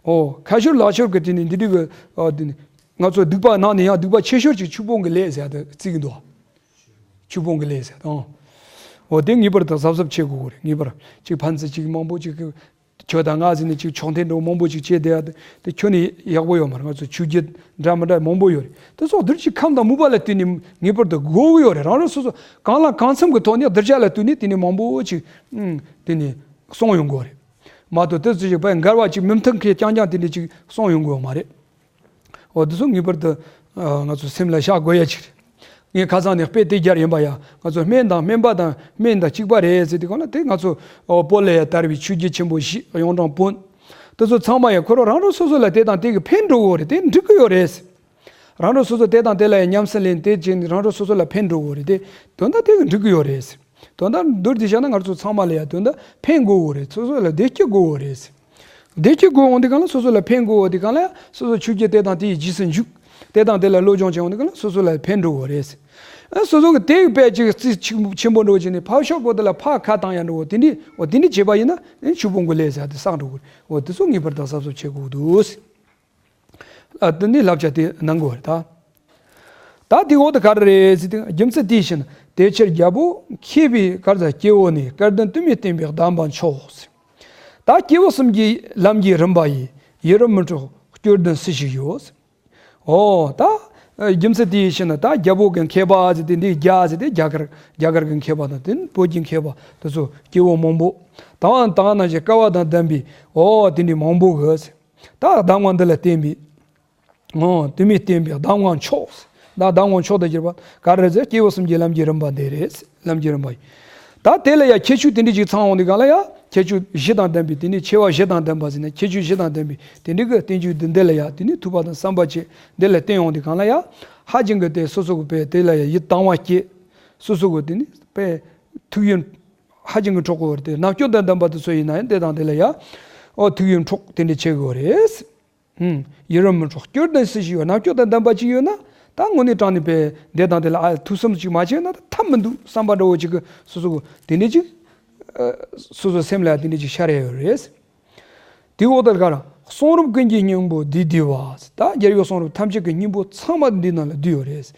འོ་ཁ་ཤོར་ལག་ཤོར་གྱི་དེ་ནི་འདི་འདྲ་གི། ཨ། དེ་ནི་ང་ཚོ་སྡིག་པ་ནང་ནས་ཡང་སྡིག་པ་ཆེ་ཤོས་ཅིག་ཆོས་སྤོང་གི་ལས་ཟེར་ཡ་དེ་བརྩི་གི་འདུག། ཆོས་སྤོང་གི་ལས་ཟེར་དང་། འོ་དེ་ངེས་པར་དུ་གཟབ་གཟབ་བྱེད་དགོས་ཀྱི་རེད། ངེས་པར་ཅིག་ཕན་ཚུན་ཅིག་མང་པོ་ཅིག་གི། ཁྱོད་དང་ང་ཟེར་ནས་ཅིག་ཕྱོགས་འཐེན་འདྲ་བོ་མང་པོ་ཅིག་བྱས་བསྡད་ཡ་དེ། དེ་ཁྱོན་ནས་ཡག་པོ་ཡོད་མ་རེད། ང་ཚོ་ཆོས་བརྒྱུད་འདྲ་མི་འདྲ་མང་པོ་ཡོད་རེད། དེ་ཚོ་བདུད་ཀྱི་ཁམས་དང་མུན་པ་ལ་བརྟེན་ནས་ངེས་པར་དུ་འགོ་གི་ཡོད་རེད། རང་རང་སོ་སོ་གང་ལ་གང་འཚམ་གྱི་ཐོག་ནས་གདུལ་བྱ་ལ་བརྟེན་ནས་དེ་ནས་མང་པོ་ཅིག་ཨང་། དེ་ནས་སོང་ཡོང་གི་ཡོད་རེད། མ་གཏོགས་དེ་ཚོ་ཅིག་དཔེ་འགལ་བ་ཅིག་མི་མཐུན་ཁེ་རྐྱང་རྐྱང་དེ་འདྲ་ཅིག་སོང་ཡོང་གི་ཡོད་མ་རེད། འོ་དེ་ཚོ་ངེས་པར་དུ། ཨ། ང་ཚོ་སེམས་ལ་བཞག་དགོས་ཡ་ཅིག་རེད། ངས་ཁ་སང་ནས་དཔེ་དེ་སྦྱར་ཡིན་པ་ཡ། ང་ཚོ་སྨན་དང་སྨན་པ་དང་སྨན་དང་གཅིག་པ་རེད་ཟེར་དུས་གང་ལ། དེ་ང་ཚོ། ཨོ། བོད་ལ་ཡ་དར་བའི་ཆོས་བརྒྱུད་ཆེན་པོ་བཞི། གཡུང་དྲུང་བོན། དེ་ཚོ་ཚང་མ་ཡ་ཁོ་རང་རང་རང་སོ་སོ་ལ་དེ་དང་དེ་གིས་ཕན་འགྲོ་གི་ཡོད་རེད། དེ་འགྲིག་གི་ཡོད་རེད། རང་རང་སོ་སོ་དེ་དང་དེ་ལ་ཡ་ཉམས་སུ་ལེན་དེ་བྱས་ནས་རང་རང་སོ་སོ་ལ་ཕན་འགྲོ་གི་ཡོད་རེད། དེ་དོན་དག་དེ་གིས་འགྲིག་གི་ཡོད་རེད། དོན་དག་མདོར་བསྡུས་བྱས་ན་ང་ཚོ་ཚང་མ་ལ་ཡ་དོན་དག་ཕན་དགོས་ཀྱི་རེད། སོ་སོ་ལ་བདེ་སྐྱིད་དགོས་ཀྱི་རེད། བདེ་སྐྱིད་དགོས་འོང་དུས་གང་ལ། སོ་སོ་ལ་ཕན་དགོས་འོང་དུས་གང་ལ་ཡ། སོ་སོ་ཆོས་བརྒྱུད་དེ་དང་དེའི་རྗེས་སུ་འཇུག། དེ་དང་དེ་ལ་སློབ་སྦྱོང་བྱེད་འོང་དུས་གང་ལ་སོ་སོ་ལ་ཕན་འགྲོ་གི་རེད། ཨ། སོ་སོ་གི་དེ་གི་དཔེ་ཅིག་རྩིས་ཆེན་པོ་འགྲོ་བྱས་ནས་ཕར་ཕྱོགས་པོ་དེ་ལ་ཕར་ཁ་བཏང་ཡ་འགྲོ་འོ་དེ་འདྲ། འོ་དེ་འདྲ་བྱས་པ་ཡིན་ན། ཨེ། ཆོས་སྤོང་གི་ལས་ཟེར་ཡ་དེ་བསགས་འགྲོ་གི་རེད། འོ་དེ་ཚོ་ངེས་པར་དུ་གཟབ་གཟབ་བྱེད་དགོས་འདུག། ཨ། དེ་ནི་བསླབ་བྱ་དེ་གནང་དགོས་རེད་ད། ད་དེའི་འོག་ཏུ་ག་རེ་རེད་ཟེར་དུས། རྒྱུ་མཚན་དེའི་ཕྱིར་ན། དེ་ཕྱིར་རྒྱལ་པོ་མཁས་པའི་གར་ཟ་སྐྱེ་བོ་ནི། སྐལ་ལྡན་དུ་མས་བསྟན་པའི་གདམས་པ་མཆོག་ཟེར། ད་སྐྱེས་བུ་གསུམ་གྱི་ལམ་གྱི་རིམ་པ་ཡི། ཡུན་རིང་མི་འཕྲོག་སྐྱོར་ལྡན་སུ་ཞིག་ཡོད་ཟེར། འོ་ད། ཨ། རྒྱུ་མཚན་དེའི་ཕྱིར་ན། ད་རྒྱལ་པོ་གི་མཁས་པ་ཟེར་དུས་འདི་རྒྱ་ཟེར་དུས་རྒྱ་གར། རྒྱ་གར་གྱི་མཁས་པ་དང་དེ་ནི་བོད་ཀྱི་མཁས་པ་དེ་ཚོ་སྐྱེ་བོ་མང་པོ། དེ་དང་དེ་ནང་བཞིན་སྐལ་བ་དང་ལྡན་པའི། འོ་དེ་འདྲའི་མང་པོ་གིས། ད་གདམས་ངག་འདི་ལ་བརྟེན་པའི། ཨོ། དུ་མས་བསྟན་པའི་གདམས་ངག་མཆོག། ད་གདམས་ངག་མཆོག་ཏུ་གྱུར་པ་ག་རེ་ཟེར། སྐྱེས་བུ་གསུམ་གྱི་ལམ་གྱི་རིམ་པ་འདི་རེད། ལམ་གྱི་རིམ་པ་ཡིན། ད་དེ་ལ་ཡ་ཁྱད་ཆོས་དེ་འདྲ་ཅིག་ཚང་འོང་དུས་གང་ལ་ཡ། ཁྱད་ཆོས་བཞི་དང་ལྡན་པའི། དེ་ནི་ཆེ་བ་བཞི་དང་ལྡན་པ་ཟེར་ནས། ཁྱད་ཆོས་བཞི་དང་ལྡན་པའི་དེ་འདྲ་གི་བསྟན་བཅོས་འདི་འདི་ལ་ཡ། དེ་ནི་ཐུབ་པ་དང་བསམ་པ་བྱས་འདི་ལ་བརྟེན་འོང་དུས་གང་ལ་ཡ། ཧ་ཅང་གི་དེ་སོ་སོ་གི་དཔེ་དེ་ལ་ཡ་ཡིད་དང་བ་སྐྱེས། སོ་སོ་གི་དེ་ནི་དཔེ་ཐུགས་ཡོན་ཧ་ཅང་གི་འཕྲོག་གི་ཡོད་རེད། དེ་རྣམ་དཔྱོད་དང་ལྡན་པ་དེ་ཚོ་ཡིན་ན་ཡང་དེ་དང་དེ་ལ་ཡ། ཨོ། ཐུགས་ཡོན་འཕྲོག་དེ་འདྲ་བྱེད་གི་ཡོད་རེད། ཧུམ། ཡུན་རིང་མི་འཕྲོག་སྐྱོར་ལྡན་སུ་ཞིག་ཡོད། རྣམ་དཔྱོད་དང་ལྡན་པ་ཅིག་ཡོད་ན། ད་དངོས་གནས་དྲང་གནས་པའི་འདི་དང་དེ་ལ། ཨ། ཐུགས་བསམ་ཅིག་མ་བྱས་ན་ད་ཐབས་མི་འདུག་བསམ་པ་འདྲ་བོ་ཅིག་གི་སོ་སོ་གི་དེ་འདྲ་ཅིག། ཨ། སོ་སོ་སེམས་ལ་དེ་འདྲ་ཅིག་ཤར་ཡ་ཡོད་རེད། དེའི་འོག་ཏུ་ག་རེ། གསུང་རབ་ཀུན་གྱི་སྙིང་པོ་འདིས་བསྡུས་པ། ད་རྒྱལ་བའི་གསུང་རབ་ཐམས་ཅད་ཀྱི་སྙིང་པོ་ཚང་མ་འདི་ནང་ལ་བསྡུས་ཡོད་རེད།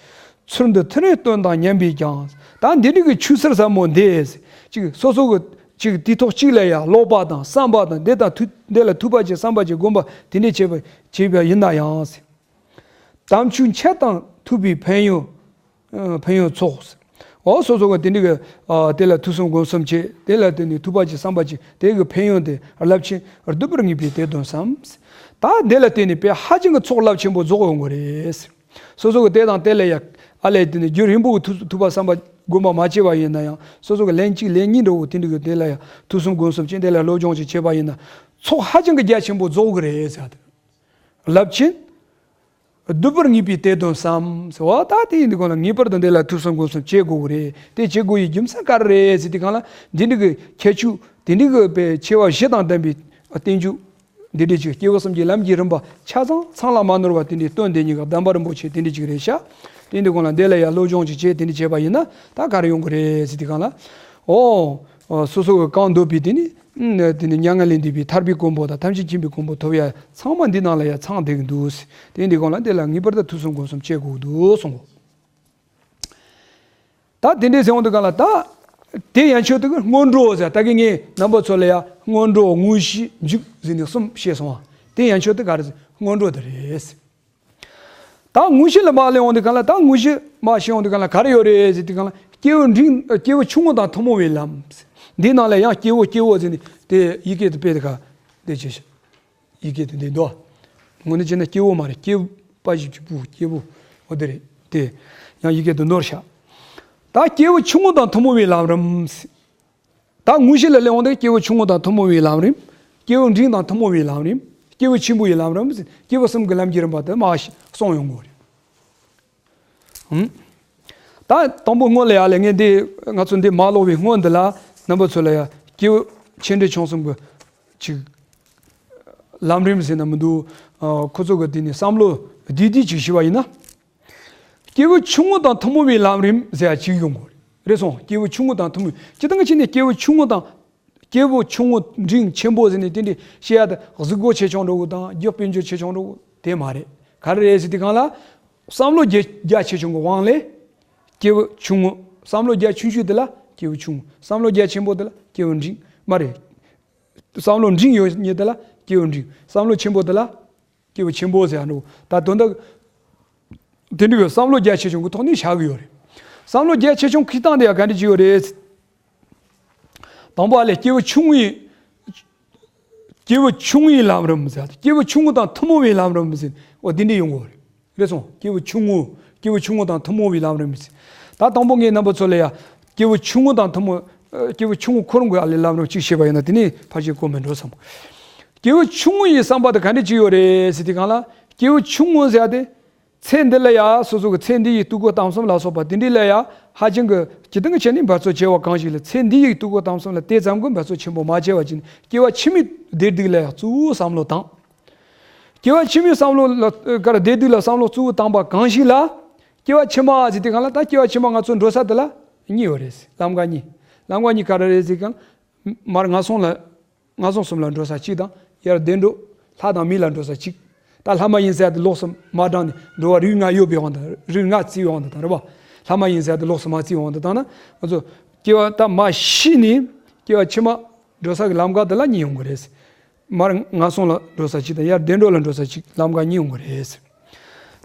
ཚུལ་འདི་ཐུན་རེ་བཏོན་དང་མཉམ་པས་ཀྱང་། ད་འདི་འདྲ་གི་ཆོས་ཟེར་ཟབ་མོ་འདི་ཅིག་སོ་སོ་གི་ཅིག་དུས་ཐོག་གཅིག་ལ་ཡ་ཀློག་པ་དང་བསམ་པ་དང་། འདི་དང་ཐུ་འདི་ལ་ཐུག་པ་བྱས་བསམ་པ་བྱས་སྒོམ་པ་དེ་འདྲ་བྱས་པ་བྱས་པ་ཡིན་ན་ཡང་། དམ་ཆོས་འཆད་དང་ཐུབ་པའི་ཕན་ཡོན། ཨ། ཕན་ཡོན་ཚོགས། འོ། སོ་སོ་གི་དེ་འདྲ་གི། ཨ། དེ་ལ་ཐུགས་བསམ་སྒོམ་གསུམ་བྱས། དེ་ལ་བརྟེན་ནས་ཐུག་པ་བྱས་བསམ་པ་བྱས། དེ་གི་ཕན་ཡོན་དེ་རླབས་ཆེན་བསྡུས་པར་ངེས་པའི་དེ་དོན་བསམ། ད་འདི་ལ་བརྟེན་ནས་དཔེ་ཧ་ཅང་གི་ཚོགས་རླབས་ཆེན་པོ་རྫོགས་ཡོང་གི་རེད། སོ་སོ་གི་དེ་དང་དེ་ལ་ཡ། ཨ་ལས་དེ་ནི་རྒྱུན་རིང་པོ་གི་ཐུགས་ཐུགས་པ་བསམ་པ་སྒོམ་པ་མ་བྱས་པ་ཡིན་ན་ཡང་། སོ་སོ་གི་ལན་གཅིག་ལན་གཉིས་འདྲ་བོ་དེ་འདྲ་གི་དེ་ལ་ཡ་ཐུགས་བསམ་སྒོམ་གསུམ་བྱས། དེ་ལ་སློབ་སྦྱོང་ཅིག་བྱས་པ་ཡིན་ན། ཚོགས་ཧ་ཅང་གི་རྒྱ་ཆེན་པོ་རྫོགས་གི་རེད་ཟེར། རླབས་ཆེན་བསྡུས་པར་ངེས་པའི་དེ་དོན་བསམ་ཟེར་བ། ད་དེ་ཡིན་དུས་གང་ལ་ངེས་པར་དུ་འདི་ལ་ཐུགས་བསམ་སྒོམ་གསུམ་བྱེད་དགོས་ཀྱི་རེད། དེ་བྱེད་དགོས་ཡི་རྒྱུ་མཚན་ག་རེ་རེད་ཟེར་དུས་གང་ལ། འདི་འདྲ་གི་ཁྱད་ཆོས་དེ་འདྲ་གི་དཔེ་ཆེ་བ་བཞི་དང་ལྡན་པའི་བསྟན་བཅོས་འདི་འདྲ་ཅིག། སྐྱེས་བུ་གསུམ་གྱི་ལམ་གྱི་རིམ་པ་ཆ་ཚང་ཚང་ལ་མ་ནོར་བ་དེ་འདྲའི་སྟོན་དེ་ཉིད་ཀྱི་གདམས་པ་རིན་པོ་ཆེ་དེ་འདྲ་ཅིག་རེད་ཤག། དེ་འདི་གང་ལ་འདི་ལ་ཡ་སློབ་སྦྱོང་ཅིག་བྱས་དེ་འདྲ་བྱས་པ་ཡིན་ན། ད་ག་རེ་ཡོང་གི་རེད་ཟེར་དུས་གང་ལ། ཨོ། ཨ། སོ་སོ་གི་གང་འདོད་པའི་དེ་ནི་ཨ་དེ་ནི་མྱ་ངན་ལས་འདས་པའི་ཐར་པའི་གོ་འཕང་དང་ཐམས་ཅད་མཁྱེན་པའི་གོ་འཕང་ཐོབ་ཡ་ཚང་མ་འདི་ནང་ལ་ཡ་ཚང་བསྡད་ཀྱི་འདུག། དེ་འདི་སྒང་ལ་འདི་ལ་ངེས་པར་དུ་ཐོས་བསམ་སྒོམ་གསུམ་བྱེད་དགོས་འདུག་གསུངས། ད་དེ་འདྲའི་ཟེར་འོང་དུས་སྒང་ལ་ད་དེ་ཡན་ཆོད་དུ་གི་སྔོན་འགྲོ་ཟེར། ད་གི་ངས་རྣམ་པ་ཚོ་ལ་ཡ་སྔོན་འགྲོ། དངོས་གཞི། མཇུག་ཟེར་ནས་གསུམ་བཤད་སོང་བ། དེ་ཡན་ཆོད་དུ་ག་རེ་ཟེར། སྔོན་འགྲོ་དེ་རེད། ད་དངོས་གཞི་ལ་མར་སླེབས་འོང་དུས་སྒང་ལ། ད་དངོས་གཞི་མར་བཤད་འོང་དུས་སྒང་ལ་ག་རེ་ཡོད་རེད་ཟེར་དུས་སྒང་ལ། སྐྱེས་བུ་འབྲིང་། སྐྱེས་བུ་ཆུང་ངུ་དང་ཐུན་མོང་བའི་ལམ། འདི་ནང་ལ་ཡང་སྐྱེས་བུ་སྐྱེས་བུ་ཟེར་ནས་དེ་ཡི་གེ་དེ་དཔེ་དེ་ག་དེ་བྱས་ཤག། ཡི་གེ་དེ་འདི་འདུག། དངོས་གནས་བྱས་ན་སྐྱེས་བུ་མ་རེད། སྐྱེས་བུ་པ་ཞབས་ཀྱུ་བུ། སྐྱེས་བུ། འོ་དེ་རེད། དེ་ཡང་ཡི་གེ་དེ་ནོར་ཤག། ད་སྐྱེས་བུ་ཆུང་ངུ་དང་ཐུན་མོང་བའི་ལམ་རིམ། ད་དངོས་གཞི་ལ་སླེབས་འོང་དུས་སྐྱེས་བུ་ཆུང་ངུ་དང་ཐུན་མོང་བའི་ལམ་རིམ། སྐྱེས་བུ་འབྲིང་དང་ཐུན་མོང་བའི་ལམ་རིམ། སྐྱེས་བུ་ཆེན་པོ་ཡི་ལམ་རིམ། སྐྱེས་བུ་གསུམ་གྱི་ལམ་གྱི་རིམ་པ་དེ་མར་གསུངས་ཡོང་གི་རེད། ཧུམ། ད་དང་པོ་སྔོན་ལ་ཡ་ལས་ངས་འདི་ང་ཚོ་འདི་མར་ལོག་པའི་སྔོན་འདི་ལ་རྣམ་པ་ཚོ་ལ་ཡ་སྐྱེས་བུ་ཆེ་འབྲིང་ཆུང་གསུམ་གྱི་ཅིག་ལམ་རིམ་ཟེར་ན་མི་འདུག། ཨ། ཁོ་ཚོ་གི་དེ་ནི་བསམ་བློ་བདེ་བདེ་ཅིག་ཞུས་པ་ཡིན་ན། སྐྱེས་བུ་ཆུང་ངུ་དང་ཐུན་མོང་བའི་ལམ་རིམ་ཟེར་ཡ་གཅིག་ཡོང་གི་རེད། རེད་སོང་། སྐྱེས་བུ་ཆུང་ངུ་དང་ཐུན་མོང་། སྤྱིར་བཏང་གི་ཆ་ནས་སྐྱེས་བུ་ཆུང་ངུ་དང་། སྐྱེས་བུ་ཆུང་ངུ་འབྲིང་ཆེན་པོ་ཟེར་ནས་དེ་འདྲའི་བཤད་ཡ་དེ་གཟུགས་པོ་ཆེ་ཆུང་འདྲ་བོ་དང་། རྒྱུ་དཔལ་འབྱོར་ཆེ་ཆུང་འདྲ་བོ་དེ་མ་རེད། ག་རེ་རེད་ཟེར་དུས་སྒང་ལ། བསམ་བློ་རྒྱ་རྒྱ་ཆེ་ཆུང་གི་དབང་ལས་སྐྱེས་བུ་ཆུང་ངུ། བསམ་བློ་རྒྱ་ཆུང་ཆུང་དེ་ལ་སྐྱེས་བུ་ཆུང་ངུ། བསམ་བློ་རྒྱ་ཆེན་པོ་དེ་ལ་སྐྱེས་བུ་འབྲིང་། མ་རེད། བསམ་བློ་འབྲིང་ཡོད་མཁན་དེ་ལ་སྐྱེས་བུ་འབྲིང་། བསམ་བློ་ཆེན་པོ་དེ་ལ་སྐྱེས་བུ་ཆེན་པོ་ཟེར་ཡ་འགྲོ། ད་དོན་དག་དེ་འདྲ་གི་བསམ་བློ་རྒྱ་ཆེ་ཆུང་གི་ཐོག་ནས་བཞག་གི་ཡོད་རེད། བསམ་བློ་རྒྱ་ཆེ་ཆུང་ཁེ་སྟངས་དེ་ཡང་ག་འདྲ་ཅིག་ཡོད་རེད། དང་པོ་ཨ་ལས་སྐྱེས་བུ་ཆུང་ངུའི། སྐྱེས་བུ་ཆུང་ངུའི་ལམ་རིམ་ཟེར། སྐྱེས་བུ་ཆུང་ངུ་དང་ཐུན་མོང་བའི་ལམ་རིམ་ཟེར། འོ་དེ་འདྲ་ཡོང་གི་ཡོད་རེད། རེད་སོང་། སྐྱེས་བུ་ཆུང་ངུ། སྐྱེས་བུ་ཆུང་ངུ་དང་ཐུན་མོང་བའི་ལམ་རིམ་ཟེར། ད་དང་པོ་ངས་རྣམ་པ་ཚོ་ལ་ཡ་སྐྱེས་བུ་ཆུང་ངུ་དང་ཐུན་མོང་། ཨ། སྐྱེས་བུ་ཆུང་ངུ་ཁོ་རང་གི་ཨ་ལས་ལམ་རིམ་གཅིག་བཤད་པ་ཡིན་ན། དེ་ནས་ཕལ་ཆེར་གོ་མི་འགྲོ་བསམ། སྐྱེས་བུ་ཆུང་ངུ་ཡི་བསམ་པ་དེ་ག་འདྲ་ཅིག་ཡོད་རེད་ཟེར་དུས་སྒང་ལ། སྐྱེས་བུ་ཆུང་ངུ་ཟེར་ཡ་དེ། ཚེ་འདི་ལ་ཡ་སོ་སོ་གི་ཚེ་འདི་ཡི་དུས་འཁོར་དང་གསུམ་ལ་སོགས་པ་དེ་འདྲ་ལ་ཡ་ཧ་ཅང་གི་སྤྱིར་བཏང་གི་ཆ་ནས་འབད་རྩོལ་ཆེ་བ་གང་ཞིག་ལ། ཚེ་འདི་ཡི་དུས་འཁོར་དང་གསུམ་ལ་དེ་ཙམ་གྱི་འབད་རྩོལ་ཆེན་པོ་མ་བྱས་པ་ཅིག་ནི། སྐྱེ་བ་ཕྱི་མའི་བདེ་སྡུག་ལ་ཡ་གཙོ་བོ་བསམ་བློ་བཏང་། སྐྱེ་བ་ཕྱི་མའི་བསམ་བློ་ལ། ཨ། ག་རེ། བདེ་སྡུག་ལ་བསམ་བློ་གཙོ་བོ་བཏང་པ་གང་ཞིག་ལ། སྐྱེ་བ་ཕྱི་མ་ཟེར་དུས་སྒང་ལ། ད་སྐྱེ་བ་ཕྱི་མ་ང་ཚོ་འགྲོ་ས་དེ་ལ་གཉིས་ཡོད་རེད། ལམ་ཁ་གཉིས། ལམ་ཁ་གཉིས་ག་རེ་རེད་ཟེར་དུས་སྒང་ལ། མར་ངན་སོང་ལ། ངན་སོང་གསུམ་ལ་འགྲོ་ས་གཅིག་དང་། ཡར་བདེ་འགྲོ་ལྷ་དང་མི་ལ་འགྲོ་ས་གཅིག། ད་ལྷ་མ་ཡིན་ཟེར་ཡ་དེ་ལོགས་སུ་མ་དྲངས་ནས། འགྲོ་བ་རིགས་ལྔ་ཡོད་པའི་དབང་དུ། རིགས་ལྔ་བརྩིས་པའི་དབང་དུ་བཏང་རེད་པ། ལྷ་མ་ཡིན་ཟེར་ཡ་དེ་ལོགས་སུ་མ་བརྩིས་པའི་དབང་དུ་བཏང་ན། ང་ཚོ་སྐྱེ་བ་ད་མ་ཤི་ནས་སྐྱེ་བ་ཕྱི་མ་འགྲོ་ས་གི་ལམ་ཁ་དེ་ལ་གཉིས་ཡོང་གི་རེད། མར་ངན་སོང་ལ་འགྲོ་ས་གཅིག་དང་། ཡར་བདེ་འགྲོ་ལ་འགྲོ་ས་གཅིག། ལམ་ཁ་གཉིས་ཡོང་གི་རེད།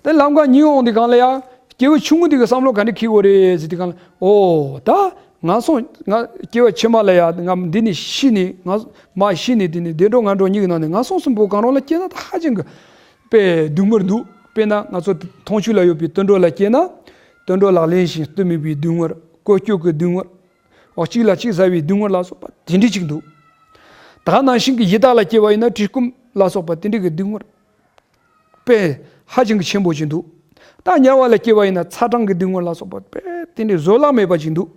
དེ་ལམ་ཁ་གཉིས་ཡོང་དུས་སྒང་ལ་ཡ། སྐྱེས་བུ་ཆུང་ངུ་དེ་གི་བསམ་བློ་ག་འདྲ་འཁྱེར་དགོས་རེད་ཟེར་དུས་སྒང་ལ། ཨོ། ད་ངན་སོང་། ང་སྐྱེ་བ་ཕྱི་མ་ལ་ཡ། ང་འདི་ནས་ཤི་ནས། ང་མ་ཤི་ནས་དེ་ནས་བདེ་འགྲོ་ངན་འགྲོ་གཉིས་ཀྱི་ནང་ནས་ངན་སོང་གསུམ་པོ་གང་རུང་ལ་སྐྱེས་ན་ད་ཧ་ཅང་གི་དཔེ་སྡུག་བསྔལ་འདུག། དཔེར་ན་ང་ཚོ་མཐོང་ཆོས་ལ་ཡོད་པའི་དུད་འགྲོ་ལ་སྐྱེས་ན། དུད་འགྲོ་ལག་ལེན་ཞིང་བསྟུན་མེད་པའི་སྡུག་བསྔལ། ཀོ་ཅོ་གི་སྡུག་བསྔལ། འོ། གཅིག་ལ་གཅིག་ཟ་བའི་སྡུག་བསྔལ་ལ་སོགས་པ་དེ་འདྲ་ཅིག་འདུག། ད་ནང་བཞིན་གྱི་ཡི་དྭགས་ལ་སྐྱེས་པ་ཡིན་ན་བཀྲེས་སྐོམ་ལ་སོགས་པ་དེ་འདྲ་གི་སྡུག་བསྔལ་དཔེ་ཧ་ཅང་གི་ཆེན་པོ་ཅིག་འདུག། ད་དམྱལ་བ་ལ་སྐྱེས་པ་ཡིན་ན་ཚ་གྲང་གི་སྡུག་བསྔལ་ལ་སོགས་པ་དཔེ་དེ་འདྲའི་བཟོད་གླགས་མེད་པ་ཅིག་འདུག།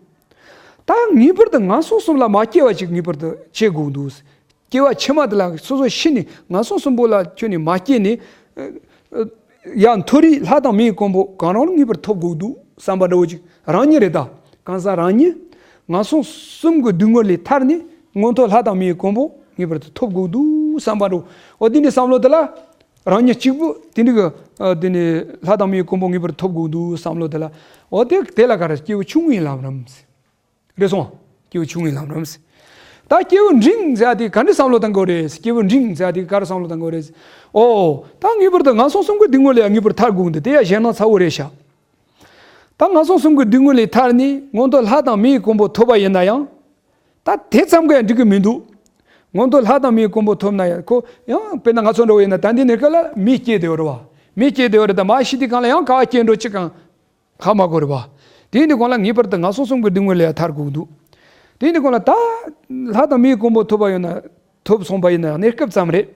ད་ངེས་པར་དུ་ངན་སོང་གསུམ་ལ་མ་སྐྱེ་བ་ཅིག་ངེས་པར་དུ་བྱེད་དགོས་འདུག། སྐྱེ་བ་ཕྱི་མ་དེ་ལ་སོ་སོ་ཤི་ནས་ངན་སོང་གསུམ་པོ་ལ་ཁྱོན་ནས་མ་སྐྱེས་ནས། ཨ། ཨ། ཡང་མཐོ་རིས་ལྷ་དང་མིའི་གོ་འཕང་གང་རུང་ལ་ངེས་པར་ཐོབ་དགོས་འདུག་བསམ་པ་འདྲ་བོ་ཅིག། རང་ཉིད་རེད་ད། གང་ཟག་རང་ཉིད་ངན་སོང་གསུམ་གྱི་སྡུག་བསྔལ་ལས་ཐར་ནས་མངོན་མཐོ་ལྷ་དང་མིའི་གོ་འཕང་ངེས་པར་དུ་ཐོབ་དགོས་འདུག་བསམ་པ་འདྲ་བོ། འོ་དེ་འདྲའི་བསམ་བློ་དེ་ལ། རང་ཉིད་གཅིག་པུ་དེ་འདྲ་གི། ཨ། དེ་ནས་ལྷ་དང་མིའི་གོ་འཕང་ངེས་པར་ཐོབ་དགོས་འདུག་བསམ་བློ་དེ་ལ། འོ་དེ་དེ་ལ་ག་རེ། སྐྱེས་བུ་ཆུང་ངུའི་ལམ་རིམ་ཟེར། རེད་སོང་། སྐྱེས་བུ་ཆུང་ངུའི་ལམ་རིམ་ཟེར། ད་སྐྱེས་བུ་འབྲིང་ཟེར་ཡ་དེ་ག་འདྲ་བསམ་བློ་བཏང་དགོས་རེད། སྐྱེས་བུ་འབྲིང་ཟེར་ཡ་དེ་ག་རེ་བསམ་བློ་བཏང་དགོས་རེད། ཨོ། ད་ངེས་པར་དུ་ངན་སོང་གསུམ་གྱི་སྡུག་བསྔལ་ལས་ཡང་ངེས་པར་ཐར་དགོས་འདུག། དེ་ཡང་ཞེད་སྣང་ཚ་བོ་རེད་ཤག། ད་ངན་སོང་གསུམ་གྱི་སྡུག་བསྔལ་ལས་ཐར་ནས་མངོན་མཐོ་ལྷ་དང་མིའི་གོ་འཕང་ཐོབ་པ་ཡིན་ན་ཡང་། ད་དེ་ཙམ་གྱིས་ཡང་འགྲིག་གི་མི་འདུག། མངོན་མཐོ་ལྷ་དང་མིའི་གོ་འཕང་ཐོབ་ན་ཡང་། ཁོ་ཡང་དཔེར་ན་ང་ཚོ་འདྲ་བོ་ཡིན་ན། ད་འདི་ནས་ཀ་ལ་མི་སྐྱེས་བསྡད་ཡོད་རེད་བ། མི་སྐྱེས་བསྡད་ཡོད་རེད། ད་མ་ཤི་དུས་སྒང་ལ་ཡང་ག་བ་སྐྱེས་འགྲོ་ཅི་གང་ཧ་མ་གོ་རེད་བ། དེ་ཡིན་དུས་སྒང་ལ་ངེས་པར་དུ་ངན་སོང་གསུམ་གྱི་སྡུག་བསྔལ་ལས་ཡང་ཐར་དགོས་འདུག། དེ་ཡིན་དུས་སྒང་ལ་ད་ལྷ་དང་མིའི་གོ་འཕང་ཐོབ་པ་ཡོད་ན། ཐོབ་སོང་པ་ཡིན་ན་ཡང་གནས་སྐབས་ཙམ་རེད།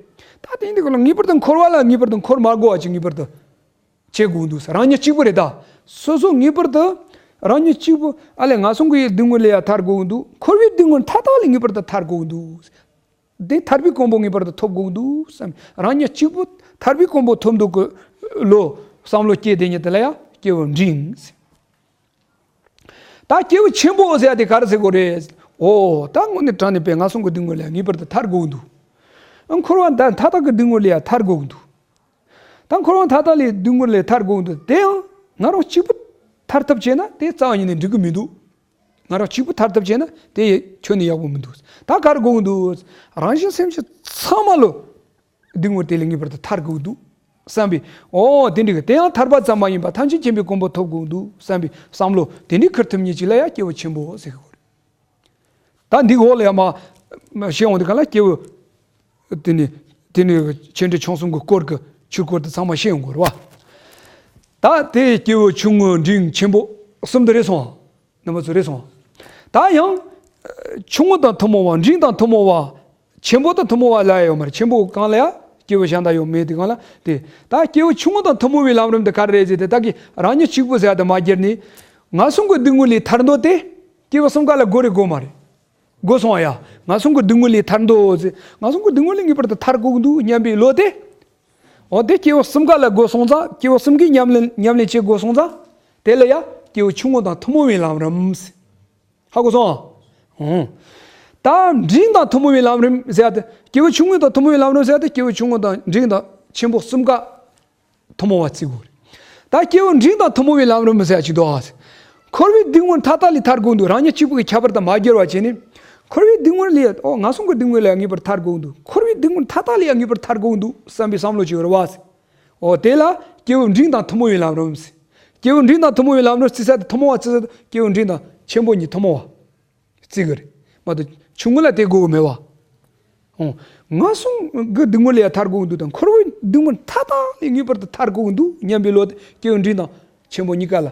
ད་དེ་ཡིན་དུས་སྒང་ལ་ངེས་པར་དུ་འཁོར་བ་ལ་ངེས་པར་དུ་འཁོར་མ་དགོས་པ་ཅིག་ངེས་པར་དུ་བྱེད་དགོས་འདུག་ཟེར། རང་ཉིད་གཅིག་པུ་རེད་ད། སོ་སོ་ངེས་པར་དུ་རང་ཉིད་གཅིག་པུ་ཨ་ལས་ངན་སོང་གི་སྡུག་བསྔལ་ལས་ཡང་ཐར་དགོས་འདུག། འཁོར་བའི་སྡུག་བསྔལ་མཐའ་དག་ལས་ངེས་པར་དུ་ཐར་དགོས་འདུག། འདི་ཐར་པའི་གོ་འཕང་ངེས་པར་དུ་ཐོབ་དགོས་འདུག་བསམ། རང་ཉིད་གཅིག་པུ་ཐར་པའི་གོ་འཕང་ཐོབ་འདོད་ཀྱི་བློ་བསམ་བློ་སྐྱེས་བསྡད་མཁན་དེ་ལ་ཡང་སྐྱེས་བུ་འབྲིང་ཟེར། ད་སྐྱེས་བུ་ཆེན་པོ་ཟེར་ཡ་དེ་ག་རེ་ཟེར་དགོས་རེད། ཨོ་ད་དངོས་གནས་དྲང་གནས་པའི་ངན་སོང་གི་སྡུག་བསྔལ་ལས་ངེས་པར་དུ་ཐར་དགོས་འདུག། འཁོར་བ་མཐའ་དག་གི་སྡུག་བསྔལ་ལས་ཡང་ཐར་དགོས་འདུག། ད་འཁོར་བ་མཐའ་དག་ལས་སྡུག་བསྔལ་ལས་ཐར་དགོས་འདུག། དེ་ཡང་ང་རང་གཅིག་པུ་ཐར་ཐབས་བྱས་ན་དེ་རྩ་བ་ཉིད་ནས་འགྲིག་གི་མི་འདུག། ང་རང་གཅིག་པུ་ཐར་ཐབས་བྱས་ན་དེ་ཁྱོན་ནས་ཡག་པོ་མི་འདུག། ད་ག་རེ་དགོས་ཀྱི་འདུག། རང་གཞན་སེམས་ཅན་ཚང་མ་ལོ་སྡུག་བསྔལ་དེ་ལས་ངེས་པར་དུ་ཐར་དགོས་ཀྱི་འདུག་བསམ་པའི། ཨོ་དེ་འདྲ་གི། དེ་ཡང་ཐར་པ་ཙམ་མ་ཡིན་པར་ཐམས་ཅད་མཁྱེན་པའི་གོ་འཕང་ཐོབ་དགོས་ཀྱི་འདུག་བསམ་པའི་བསམ་བློ་དེ་འདྲའི་ཁུར་ཐུབ་མཁན་ཅིག་ལ་ཡང་སྐྱེས་བུ་ཆེན་པོ་ཟེར་གྱི་ཡོད་རེད། ད་འདི་འོག་ལ་ཡང་མ་མ་བཤད་འོང་དུས་གང་ལ་སྐྱེས་བུ། དེ་ནི་དེ་ནི་ཆེ་འབྲིང་ཆུང་གསུམ་གྱི་སྐོར་གྱི་ཆོས་སྐོར་དེ་ཚང་མ་བཤད་ཡོང་དགོས་རེད་བ། ད་དེ་སྐྱེས་བུ་ཆུང་ངུ་འབྲིང་ཆེན་པོ་གསུམ་དེ་རེད་སོང་། རྣམ་པ་ཚོ་རེད་སོང་། ད་ཡང་ཆུང་ངུ་དང་ཐུན་མོང་བ། འབྲིང་དང་ཐུན་མོང་བ། ཆེན་པོ་དང་ཐུན་མོང་བ་ལ་ཡོད་མ་རེད། ཆེན་པོ་གང་ལ་ཡང་སྐྱེས་བུ་གཞན་དག་ཡོད་མེད་དེ་གང་ལ་དེ། ད་སྐྱེས་བུ་ཆུང་ངུ་དང་ཐུན་མོང་བའི་ལམ་རིམ་དེ་ག་རེ་རེད་ཟེར་དེ། ད་གི་རང་ཉིད་གཅིག་པུ་ཟེར་ཡ་དེ་མ་བསྒྱུར་ནས། ངན་སོང་གི་སྡུག་བསྔལ་ལས་ཐར་འདོད་དེ་སྐྱེས་བུ་གསུམ་ཀ་ལ་དགོས་རེད་དགོས་མ་རེད། དགོས་སོང་ཡ། ངན་སོང་གི་སྡུག་བསྔལ་ལས་ཐར་འདོད་ཟེར། ངན་སོང་གི་སྡུག་བསྔལ་ལས་ངེས་པར་དུ་ཐར་དགོས་ཀྱི་འདུག་སྙམ་པའི་བློ་དེ། འོ་དེ་སྐྱེས་བུ་གསུམ་ཀ་ལ་དགོས་སོང་ཙང་། སྐྱེས་བུ་གསུམ་གིས་ཉམས་ལེན་ཉམས་ལེན་བྱེད་དགོས་སོང་ཙང་། དེ་ལ་ཡ་སྐྱེས་བུ་ཆུང་ངུ་དང་ཐུན་མོང་བའི་ལམ་རིམ་ཟེར། ཧ་གོ་སོང་། ཨོ། ད་འབྲིང་དང་ཐུན་མོང་བའི་ལམ་རིམ་ཟེར་ཡ་དེ། སྐྱེས་བུ་ཆུང་ངུ་དང་ཐུན་མོང་བའི་ལམ་རིམ་ཟེར་ཡ་དེ། སྐྱེས་བུ་ཆུང་ངུ་དང་འབྲིང་དང་ཆེན་པོ་གསུམ་ཀ་ཐུན་མོང་བ་བརྩི་དགོས་རེད། ད་སྐྱེས་བུ་འབྲིང་དང་ཐུན་མོང་བའི་ལམ་རིམ་ཟེར་ཡ་ཅིག་འདུག་ཨ། འཁོར་བའི་སྡུག་བསྔལ་མཐའ་དག་ལས་ཐར་དགོས་འདུག། རང་ཉིད་གཅིག་པུ་གི་ཁྱད་པར་དང་མ་བསྒྱུར་བ་བྱས་ནས། འཁོར་བའི་སྡུག་བསྔལ་ལས། ཨོ་ངན་སོང་གི་སྡུག་བསྔལ་ལས་ངེས་པར་ཐར་དགོས་འདུག། འཁོར་བའི་སྡུག་བསྔལ་མཐའ་དག་ལས་ངེས་པར་ཐར་དགོས་འདུག་བསམ་པའི་བསམ་བློ་ཅིག་ཡོད་རེད་བ། ཨོ་དེ་ལ་སྐྱེས་བུ་འབྲིང་དང་ཐུན་མོང་བའི་ལམ་རིམ་ཟེར། སྐྱེས་བུ་འབྲིང་དང་ཐུན་མོང་བའི་ལམ་རིམ་བརྩི་ས་དེ། ཐུན་མོང་བ་བརྩི་ས་དེ་སྐྱེས་བུ་འབྲིང་དང་ཆེན་པོ་གཉིས་ཐུན་མོང་བ་བརྩི་གི་རེད་མ་གཏོགས་ཆུང་ངུ་ལ་དེ་དགོས་གི་མེད་བ། ཨོ། ངན་སོང་གི་སྡུག་བསྔལ་ལས་ཡང་ཐར་དགོས་ཀྱི་འདུག་དང་། འཁོར་བའི་སྡུག་བསྔལ་མཐའ་དག་ལས་ངེས་པར་དུ་ཐར་དགོས་ཀྱི་འདུག་སྙམ་པའི་བློ་དེ་སྐྱེས་བུ་འབྲིང་དང་ཆེན་པོ་གཉིས་ཀ་ལ།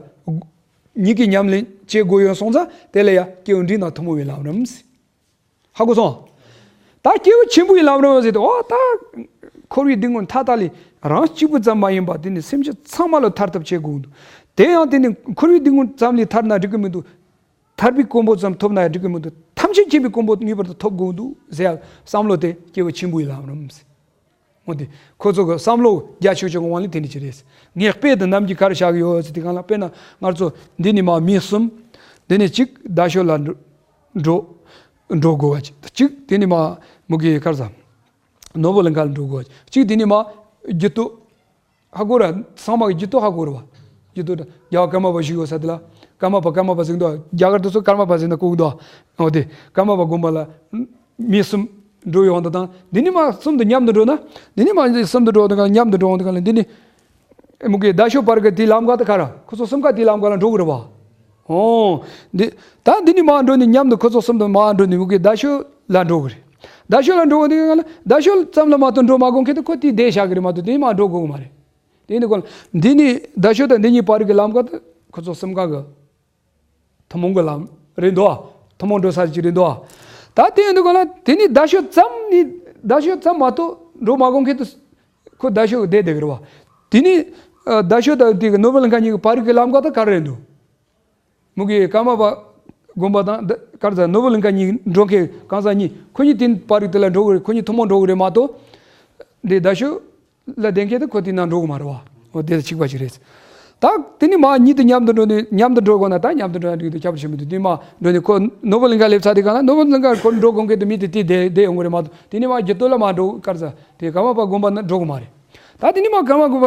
གཉིས་ཀའི་ཉམས་ལེན་བྱེད་དགོས་ཡོད་སོང་ཙང་། དེ་ལ་ཡང་སྐྱེས་བུ་འབྲིང་དང་ཐུན་མོང་བའི་ལམ་རིམ་ཟེར། ཧ་གོ་སོང་། ད་སྐྱེས་བུ་ཆེན་པོའི་ལམ་རིམ་ཟེར་ཏེ། ཨོ་ད་འཁོར་བའི་སྡུག་བསྔལ་མཐའ་དག་ལས་རང་གཅིག་པུ་ཙམ་མ་ཡིན་པ་དེ་ནི་སེམས་ཅན་ཚང་མ་ལ་ཐར་ཐབས་བྱེད་དགོས་ཀྱི་འདུག། དེ་ཡང་དེ་ནི་འཁོར་བའི་སྡུག་བསྔལ་ཙམ་ལས་ཐར་ན་འགྲིག་གི་མི་འདུག། ཐར་པའི་གོ་འཕང་ཙམ་ཐོབ་ན་ཡང་འགྲིག་གི་མི་འདུག། ཐམས་ཅད་མཁྱེན་པའི་གོ་འཕང་ངེས་པར་དུ་ཐོབ་དགོས་འདུག་ཟེར་ཡ་བསམ་བློ་དེ་སྐྱེས་བུ་ཆེན་པོའི་ལམ་རིམ་ཟེར། འོ་དེ་ཁོ་ཚོ་གི་བསམ་བློ་རྒྱ་ཆེ་ཆུང་གི་དབང་ལས་དེ་འདྲ་ཅིག་རེད། ངས་དཔེ་དང་རྣམ་འགྱུར་ག་རེ་བཞག་གི་ཡོད་ཟེར་དུས་སྒང་ལ། དཔེར་ན་ང་ཚོ་འདི་ནས་མར་མི་གསུམ། འདི་ནས་གཅིག་རྡ་ཤོད་ལ་འགྲོ་འགྲོ་འགྲོ་དགོས་པ་ཅིག། གཅིག་དེ་ནས་མར་མུ་གེ་ག་རེ་ཟ། ནོར་བུ་གླིང་ཁ་ལ་འགྲོ་དགོས་པ་ཅིག། གཅིག་དེ་ནས་མར་འགྱུར་རྡོ། ཧ་གོ་ར། ཚང་མ་གིས་འགྱུར་རྡོ་ཧ་གོ་ར་བ། འགྱུར་རྡོ་དང་རྒྱལ་བ་ཀརྨ་པ་བཞུགས་ཡོད་ས་དེ་ལ། ཀརྨ་པ་ཀརྨ་པ་ཟེར་གི་འདུག། རྒྱ་གར་དུ་ཚོ་ཀརྨ་པ་ཟེར་ན་གོ་གི་འདུག། འོ་དེ་ཀརྨ་པ་དགོན་པ་ལ་མི་གསུམ་འགྲོ་ཡོང་དུས་དང་། འདི་ནས་མར་གསུམ་དུ་མཉམ་དུ་འགྲོ་ན། འདི་ནས་མར་གསུམ་དུ་འགྲོ་དུས་སྒང་ལ། མཉམ་དུ་འགྲོ་ཡོང་དུས་སྒང་ལ། འདི་ནས་མུ་གེ་རྡ་ཤོད་བར་གྱི་དེའི་ལམ་ཁ་དེ་ག་ར་ཁོ་ཚོ་གསུམ་ཀ་དེའི་ལམ་ཁ་ལ་འགྲོ་གི་རེད་བ། ཨོ། འདི་ད་འདི་ནས་མར་འགྲོ་ནས་མཉམ་དུ་ཁོ་ཚོ་གསུམ་དུ་མར་འགྲོ་ནས་མུ་གེ་རྡ་ཤོད་ལ་འགྲོ་གི་རེད། རྡ་ཤོད་ལ་འགྲོ་གི་འདུག་ག་ལ། རྡ་ཤོད་ཙམ་ལ་མ་གཏོགས་འགྲོ་མ་དགོས་མཁན་དེ་ཁོ་དེ་བསྡད་བཞག་གི་རེད་མ་གཏོགས་དེ་ནས་མར་འགྲོ་དགོས་གི་མ་རེད། དེ་ཡིན་དུས་སྒང་ལ་འདི་ནས་རྡ་ཤོད་དང་འདི་གཉིས་བར་གྱི་ལམ་ཁ་དེ་ཁོ་ཚོ་གསུམ་ཀ་གི་ཐུན་མོང་གི་ལམ་རེད་འདུག་ཨ། ཐུན་མོང་འགྲོ་ས་ཅིག་རེད་འདུག་ཨ། ད་དེ་ཡིན་དུས་སྒང་ལ་དེ་ནས་རྡ་ཤོད་ཙམ་ནས། རྡ་ཤོད་ཙམ་མ་གཏོགས་འགྲོ་མ་དགོས་མཁན་དེ་ཁོ་རྡ་ཤོད་བསྡད་བསྡད་གི་རེད་བ། དེ་ནས་ཨ་རྡ་ཤོད་དང་དེ་གི་ནོར་བུ་གླིང་ཁ་གཉིས་ཀྱི་བར་གྱི་ལམ་ཁ་དེ་ག་རེ་རེད་འདུག། མུ་གེ་ཀརྨ་པ་དགོན་པ་དང་ད་ག་རེ་ཟ། ནོར་བུ་གླིང་ཁ་གཉིས་འགྲོ་མཁན་གང་ཟག་གཉིས། ཁོ་གཉིས་དེ་བར་གྱི་དེ་ལ་འགྲོ་གི་རེད། ཁོ་གཉིས་ཐུན་མོང་འགྲོ་གི་རེད་མ་གཏོགས། འདི་རྡ་ཤོད་ལ་བསྡད་མཁན་དེ་ཁོ་དེ་ནང་འགྲོ་གི་མ་རེད་བ། འོ་དེ་ལ་གཅིག་པ་ཅིག་རེད། ད་དེ་ནས་མར་གཉིས་དེ་མཉམ་དུ་འགྲོ་ནས། མཉམ་དུ་འགྲོ་དགོས་ན་ད་མཉམ་དུ་འགྲོ་ཡ་འགྲིག་འདུག། ཁྱད་པར་ཆེན་པོ་འདུག། དེ་མར་འགྲོ་ནས་ཁོ་ནོར་བུ་གླིང་ཁ་སླེབས་ཚར་དུས་སྒང་ལ། ནོར་བུ་གླིང་ཁ་ཁོ་འགྲོ་དགོས་མཁན་དེ་མི་དེ་དེ་བསྡད་བསྡད་ཡོང་གི་རེད་མ་གཏོགས། དེ་ནས་མར་འགྱུར་རྡོ་ལ་མར་འགྲོ། ག་རེ་ཟ། དེ་ཀརྨ་པ་དགོན་པ་ནང་འགྲོ་གི་མ་རེད། ད་དེ་ནས་མར་ཀརྨ་དགོན་པ་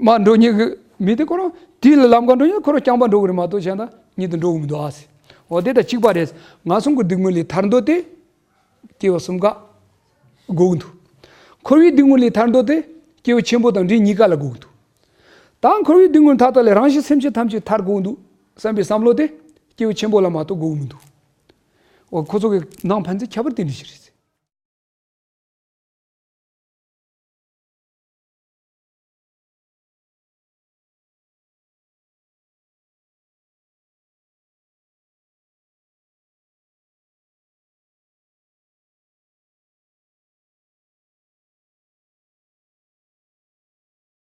མར་འགྲོ་མཁན་གྱི་མི་དེ་ཁོ་རང་དེ་ལ་ལམ་ཁ་འགྲོ་མཁན་ཁོ་རང་རྐྱང་པ་འགྲོ་གི་རེད་མ་གཏོགས་གཞན་དག་གཉིས་དེ་འགྲོ་གི་མི་འདུག་ཨ་ཟེར། འོ་དེ་དང་གཅིག་པ་རེད། ངན་སོང་གི་སྡུག་བསྔལ་ལས་ཐར་འདོད་དེ་སྐྱེས་བུ་གསུམ་ཀ་དགོས་ཀྱི་འདུག། འཁོར་བའི་སྡུག་བསྔལ་ལས་ཐར་འདོད་དེ་སྐྱེས་བུ་ཆེན་པོ་དང་འབྲིང་གཉིས་ཀ་ལ་དགོས་ཀྱི་འདུག། ད་འཁོར་བའི་སྡུག་བསྔལ་མཐའ་དག་ལས་རང་གཞན་སེམས་ཅན་ཐམས་ཅད་ཐར་དགོས་ཀྱི་འདུག་བསམ་པའི་བསམ་བློ་དེ་སྐྱེས་བུ་ཆེན་པོ་ལ་མ་གཏོགས་དགོས་ཀྱི་མི་འདུག། འོ་ཁོ་ཚོ་གི་ནང་ཕན་ཚུན་ཁྱད་པར་དེ་འདྲ་ཞིག་རེད།